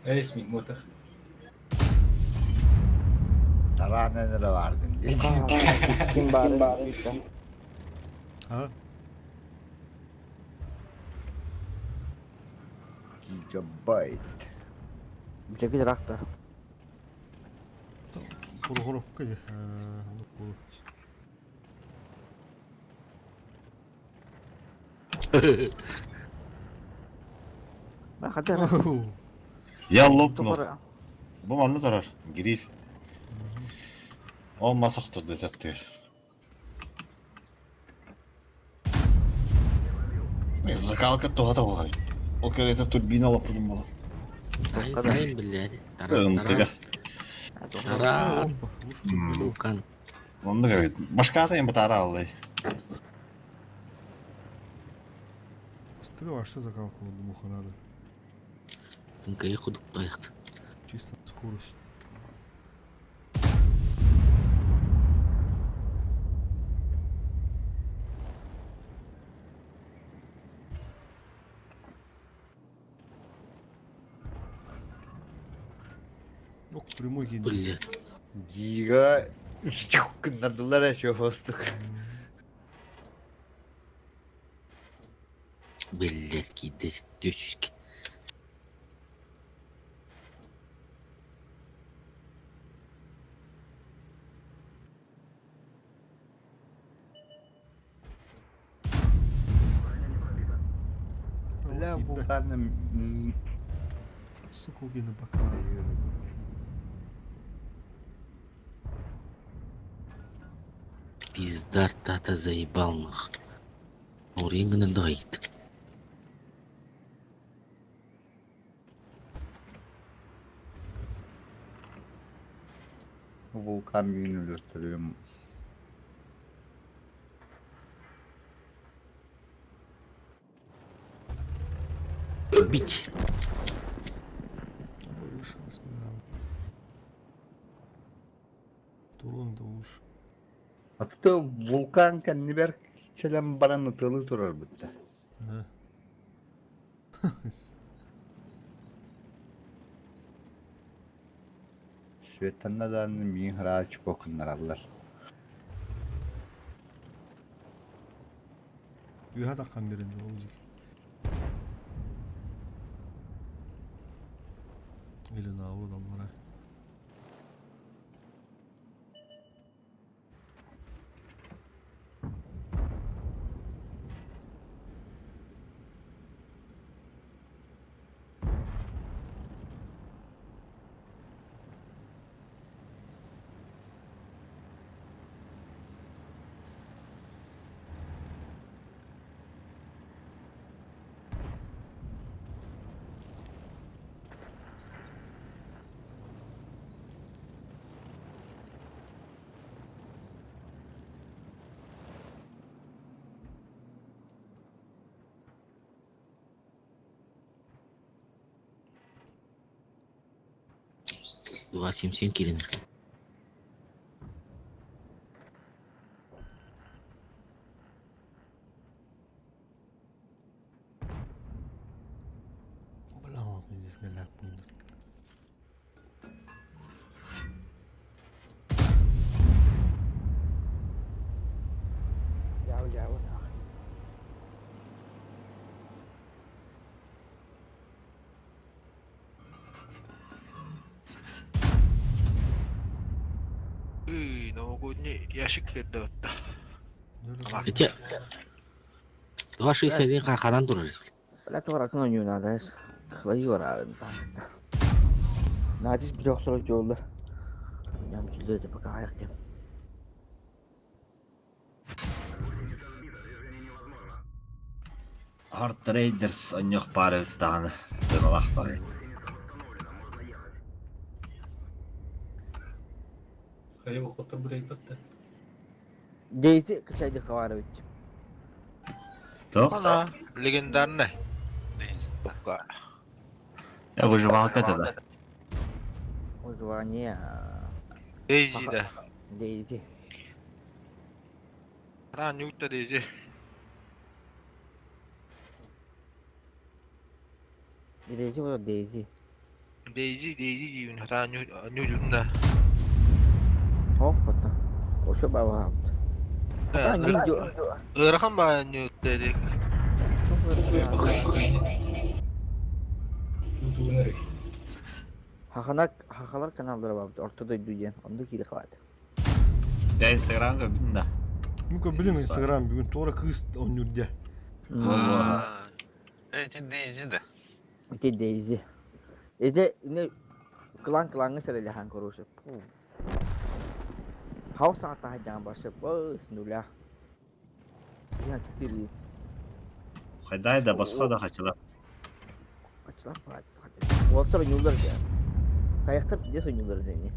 Speaker 16: Эй, мотор.
Speaker 13: Тарана нere vardın diye.
Speaker 8: Kim bari?
Speaker 2: Ha?
Speaker 13: Gigabyte.
Speaker 8: Блеки рахта.
Speaker 2: Хоро хоро кыды.
Speaker 8: Хотя
Speaker 6: Я лопнул. Бу манны тарар. Гирил. О масактыр дететтер. Закалка тугата бугай. О керете турбина лопнул була.
Speaker 15: Сайын, сайын, блядь. Таран, таран. Таран. Вулкан.
Speaker 6: Онды говорит, башката им батара алды.
Speaker 2: Стыга вообще закалку муха надо.
Speaker 15: Тынкайы худук таяқты.
Speaker 2: Чисто скорость. Ок, прямой гений.
Speaker 15: Блядь.
Speaker 13: Giga Kındırdılar ya хостук.
Speaker 15: Блядь, кидать. Дючки.
Speaker 13: Бля, вулканы
Speaker 2: Сука, на бока.
Speaker 15: Пиздар тата заебал нах. Орингна дайт.
Speaker 13: Вулкан миин өлөртөрүм.
Speaker 15: Бить.
Speaker 2: Выше Турун да уж.
Speaker 13: А то вулкан кэннибэр кэлэн баран ытыалыы турар бытта.
Speaker 2: Да.
Speaker 13: Светанна дааны миин хараачы чупокуннараллар.
Speaker 2: Үһә таққан беренде ол жер. Или наоборот аллара.
Speaker 15: 277 килин.
Speaker 2: Бля, вот здесь голяк будет.
Speaker 8: Дьаабы дьаабы.
Speaker 12: Үй, новогодний ящик берді өтті.
Speaker 15: Эти 261 ханан турар.
Speaker 8: Бля, туора кын ойнуу надо. Кылайы бар Надис bir doktor жолда. Ям түлдер пока аяк кем.
Speaker 6: Hard Raiders онньох баар эбит даҕаны сыаналаах баҕайы.
Speaker 16: Хайа бу бутайбат да.
Speaker 8: Дейзи кычайды хабары бит.
Speaker 6: Тоқ?
Speaker 12: Ана, легендарный.
Speaker 6: Я выживалка тогда.
Speaker 8: Выживание.
Speaker 12: Дейзи да.
Speaker 8: Дейзи.
Speaker 12: Ана, нюкта Дейзи.
Speaker 8: Дейзи вот Дейзи.
Speaker 12: Дейзи, Дейзи деймін. Ата, ню да.
Speaker 8: Хоп, вот. Ошо баба.
Speaker 12: Ырахан ба нюкта дек.
Speaker 8: Хаханар хахалар каналдары бар. Ортода дүйен. Онда кири калады.
Speaker 6: Я инстаграмга бүтүн да.
Speaker 2: Ну-ка, билим инстаграм бүгүн тора кыз оннюрде.
Speaker 7: Эти Дейзи да.
Speaker 8: Эти Дейзи. Эти не клан кланга сәрелехан короче. Хау саата хайдан башы. Бос нуля. Я четыре.
Speaker 6: Хайдай да басқа да хачылар.
Speaker 8: Качылар ба. Уолтер ойнулар я. Таяқтар дес ойнулар дени.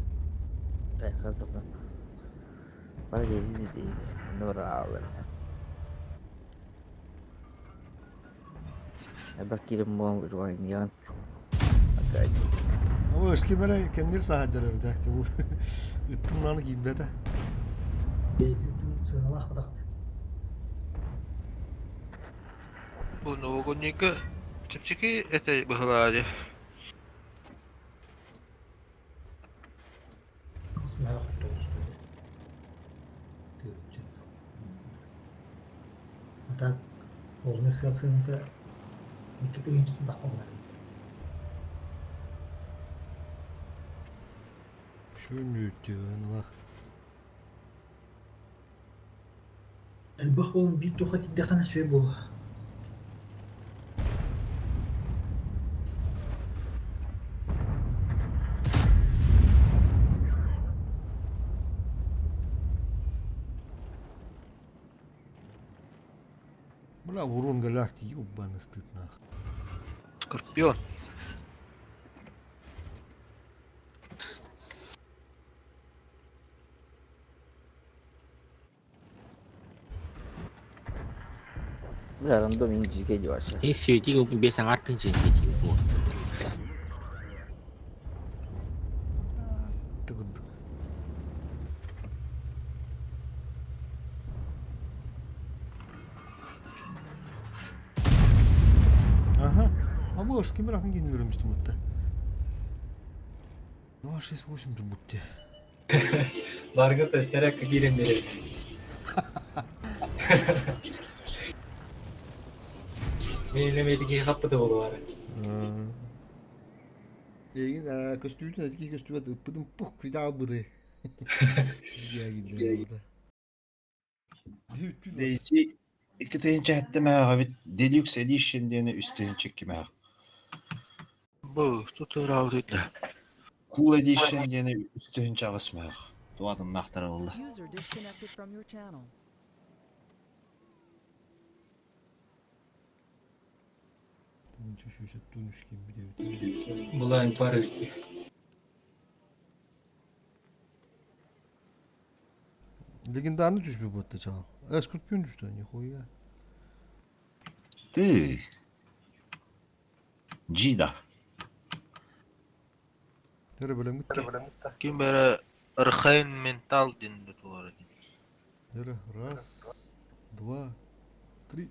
Speaker 8: Таяқтар топна. Бара Дейзи Дейзи. Нора Бакирим болон жуан Акай.
Speaker 2: Ama eski bere kendileri sahacılar bir de. Bu ыттымнаны кийбете.
Speaker 1: Дейзи тун сыналах бадахты.
Speaker 12: Бу новогоднийка чепчики это быһылаады.
Speaker 1: Осмая тоғыз Тыгынчы. А так, олны сыйлсыната Никита тыгынчытын таққоннар.
Speaker 2: Шөнүттү
Speaker 1: Элбэх болун бир туха тиддэхана шөй бу.
Speaker 2: Бля, урон галахти, ёбаный стыд нах.
Speaker 14: Скорпион.
Speaker 8: Бля, рандом инжиге вообще.
Speaker 15: И свети, без аңартын сен свети.
Speaker 2: Ага. А bu ким рахын кейин өрөмүстүм атта. 2, 6, 8 турбут
Speaker 16: Баргы тестерек киирен берет. Мейлемейdi хаппыты болу бары.
Speaker 2: Эгин көстүүтүн этки көстүбөт ыппытым пух күдэ албыды.
Speaker 6: Дейси 2 тыһыынча сэттэ мээҕэбит Deluxe Edition диэни 3 тыһыынча 2 мээх.
Speaker 14: Бу, тут ыраабыт
Speaker 6: Cool Edition диэни 3 тыһыынча 8 мээх. Туатымнаахтара буолла.
Speaker 3: User disconnected from your channel.
Speaker 16: Булайн пары.
Speaker 2: Легендарный түспүт буотта чаал. Э, Скорпион түстү, нихуя.
Speaker 6: Ты. Джида.
Speaker 2: Төре бөлөмүт.
Speaker 14: Ким бері Рхайн ментал дин бутуар.
Speaker 2: Төре раз, два, три.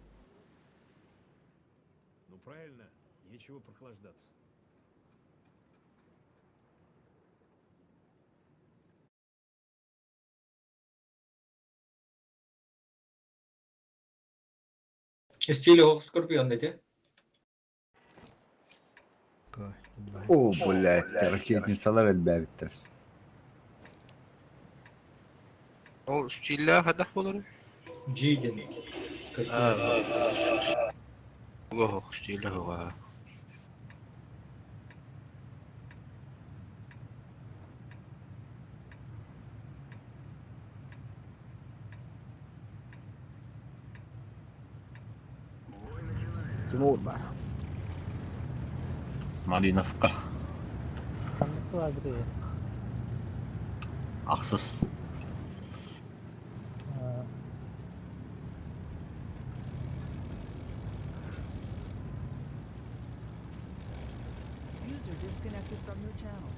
Speaker 17: Ну правильно, нечего прохлаждаться.
Speaker 16: Стилі оқ Скорпион дети.
Speaker 13: О, блядь, ракетницалар элбээбиттэр.
Speaker 14: Ол стилля хадах болар.
Speaker 16: Джиден.
Speaker 14: Ого, стилля хуга.
Speaker 8: Тимур бар.
Speaker 6: Малиновка. Ахсыс.
Speaker 3: User disconnected from your channel.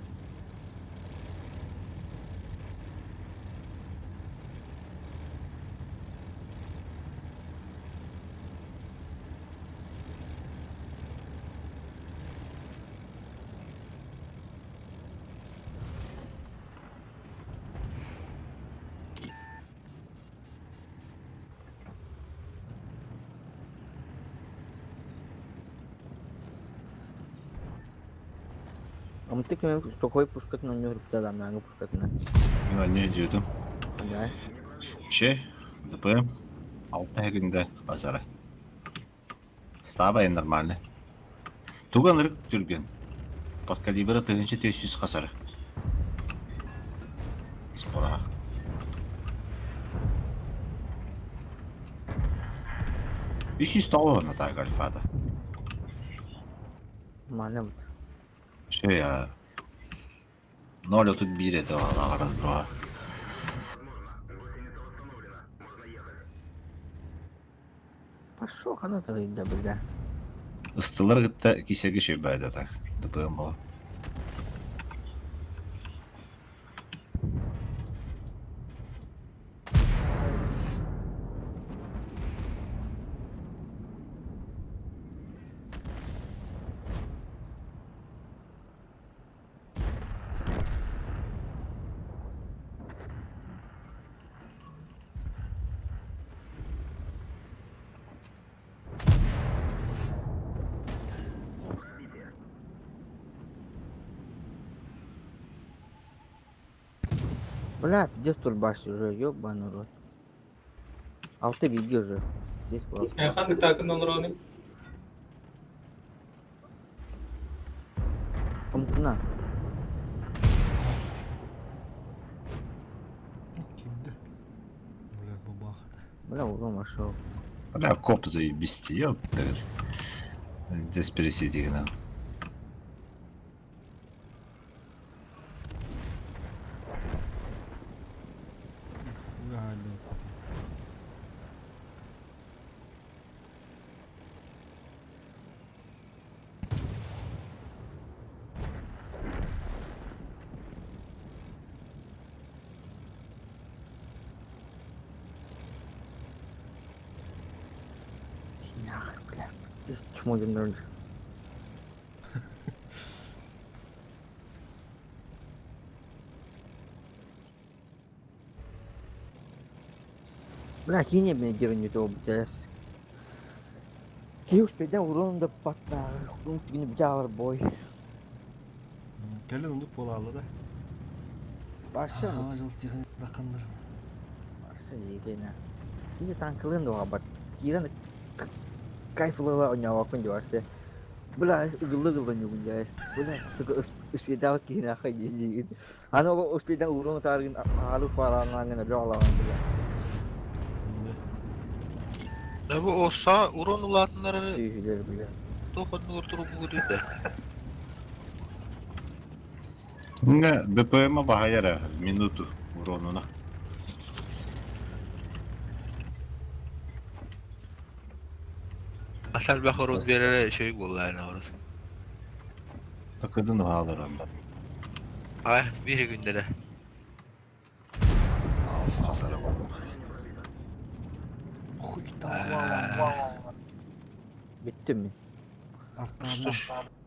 Speaker 8: Амты кем такой пушкатын ойноор бутадан пушкатына.
Speaker 6: Мен не diyordum?
Speaker 8: Да.
Speaker 6: Şey, ДПМ. Алты күндө базара. Стабай нормально. Туган ырык түрген. Под калибра тыгынчы 400 касары. Спора. 300 доллар на та гольфада.
Speaker 8: Маны бут.
Speaker 6: Şey ya. 0.31 это раз два.
Speaker 8: Пошел хана да бля.
Speaker 6: Ыстылар гытта кисеге şey байды так. ДПМ бол.
Speaker 8: Бля, пиздец турбаш уже, ёбаный рот. Алты видео уже. Здесь было.
Speaker 16: Қандық такын олар
Speaker 8: Амтына.
Speaker 2: Кимде? Бля, бабахата.
Speaker 8: Бля, урон вошел.
Speaker 6: Бля, коп заебись, ёпта. Здесь пересиди нам.
Speaker 8: Нахер, бля. Ты чмо демнер. Бля, кини мне дернет его, блядь. Киһи успейдан урон да паттаа, түгүнү бүтэ бой.
Speaker 2: Кэлин оннук буолаалла да.
Speaker 8: Баша.
Speaker 2: Ажыл тихин дакандар.
Speaker 8: Баша егена. Кини танкылын да бат. Кирен кайфлыла оñоокун дьуарсе. Бля, ыгылы-ыгылы ньугун дьаэс. Бля, сука, успейдаа киһини ахай дии. Аны ол успейдан урон тааргын аалык парааннаангын өлө алаган бля.
Speaker 14: Да bu olsa урон улаатыннары
Speaker 8: Сүйүлөр бля.
Speaker 14: тохоннугар турбугу да.
Speaker 6: Не, ДПМ бахаяра минуту уронуна.
Speaker 14: Асал бах урон берere şey болла орус.
Speaker 6: Такыдын хаалар анда.
Speaker 14: Ay bir günde de.
Speaker 8: Bitti mi?
Speaker 2: Аркадан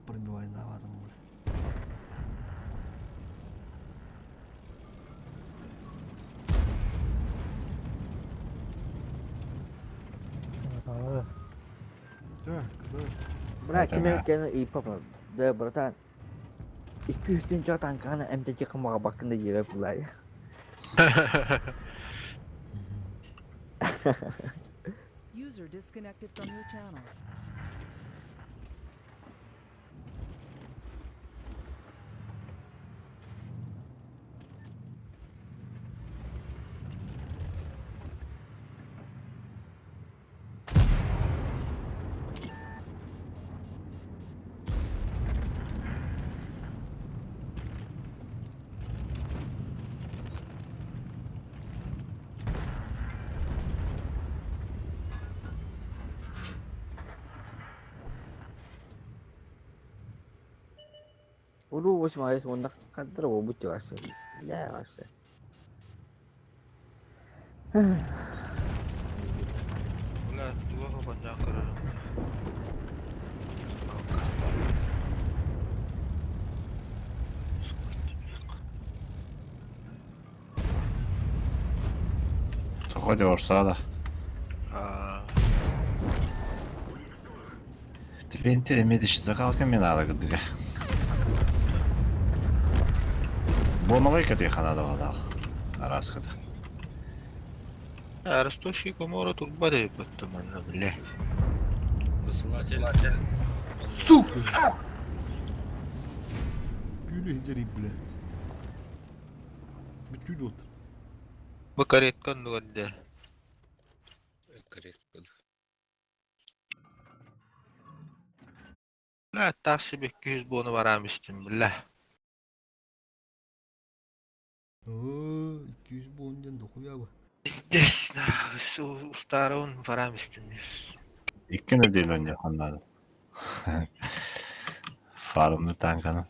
Speaker 2: пробивай навадым. Да, да.
Speaker 8: Бля, ким кene iyi papa. Да, братан. 200 тын танканы МТТ кымага бакында жебеп булай.
Speaker 3: User disconnected from your channel.
Speaker 8: Улуу восьмая уонна хантара буолбут дьуарсе. Бля, вообще.
Speaker 14: Бля, туга хонжан көрөрүм.
Speaker 6: Сходи орсада.
Speaker 14: Аа.
Speaker 6: Твентер медиши закалка мен ала гыдыга. Боновай кати ханада вадал. Араската.
Speaker 14: Арастоши комора турба да паттаманна бля.
Speaker 2: Сука! Gülü hinceri бля. Бүтүл от.
Speaker 14: Бу кареткан дугадда. Бля, такси 200 бону барам истим, бля.
Speaker 2: Оо, 200 бон дохуя бу.
Speaker 14: Здесь, на, устарон барам истим.
Speaker 6: Икки неделя önce ханнада. Фармны танканы.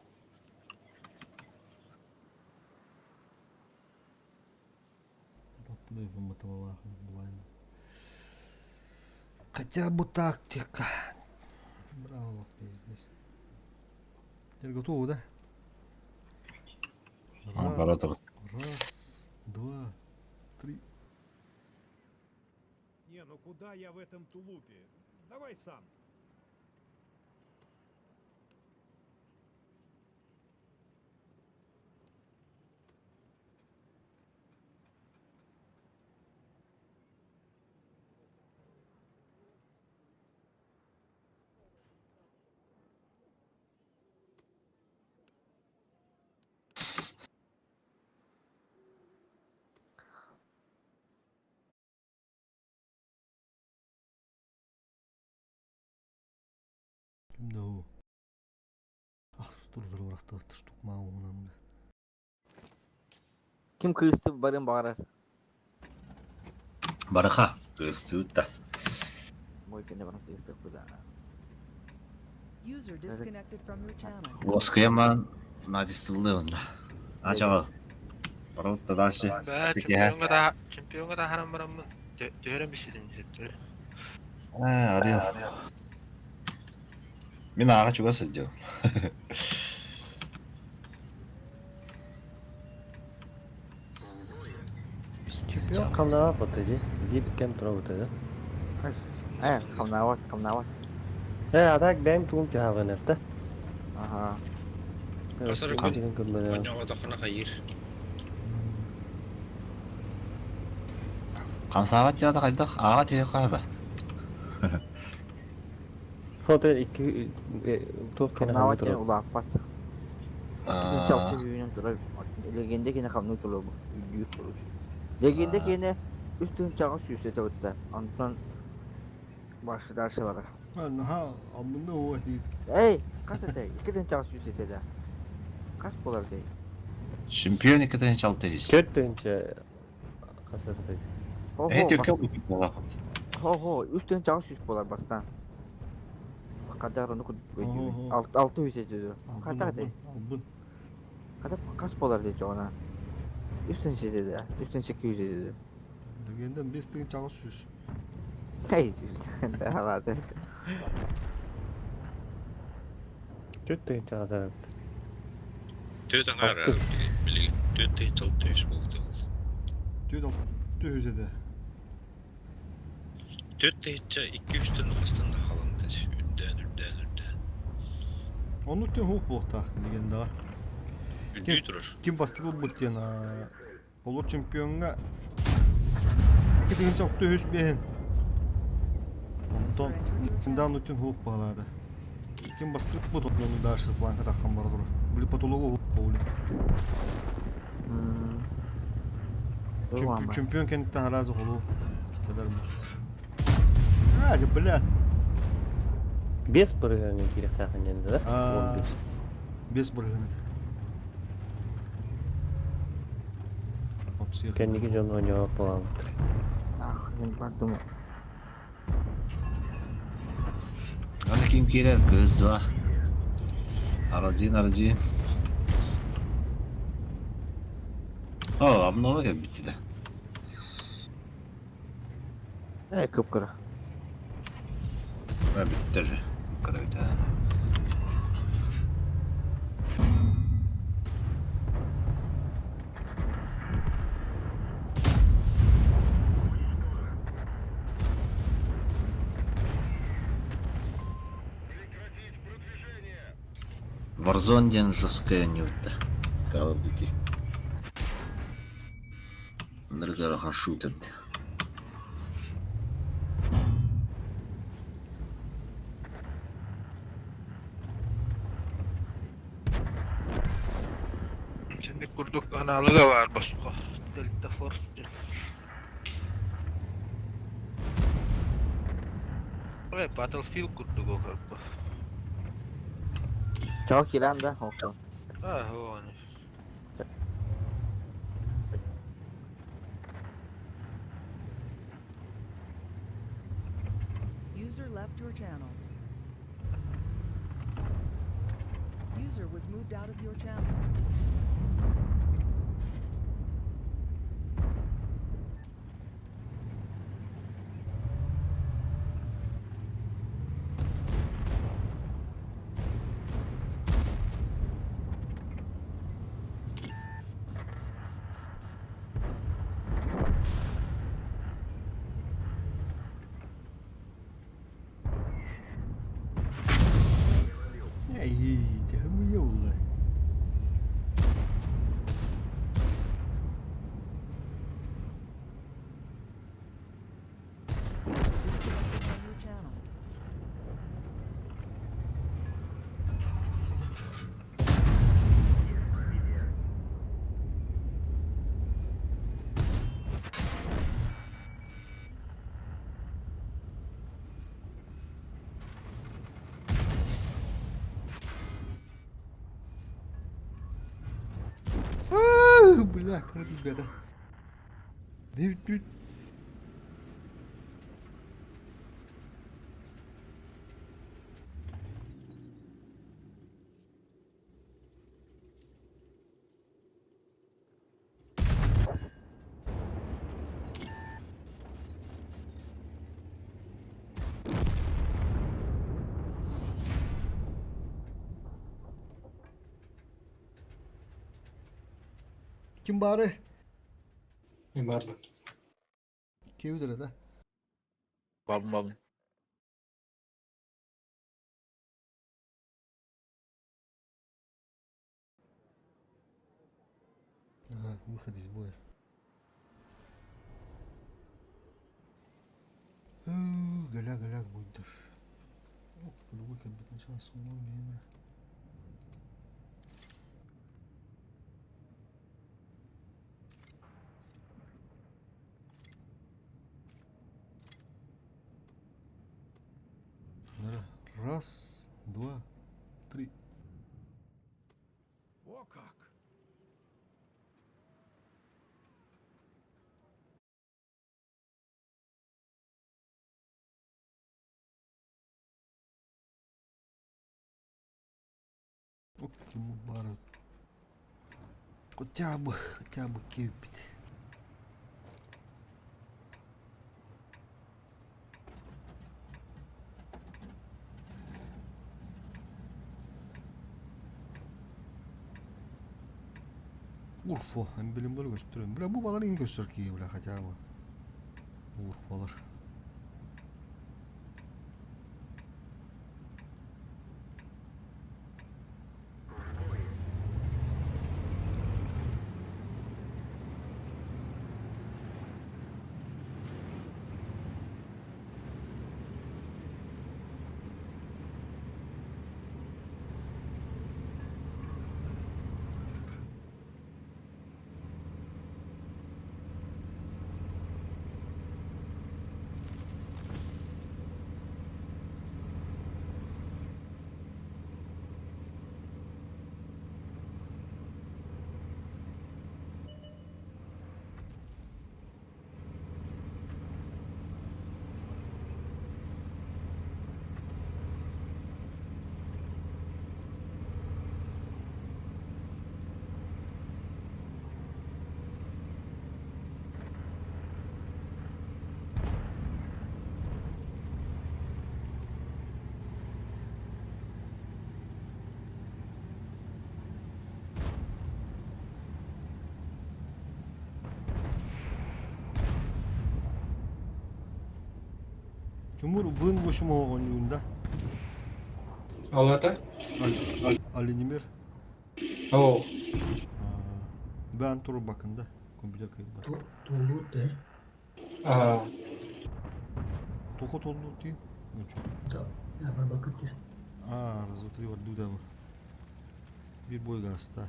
Speaker 2: Хотя бы тактика. Браво, пиздец. Теперь готовы, да?
Speaker 6: Раз,
Speaker 2: два, три.
Speaker 17: Не, ну куда я в этом тулупе? Давай сам.
Speaker 2: Ким да ол. Ахсыс турулар урахтар тустук маауынан бля.
Speaker 8: Ким кыысты барыан баҕарар?
Speaker 6: Барыха, кыыстыыт да.
Speaker 8: Мой кэннэ баран кыыстыахпыт аа.
Speaker 3: User disconnected from your channel.
Speaker 6: Уоскуйаман Надистыллы онно. Ачаҕа. Барылт да дальше.
Speaker 10: Бээ, чемпионга да чемпионга да харан бараммын түһэрэн бисидим диэттэрэ.
Speaker 6: Ээ, арыал. Мин ааҕа чугас сылдьабын.
Speaker 4: Чемпион хамнаабат бата дии. Биир кэм турабыта да.
Speaker 8: Э, хамнаабат, хамнаабат.
Speaker 4: Э, а так бэйэм тугум түһэҕин эрдэ.
Speaker 8: Аха.
Speaker 16: Хасар
Speaker 4: Күн
Speaker 16: күн онньоҕотоххуна хайыыр.
Speaker 6: Хамсаабат дьаата хайдах ааҕа түһүөххэ ба?
Speaker 4: Хото икки туох кэнэ
Speaker 8: Хамнаабат
Speaker 4: хамныы
Speaker 8: диэн
Speaker 4: турар.
Speaker 8: улааппат. Икки үүнэн турар. Легенда кини хамныы турар бу. Үрдүүр короче. Легенда кини үс тыһыынчаҕа сүүс этэ бытта. Онтон башы дальше барар.
Speaker 2: Наһаа албынна уу этии.
Speaker 8: Эй, хас этэй? 2 тыһыынчаҕа сүүс этэ да. Хас буолар дей?
Speaker 6: Чемпион 2 600.
Speaker 4: 4 тыһыынча хас этэй?
Speaker 8: Хо-хо,
Speaker 6: Э, түркө
Speaker 8: бас...
Speaker 6: буолла.
Speaker 8: Хо-хо, 3 тыһыынчаҕа 100 буолар бастаан. Хадаар ону өйдүүбүн.
Speaker 2: Хо-хо.
Speaker 8: 600 этэ дуу.
Speaker 2: Албын,
Speaker 8: Хата
Speaker 2: албын,
Speaker 8: этэй?
Speaker 2: албын.
Speaker 8: Хата хас буолар дей чоҕуна? 3 тыһыынча этэ да. 3 тыһыынча 200 этэ дуу.
Speaker 2: Легенда 5 800.
Speaker 8: Эй, халааты.
Speaker 4: 4 тыһыынча хас эбит.
Speaker 16: Түөрт аҥаар
Speaker 4: Алты.
Speaker 16: билигин 4 600 буолбута.
Speaker 2: Түөрт 600 этэ.
Speaker 16: 4 тыһыынча икки үстэн хастан да халаммыт үрдээн үрдээн үрдээн.
Speaker 2: Оннук диэн хук буолуохтаах легендаҕа.
Speaker 16: Үрдүү
Speaker 2: Ким,
Speaker 16: турар.
Speaker 2: ким бастакы ылбыт диэн олор чемпиоҥҥа 2 600 биэһин.
Speaker 3: User
Speaker 2: Онтон
Speaker 3: entered your
Speaker 2: Синдаан
Speaker 3: channel.
Speaker 2: үтүн хук баалаада. Ким бастакы ылбыт онно дальше планка таххан бара турар. Били потологу хук буолли. Чемпион кэнниттэн араас холу кэдэр бу. А, же, блядь.
Speaker 4: 5 бырыһыаҥҥа киириэхтээх иннинэ да? 15.
Speaker 2: 5 бырыһыан этэ.
Speaker 4: Кэнники дьон оонньообот буолаабыттар.
Speaker 8: Ах, мен бардым.
Speaker 6: Аны ким киирэр? Кыыс дуо? Аралдьыйын, аралдьыйын. О, обнова кэлбит да.
Speaker 8: Э, кып-кыра.
Speaker 6: Ба бүттэр. Кыра Warzone диэн жесткая нюрта. Call of Duty. Ныргырахан шутер.
Speaker 10: Şimdi kurduk аналыга бар басуха. Delta Force диэн. Ой, Battlefield курдук ол как бы.
Speaker 8: Чао кирам да, хохо.
Speaker 10: А, вон.
Speaker 3: User left your channel. User was moved out of your channel.
Speaker 2: Эй, мы Бля, ребята. Бүт. Kim bari?
Speaker 16: Мен барбын.
Speaker 2: Кевдир да.
Speaker 14: Бабын бабын.
Speaker 2: Ага, выход из боя. Голяк-голяк будет даже. Любой как бы начало с умом Раз, два, три.
Speaker 17: О как!
Speaker 2: Бары. Хотя бы кепит. Урфо, эмблемдер gösteriyorum. Бля, bu балар ең göster ki, бля, хотя бы. Урфолар. Тимур вын 8 ойнуун да?
Speaker 16: Алата?
Speaker 2: Алинимер.
Speaker 16: О.
Speaker 2: Бән туру бакында компьютер кайып бар.
Speaker 1: Толлуут э.
Speaker 16: А.
Speaker 2: Тоқо толлуут дейін.
Speaker 1: Да, бар бакыт те.
Speaker 2: А, раз, два, три бар дуда бар. Bir бой гаста.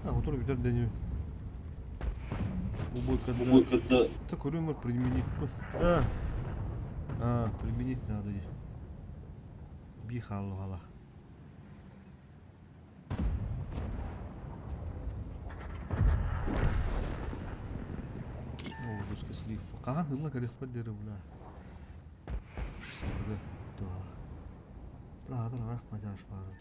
Speaker 2: А, отур битер деню. Bu бой когда... Такой рюмор применить. А, а, применить надо. Би халу хала. О, жестко слив. Каган хылна керек дері, бля. Шсырды. Туала. Бля, адар ах мажаш бары.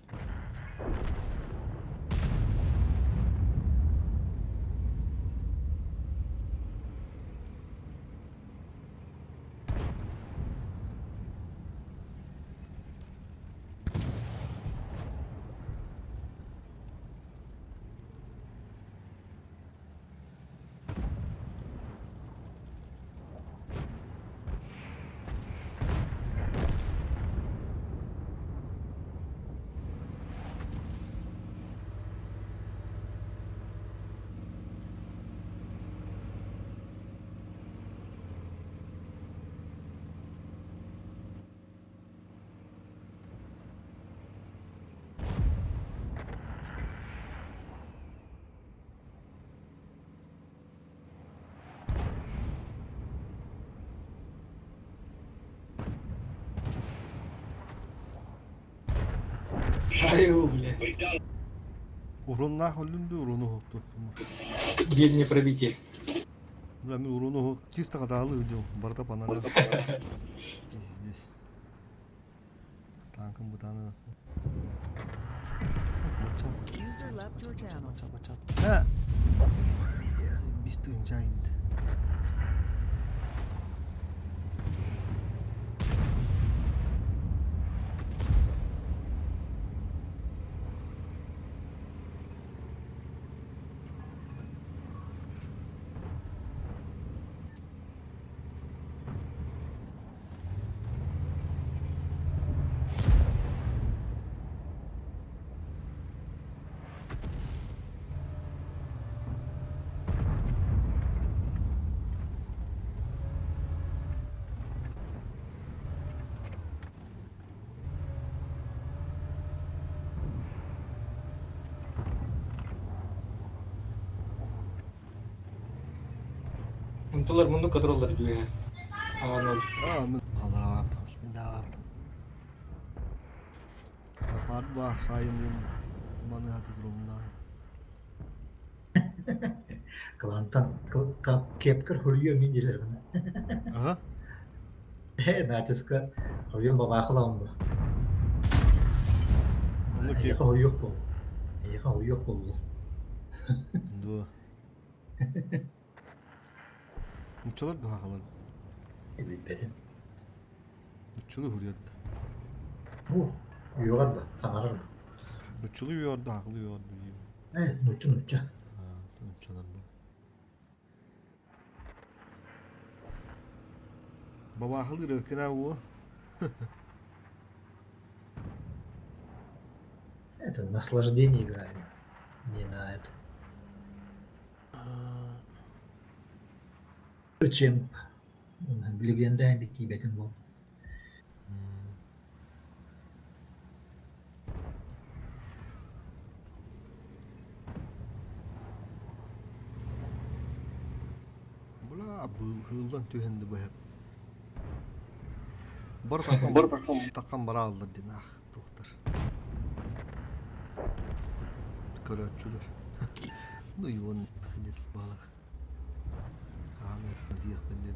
Speaker 16: Аю, бля.
Speaker 2: Урон нах өлүндү, урону хотту.
Speaker 16: Гель не пробитие.
Speaker 2: Бля, мен уруну чисто катаалы дел, барда панара. Здесь. Танком бутаны. Бача.
Speaker 3: User left your channel.
Speaker 2: Бача, бача. Ha. Biz тыынча инде.
Speaker 16: Унтулар мунду контроллар дүйе. А, ноль.
Speaker 2: А, мен аларам. Бисмилlah. Бар бар сайым маны хаты durumdan.
Speaker 1: Клантан кепкер хөрүйө мин делер гына.
Speaker 2: Ага.
Speaker 1: Наческа хөрүйөн бабахылам бу.
Speaker 2: Оны
Speaker 1: кеп. Хөрүйөк бол. Эйха хөрүйөк болду.
Speaker 2: Ду. Учалар да халар.
Speaker 1: Билбесин.
Speaker 2: Учулу хурьярда.
Speaker 1: Бу югар да, саңарар да.
Speaker 2: Учулу юарда, акылы юарда.
Speaker 1: Э, нучу нуча.
Speaker 2: Учалар да. Баба ахылы рөкена у.
Speaker 1: Это наслаждение играли. Не на это. Чем легенда битибетин бол.
Speaker 2: Була хылдан түһенде бу хеп. Бар такам бар такам бара алды дин ах доктор. Көрөтчүлөр. Ну и он хилет балах. Аны диях бенден.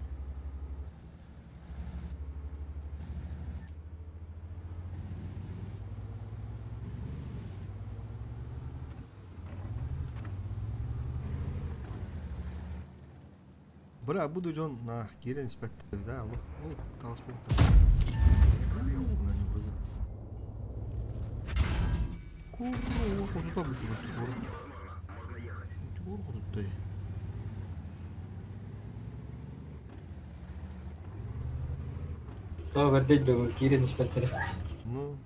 Speaker 2: Бра, буду жон на кирен инспектор да, алло. Ол тагыс болду. Куру, куру бу куру. Куру куру.
Speaker 16: То вердеть бы кирен инспектор.
Speaker 2: Ну.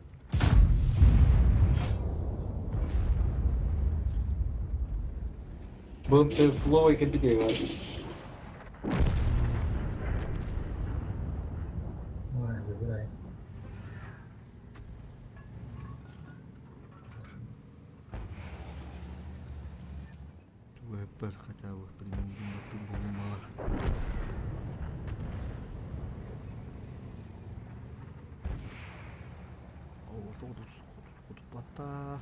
Speaker 16: Будем ты фловый компьютер.
Speaker 1: Ой, забирай.
Speaker 2: Вебер хотя бы применить на тубу малах. О, тут тут батар.